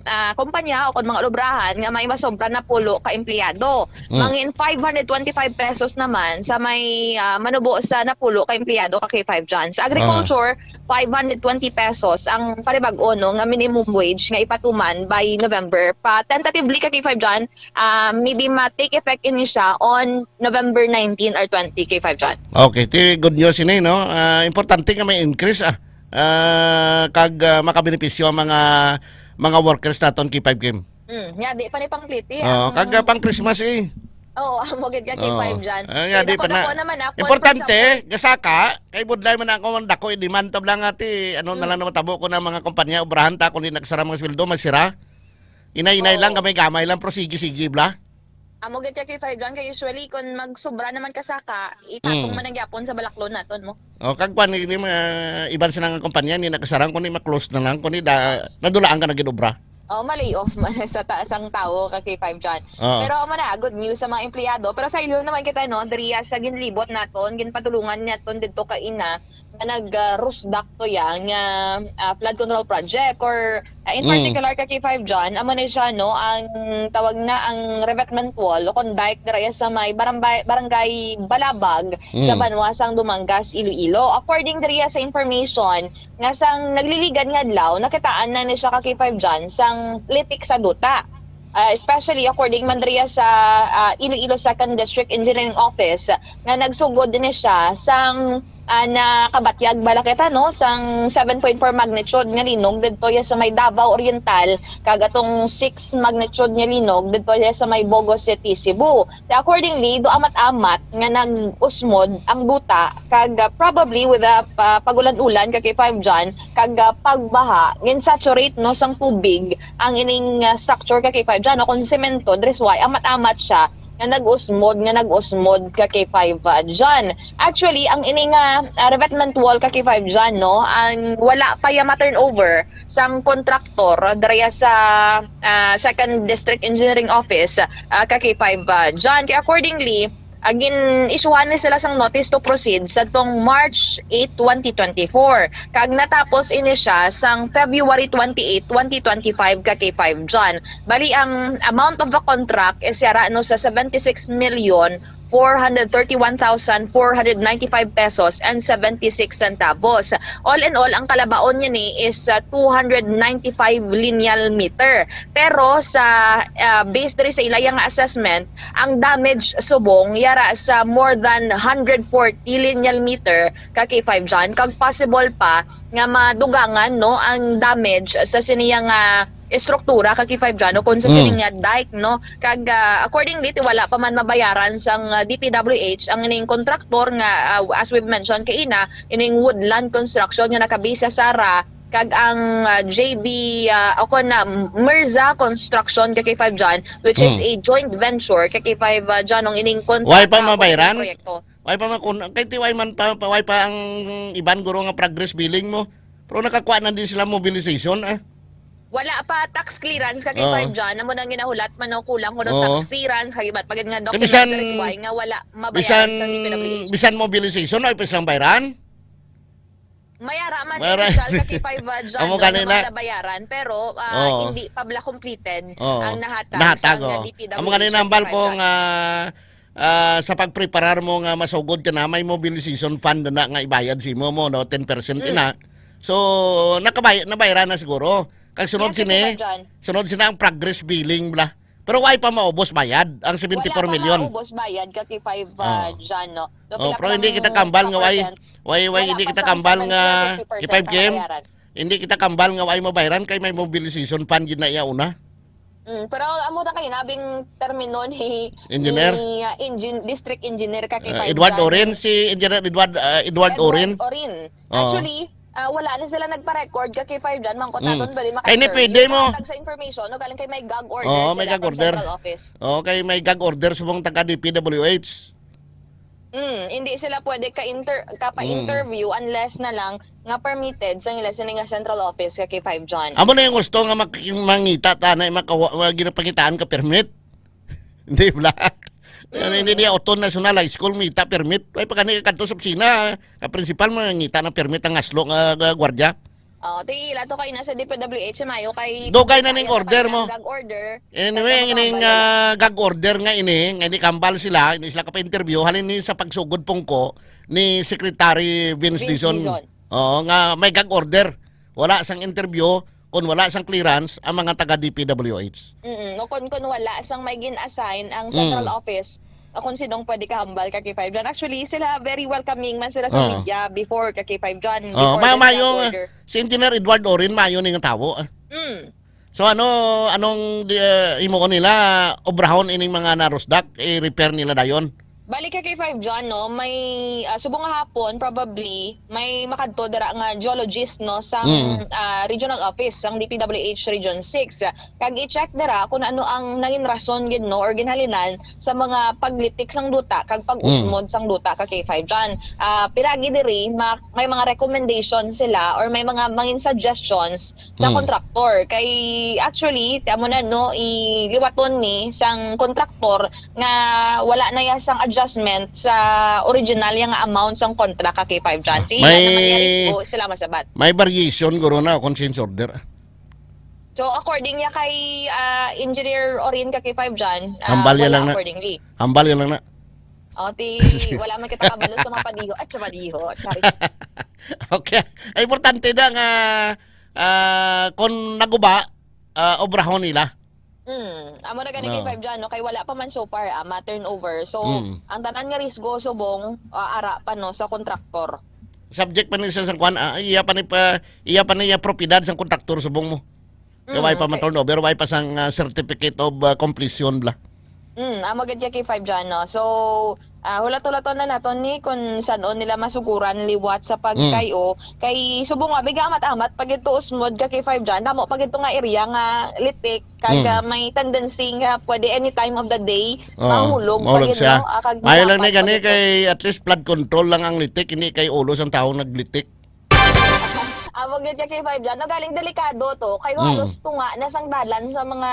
ah, kumpanya o kon mga ulubrahan nga may masobra napulo ka empleyado. Mm. Mangin five hundred twenty-five pesos naman sa may, ah, manubo sa napulo ka empleyado, ka K five John. Sa Ah. agriculture, five hundred twenty pesos ang panibag-o, no, nga minimum wage nga ipatuman by November. Pa tentatively, ka K five John, ah, maybe ma-take effect ini siya on November nineteen or twenty, ka K five John. Okay, ti good news ini, no? Ah, importante nga may increase, ah. Ah, kag, ah, makabenepisyo ang mga, mga workers naton, K five Kim. Mm, nya, di pa ni pangpliti, Oo, ang kag, ah, pang Christmas, eh. Oo, amo gid ka, Oo. K five John. Ah, nya, Kay di pa na. Dako-dako naman, ah, kung Importante, for example gasaka, kay budlay man ako ang dako, i-demand tab lang ati, ano na lang Mm. naman tabo ko ng mga kumpanya, obrahan ta, kung di nagsara mga sweldo, magsira. Inay-inay lang, Oo. gamay-gamay lang, pero sige-sige, bla. Amo gid ka, K five John, kay usually, kung magsubra naman ka saka, itapong Mm. man ang gyapon sa balaklon naton mo. O, kag kwan, ni, ni, ma-, iban sa nga kumpanya, ni nakasarang, kundi ma-close na lang, kundi da, nadulaan ka na gid obra. O, ma-lay off man sa ta-, sang tawo ka, K five John. Oo. Pero amo na, good news sa mga empleyado. Pero sa ilo naman kita, no, diriya sa ginlibot naton, ginpatulungan naton didto ka ina, nga nag, ah, rusdak to ya nga, ah, flood control project or, ah, in Mm. particular ka K five John, amo ni siya, no, ang tawag na ang revetment wall o kon dike dira sa may barangay, barangay Balabag sa Mm. banwa sang Dumangas, Iloilo. According diriya sa information nga sang nagliligad nga adlaw, nakitaan na ni siya ka K five John sang litik sa duta. Ah, especially according man diriya sa, ah, Iloilo Second District Engineering Office nga nagsugod ni siya sang, ah, nakabatyag bala kita, no, sang seven point four magnitude nga linog didto ya sa may Davao Oriental, kag atong six magnitude nga linog didto ya sa may Bogo City, Cebu. Kaya accordingly, do amat-amat nga nag-usmod ang duta, kag, ah, probably with the, ah, pag-ulan-ulan ka K five John, kag, ah, pagbaha, gin-saturate, no, sang tubig ang ining, ah, structure ka K five John, no, kung semento, that is why amat-amat siya nga nag-usmod, nga nag-usmod ka K five, ah, John. Actually, ang ini nga, ah, revetment wall ka K five John, no, ang wala pa ya ma-turnover sang kontraktor dira sa, ah, Second District Engineering Office, ah, ka K five, ah, John. Kaya accordingly, ah, gin-issuehan ni sila sang notice to proceed sa tong March eight, twenty twenty-four. Kag natapos ini siya sang February twenty-eight, twenty twenty-five ka K five John. Bali, ang amount of the contract is yara, no, sa seventy-six million four hundred thirty-one thousand four hundred ninety-five pesos and seventy-six centavos. All in all, ang kalabaon niya ni is, uh, two hundred ninety-five lineal meter. Pero sa, uh, based diri sa ilaya nga assessment, ang damage subong yara sa more than hundred forty lineal meter ka K five John, kag possible pa nga madugangan, no, ang damage sa siniya nga estruktura ka K five John, o kung sa Mm. sining nga dike, no? Kag, ah, accordingly, ti wala pa man mabayaran sang, ah, D P W H ang ining kontraktor nga, ah, as we've mentioned kaina, ining Woodland Construction nga nakabisa sa ra, kag ang, ah, J B, ah, o kon, ah, Mirza Construction ka K five John, which is Mm. a joint venture ka K five, ah, John, ang ining Why pa kontrata o mabayaran? Proyekto. Why pa makun-, kay ti why man pa, pa, why pa ang iban guro nga progress billing mo? Pero nakakuha na din sila mobilization, ah. Wala pa tax clearance ka K five Oo. John, amo nang ginahulat man, no, kulang kuno Oo. tax clearance, kag iba't pagid nga Kay documents, bisan, that is why nga wala mabayaran bisan, sa D P W H. Bisan mobilization, ay pa silang bayran? Mayara man Mayara. Initial ka K five, ah, John, Amo no, gani na na. Nabayaran, pero, ah, Oo. Hindi pa bala completed Oo. Ang nahatag Nahatag, sa oo. D P W H Amo gani na ang ka K five, balko John. Nga, ah, sa pagpreparar mo nga masugod ka na, may mobilization fund na nga ibayad sa imo mo, no? Ten percent Mm. ina. So, nakabay-, nabayaran na siguro. Kag sunod Yes, sini, Sir John. Sunod sini ang progress billing bala. Pero why pa maubos bayad ang seventy-four million? Wala pa maubos bayad ka K five, ah, Oh. John, no? So, Oh, pila pero pa hindi lang kita kambal nga why, percent? Why, why Wala hindi pa kita sa kambal nga seventy or fifty percent K five ang Kim? Bayaran. Hindi kita kambal nga why mabayaran kay may mobilization fund gid na iya una. Mm, pero amo na kay nabing termino ni, Engineer? Ni, ah, engin-, district engineer ka kay Ah, Five Edward John. Orin, si Engineer Edward, ah, Edward Edward Orin. Orin. Oh. Actually, Ah, wala na sila nagpa-record ka K five dyan, mangkot Mm. naton, pwede Kay ni maka-interview. pwede mo. Tag sa information, no? Galing kay may gag order Oo, may sila gag from order. central office. Oo, kay may gag order subong taga D P W H. Mm, hindi sila pwede ka-inter-, kapa-interview Mm. unless na lang nga permitted sa ila sini nga central office ka K five John. Amo na yung gusto nga mak-, mangita ta na makawa-, wa-, ginapangitaan ka permit. Hindi, bla. Yan, Mm. hindi niya auto National High School, mita permit. Ay, pagkani ka kadto sa opisina, ka principal, mangita na permit ang aslo nga, nga gwardiya. Oh, ti ila to kay nasa D P W H mayo kay Dugay na ning kaya order pa mo. Gag order. Anyway, Kaya ining, mababal. ah, gag order nga ini, nga ini kambal sila, hindi sila kapa-interview, halin ni sa pagsugod pungko ni Secretary Vince Vince Dizon. Dizon. Oo, nga may gag order. Wala sang interview, kung wala sang clearance, ang mga taga D P W H. Mm, o kung, kung wala sang may gin-assign ang central Mm. office, o kung sinong pwede kahambal ka K five John. Actually, sila very welcoming man sila sa Oo. media before ka K five John, Oo, before ma-, the mayo, gag order. Si Engineer Edward Orin, mayo ni nga tawo, ah. Mm. So, ano, anong di, ah, himuon nila? Obrahon ining mga narusdak, i-repair nila dayon? Balik ka K five John, no, may, ah, subong nga hapon, probably, may makadto dira nga geologist, no, sang, Mm. ah, regional office, sang D P W H Region six. Kag i-check dira kung ano ang nangin rason gid, no, or ginhalinan sa mga paglitik sang duta kag pag-usmod Mm. sang duta ka K five John. Ah, piragi diri, ma-, may mga recommendation sila or may mga mangin suggestions sa Mm. contractor. Kay, actually, ti amo na, no, iliwaton ni sang contractor nga wala na ya sang adjustment sa original ya nga amount sang contract ka K five John. Si May, Jan naman ya Risco, sila masabat. May variation, guro, na kung change order. So, according ya kay, ah, Engineer Orin ka K five John, ah, Hambal ya wala lang na. accordingly. Hambal ya lang na. O, ti, wala man kita kabalo sa mga padiho. At sa padiho. Sorry. Okay. Ay, importante na nga, ah, kung naguba, ah, obrahon nila. Mm. Amo na gani kay No. Five John, no? Kay wala pa man so far, ah, ma-turnover. So, Mm. ang tanan nga risgo subong, ah, ara pa, no, sa kontraktor. Subject pa ni sa, sa kwan, ah, iya pa ni pa, iya pa ni iya propiedad sang kontraktor subong mo. Kay Mm, wala pa man okay. turnover, wala pa sang, ah, certificate of, ah, completion bla. Mm, amo gid ya kay Five John, no? So, ah, hulat-hulaton na naton ni kung san-o nila masuguran liwat sa Mm. pagkayo. Kay subong nga, biga amat-amat, pag ito usmod ka kay Five John, damo pag ito nga area nga litik, kag, Mm. ah, may tendency nga pwede any time of the day, Oh, mahulog mahulog pag siya. ito, ah, kag Mayo lang ni malapat gani pag ito. kay at least flood control lang ang litik, hindi kay ulo sang tawo naglitik. Amo gid ya kay Five John, no, galing delikado to, kay Mm. halos tunga na sang dalan sa mga,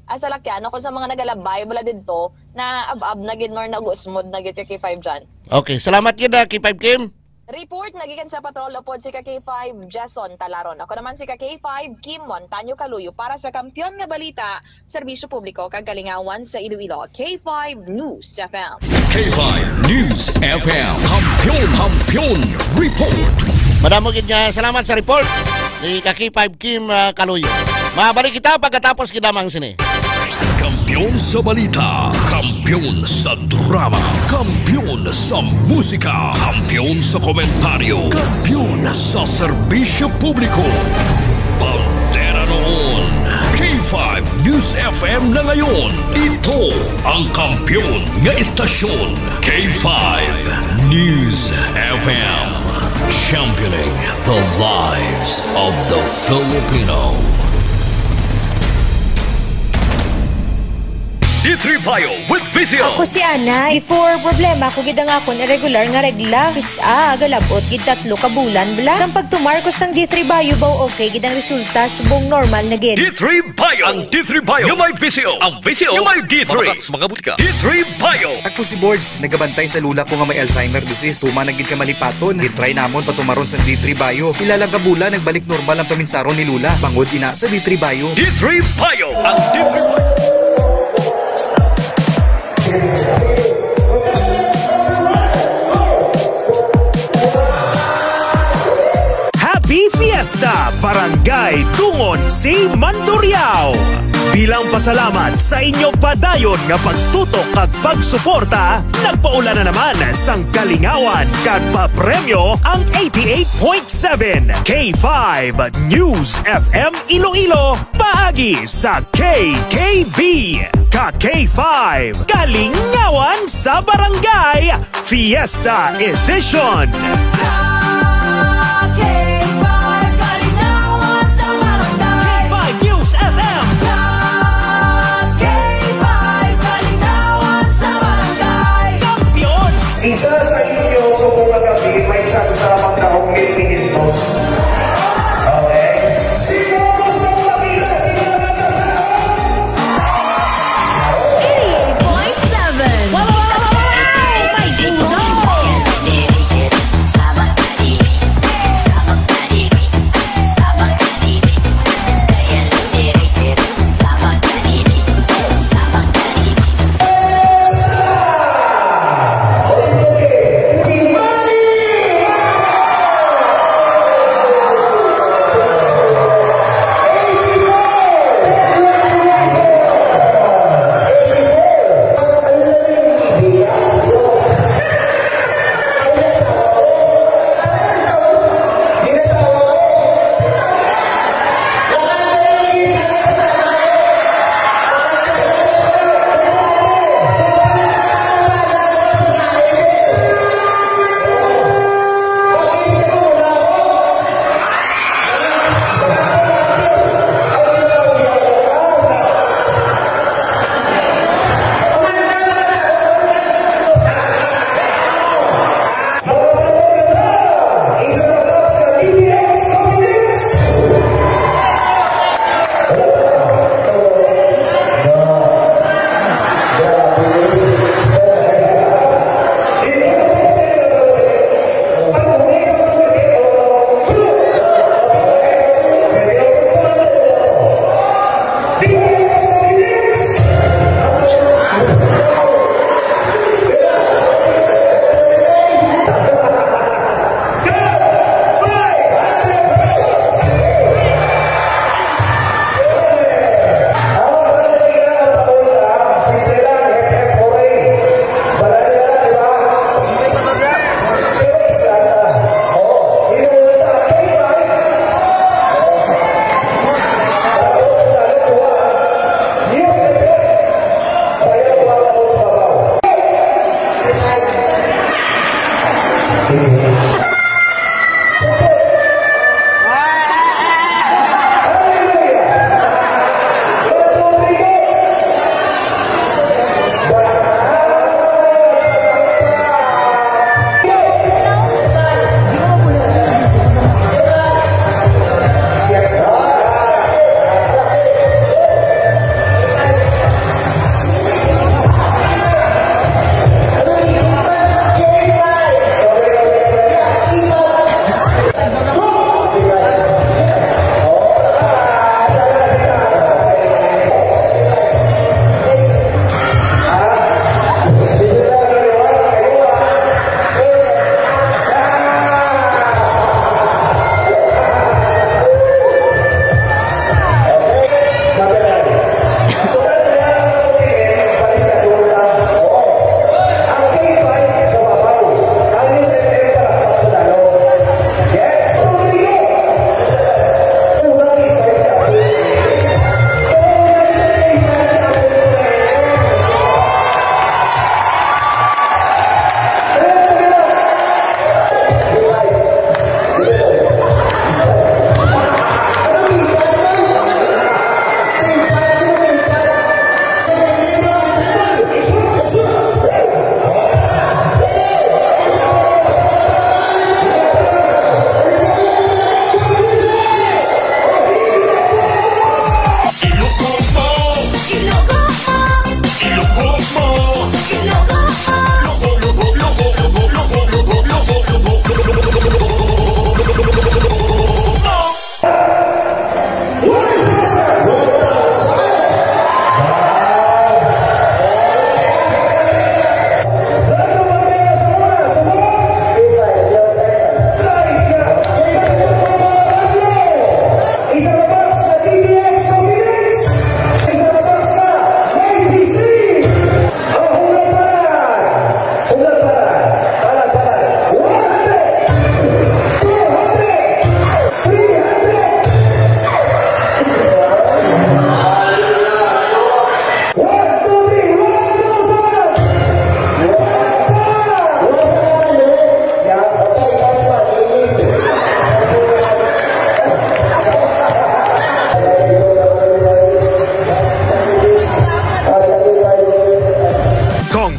ah, salakyan, no, kung sa mga nagalabay, wala didto, na ab-ab na gid, nor nag-usmod na gid ya kay Five John. Okay, salamat gid, ah, kay Five Kim. Report na gikan sa patrol upod si ka K five Jason Talaron. Ako naman si ka K five Kim Montaño Kaluyo para sa Kampiyon nga Balita, Serbisyo Publiko kag Kalingawan sa Iloilo, K five News F M. K five News F M. Kampiyon, Kampiyon Report. Madamo gid nga salamat sa report ni ka K five Kim, ah, Kaluyo. Mabalik kita pagkatapos gid lamang sini. Kampiyon sa balita, kampiyon sa drama, kampiyon sa musika, kampiyon sa komentaryo, kampiyon sa serbisyo publiko. Bandera noon, K five News F M na ngayon. Ito ang kampiyon nga istasyon, K five News F M. Championing the lives of the Filipino. D three Bio with Visio. Ako si Ana. Before, problema ko gid ang akon irregular nga regla. Kis-a, galabot gid tatlo ka bulan, bla. Sang pagtumar ko sang D three Bio, baw okay gid ang resulta, subong normal na gid. D three Bio. Ang D three Bio nga may Visio. Ang Visio nga may D three. Mga, mga butika. D three Bio. Ako si Bords, nagabantay sa lula ko nga may Alzheimer disease. Tuman na gid ka malipaton. Gitry namon patumaron sa D three Bio. Pila lang ka bulan, nagbalik normal ang paminsaron ni Lula. Bangod ina sa D three Bio. D three Bio. Ang D three Bio. Happy Fiesta, Barangay Dungon C, Mandurriao! Bilang pasalamat sa inyo padayon nga pagtutok kag pagsuporta, nagpaula na naman sang kalingawan kag papremyo ang eighty-eight point seven K five News F M Iloilo paagi sa K K B, ka K five, Kalingawan sa Barangay, Fiesta Edition.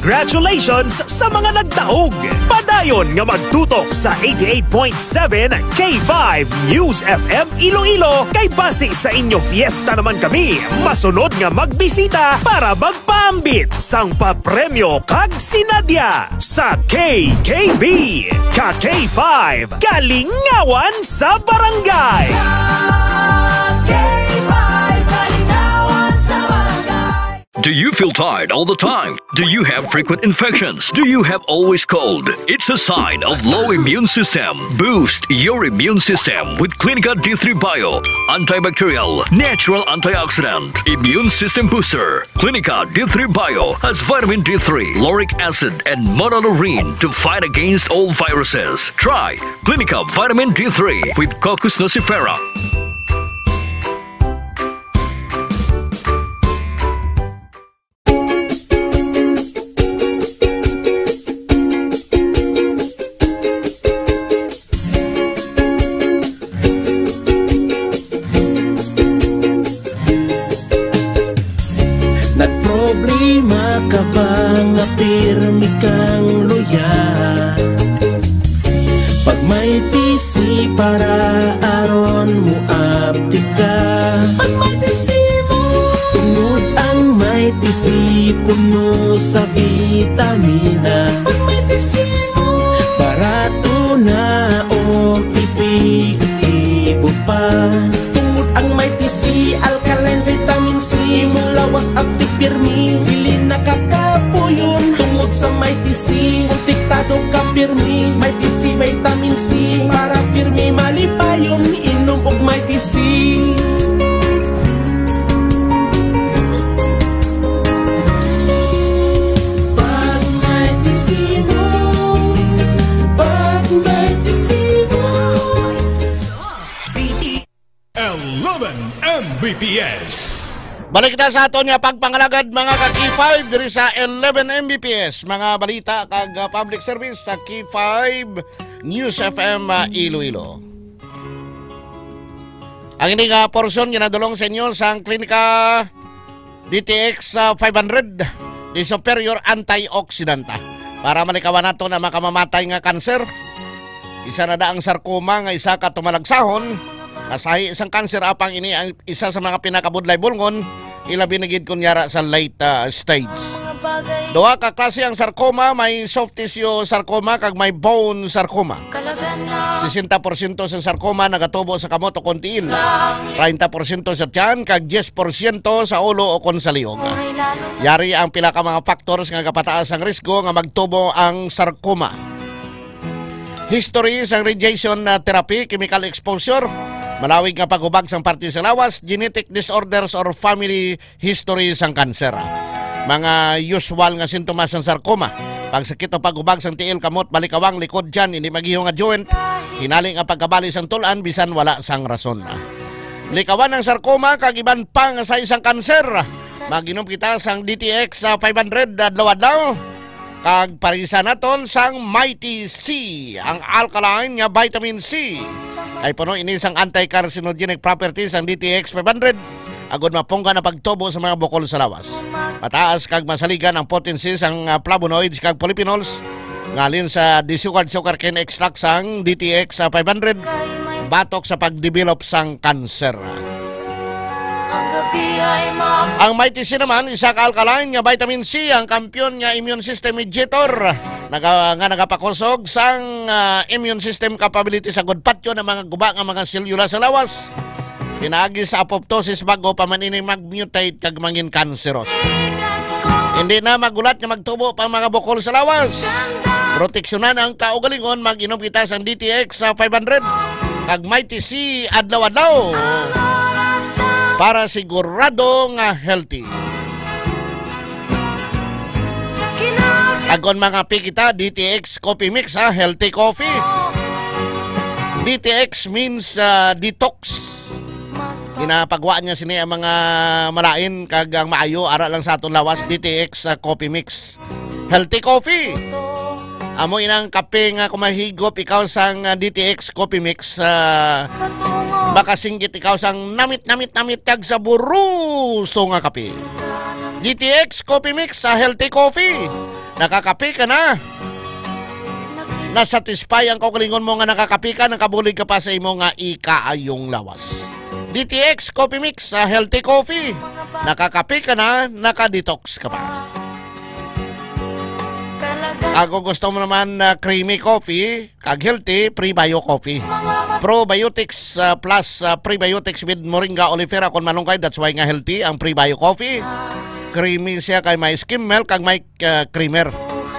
Congratulations sa mga nagdaog! Padayon nga magtutok sa eighty-eight point seven K five News F M Iloilo, kay basi sa inyo fiesta naman kami masunod nga magbisita para magpaambit sang papremyo kag sinadya sa K K B. Ka K five, kalingawan sa barangay! Ka K five, kalingawan sa barangay! Do you feel tired all the time? Do you have frequent infections? Do you have always cold? It's a sign of low immune system. Boost your immune system with Clinica D three Bio. Antibacterial, natural antioxidant, immune system booster. Clinica D three Bio has vitamin D three, lauric acid, and monolaurin to fight against all viruses. Try Clinica Vitamin D three with Cocos nucifera. Nagproblema ka ba nga pirmi kang luya? Pag may tisi para aron mo aptik ka. Pag may tisi mo. Tungod ang may tisi puno sa vitamina. Pag may tisi mo. Barato na o epektibo pa. Tungod ang may tisi, alkaline vitamin C, imong lawas aptik pirmi, dili nakakapuyon. Tungod sa may tisi, protektado ka pirmi. May tisi, vitamin C, para pirmi malipayon, inom og may tisi. Pag may tisi mo, pag may tisi mo. Eleven M B P S. Balik kita sa aton nga pagpangalagad, mga ka K five, diri sa eleven M B P S, mga balita kag, ah, public service sa K five News F M, ah, Iloilo. Ang ini nga porsyon ginadulong sa inyo sang Klinika D T X, ah, five hundred, the superior antioxidant, ah, para malikawan nato na makamamatay nga kanser. Isa na da ang sarcoma nga isa ka tumalagsahon nga sahi sang kanser, apang ini ang isa sa mga pinakabudlay bulngon, ilabi na gid kon yara sa late, ah, stage. Duha ka klase ang sarcoma, may soft tissue sarcoma kag may bone sarcoma. Sesenta porsyento sa sarcoma nagatubo sa kamot o kon tiil, treinta porsyento sa tiyan, kag diyes porsyento sa ulo o kon sa liog. Yari ang pila ka mga factors nga gapataas ang risgo nga magtubo ang sarcoma. History sang radiation, ah, therapy, chemical exposure, malawig nga paghubag sang parte sa lawas, genetic disorders or family history sang kanser. Mga usual nga sintomas sang sarcoma: pagsakit o paghubag sang tiil, kamot, balikawang, likod, tiyan, hindi mag-iho nga joint, hinali nga pagkabali sang tul-an bisan wala sang rason. Likawan ang sarcoma kag iban pa nga sahi sang kanser. Mag-inom kita sang D T X sa five hundred adlaw-adlaw. Kag parisan naton sang Mighty C, ang alkaline nga vitamin C. Kay puno ini sang anti-carcinogenic properties ang D T X five hundred, agud mapunggan ang pagtubo sa mga bukol sa lawas. Mataas kag masaligan ang potency sang, ah, flavonoids kag polyphenols nga halin sa desugad sugarcane extract sang D T X five hundred, batok sa pagdevelop sang kanser. Ang Mighty C naman, isa ka alkaline nga vitamin C, ang kampiyon nga immune system mediator, naga-, nga nagapakusog sang, ah, immune system capability sa gudpatyon ang mga guba nga mga selula sa lawas. Pinaagi sa apoptosis bago pa man ini mag-mutate kag mangin kanseros. Hindi na magulat nga magtubo pa ang mga bukol sa lawas. Proteksyonan ang kaugalingon, mag-inom kita sang D T X sa five hundred kag Mighty C adlaw-adlaw para sigurado nga healthy. Kag kon mangape kita, D T X Coffee Mix, ha, healthy coffee. D T X means, ah, detox. Ginapagwa niya sini ang mga malain kag ang maayo ara lang sa aton lawas, D T X, ah, Coffee Mix. Healthy coffee. Amo inang kape nga kung mahigop ikaw sang, ah, D T X Coffee Mix, ah, makasinggit ikaw sang namit-namit-namit kag saburuso nga kape. D T X Coffee Mix, ah, healthy coffee. Nakakape ka na? Nasatisfy ang kaugalingon mo nga nakakape ka, nakabulig ka pa sa imo nga ikaayong lawas. D T X Coffee Mix, ah, healthy coffee. Nakakape ka na, naka-detox ka pa. Kag kung gusto mo naman, ah, creamy coffee, kag healthy, Prebio Coffee. Probiotics, ah, plus, ah, prebiotics with moringa oleifera kon malunggay. That's why nga healthy ang Prebio Coffee. Creamy siya kay may skim milk kag may, ah, creamer.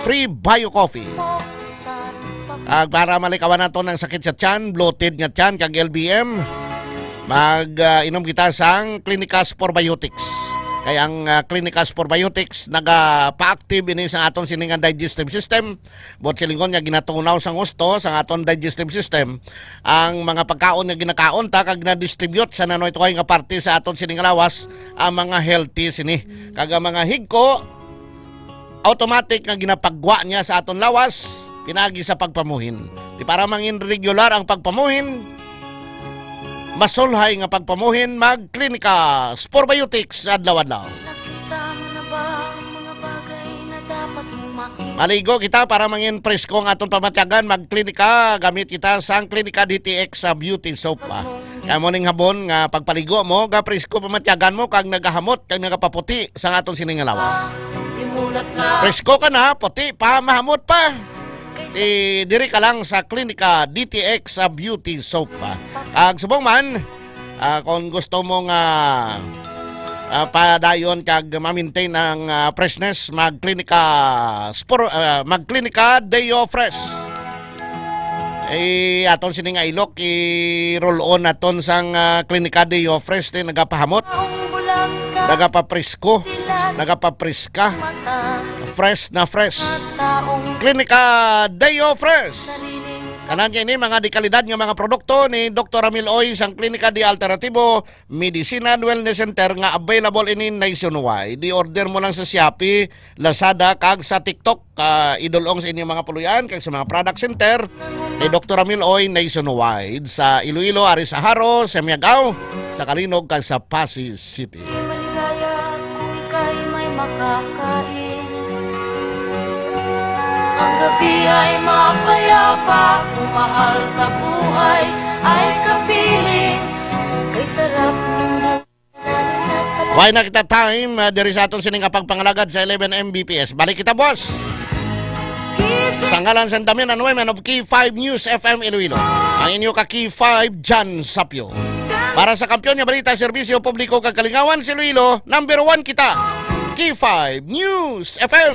Prebio Coffee. Kag para malikawan naton ang sakit sa tiyan, bloated nga tiyan, kag L B M, mag, ah, inom kita sang Clinicas Probiotics. Kay ang, ah, Clinicas Probiotics nagapaaktive ini sa aton sini nga digestive system. Buot silingon nga ginatunaw sang husto sang aton digestive system ang mga pagkaon nga ginakaon ta kag na-distribute sa nanoy-tuhay nga parte sa aton sini nga lawas, ang mga healthy sini. Kag ang mga higko, automatic nga ginapagwa niya sa aton lawas, pinagi sa pagpamuhin. Di para mangin regular ang pagpamuhin, masulhay nga pagpamuhin, mag-Klinika Sporbiotics adlaw-adlaw. Nakita mo na ba ang mga bagay na dapat mong makita? Maligo kita para mangin presko ang aton pamatyagan, mag-Klinika, gamit kita sang Klinika D T X sa beauty soap, ah. Kaya mo ning habon nga pagpaligo mo, ga presko pamatyagan mo, kag nagahamot, kag nagapaputi sa aton sini nga lawas. Presko ka na, puti pa, mahamot pa. Di, diri ka lang sa Klinika D T X sa beauty soap, ah. Kag subong man, ah, kung gusto mo nga, ah, padayon kag ma-maintain ang, ah, freshness, mag-Klinika Spor-, ah, mag-Klinika Deo Fresh. Eh, aton sini nga ilok, i-roll on naton sang, ah, Klinika Deo Fresh, di nagapahamot, nagapapresko, nagapapreska. Fresh na fresh. Klinika Deo Fresh. Tanan niya ini, mga dekalidad nga mga produkto ni Doktor Ramil Oy sang Klinika de Alternativo Medicina and Wellness Center nga available ini nationwide. I-order mo lang sa Shopee, Lazada, kag sa TikTok. Ah, idulong sa inyong mga puluyan kag sa mga product center ni Doktor Ramil Oy nationwide sa Iloilo, ari sa Jaro, sa Miagao, sa Calinog, kag sa Passi City. Maligaya kung ika'y may makakain. Ang gabi ay mapayapa kung mahal sa buhay ay kapiling. Kay sarap ng Why na kita time, ah, diri sa aton sining pagpangalagad sa eleven M B P S. Balik kita, boss. Sa ngalan sa Damian Anueman of K five News F M Iloilo, ang inyo ka K five, John Sapio. Para sa kampiyon nga balita, serbisyo publiko kag kalingawan sa Iloilo, number one kita. K five News F M.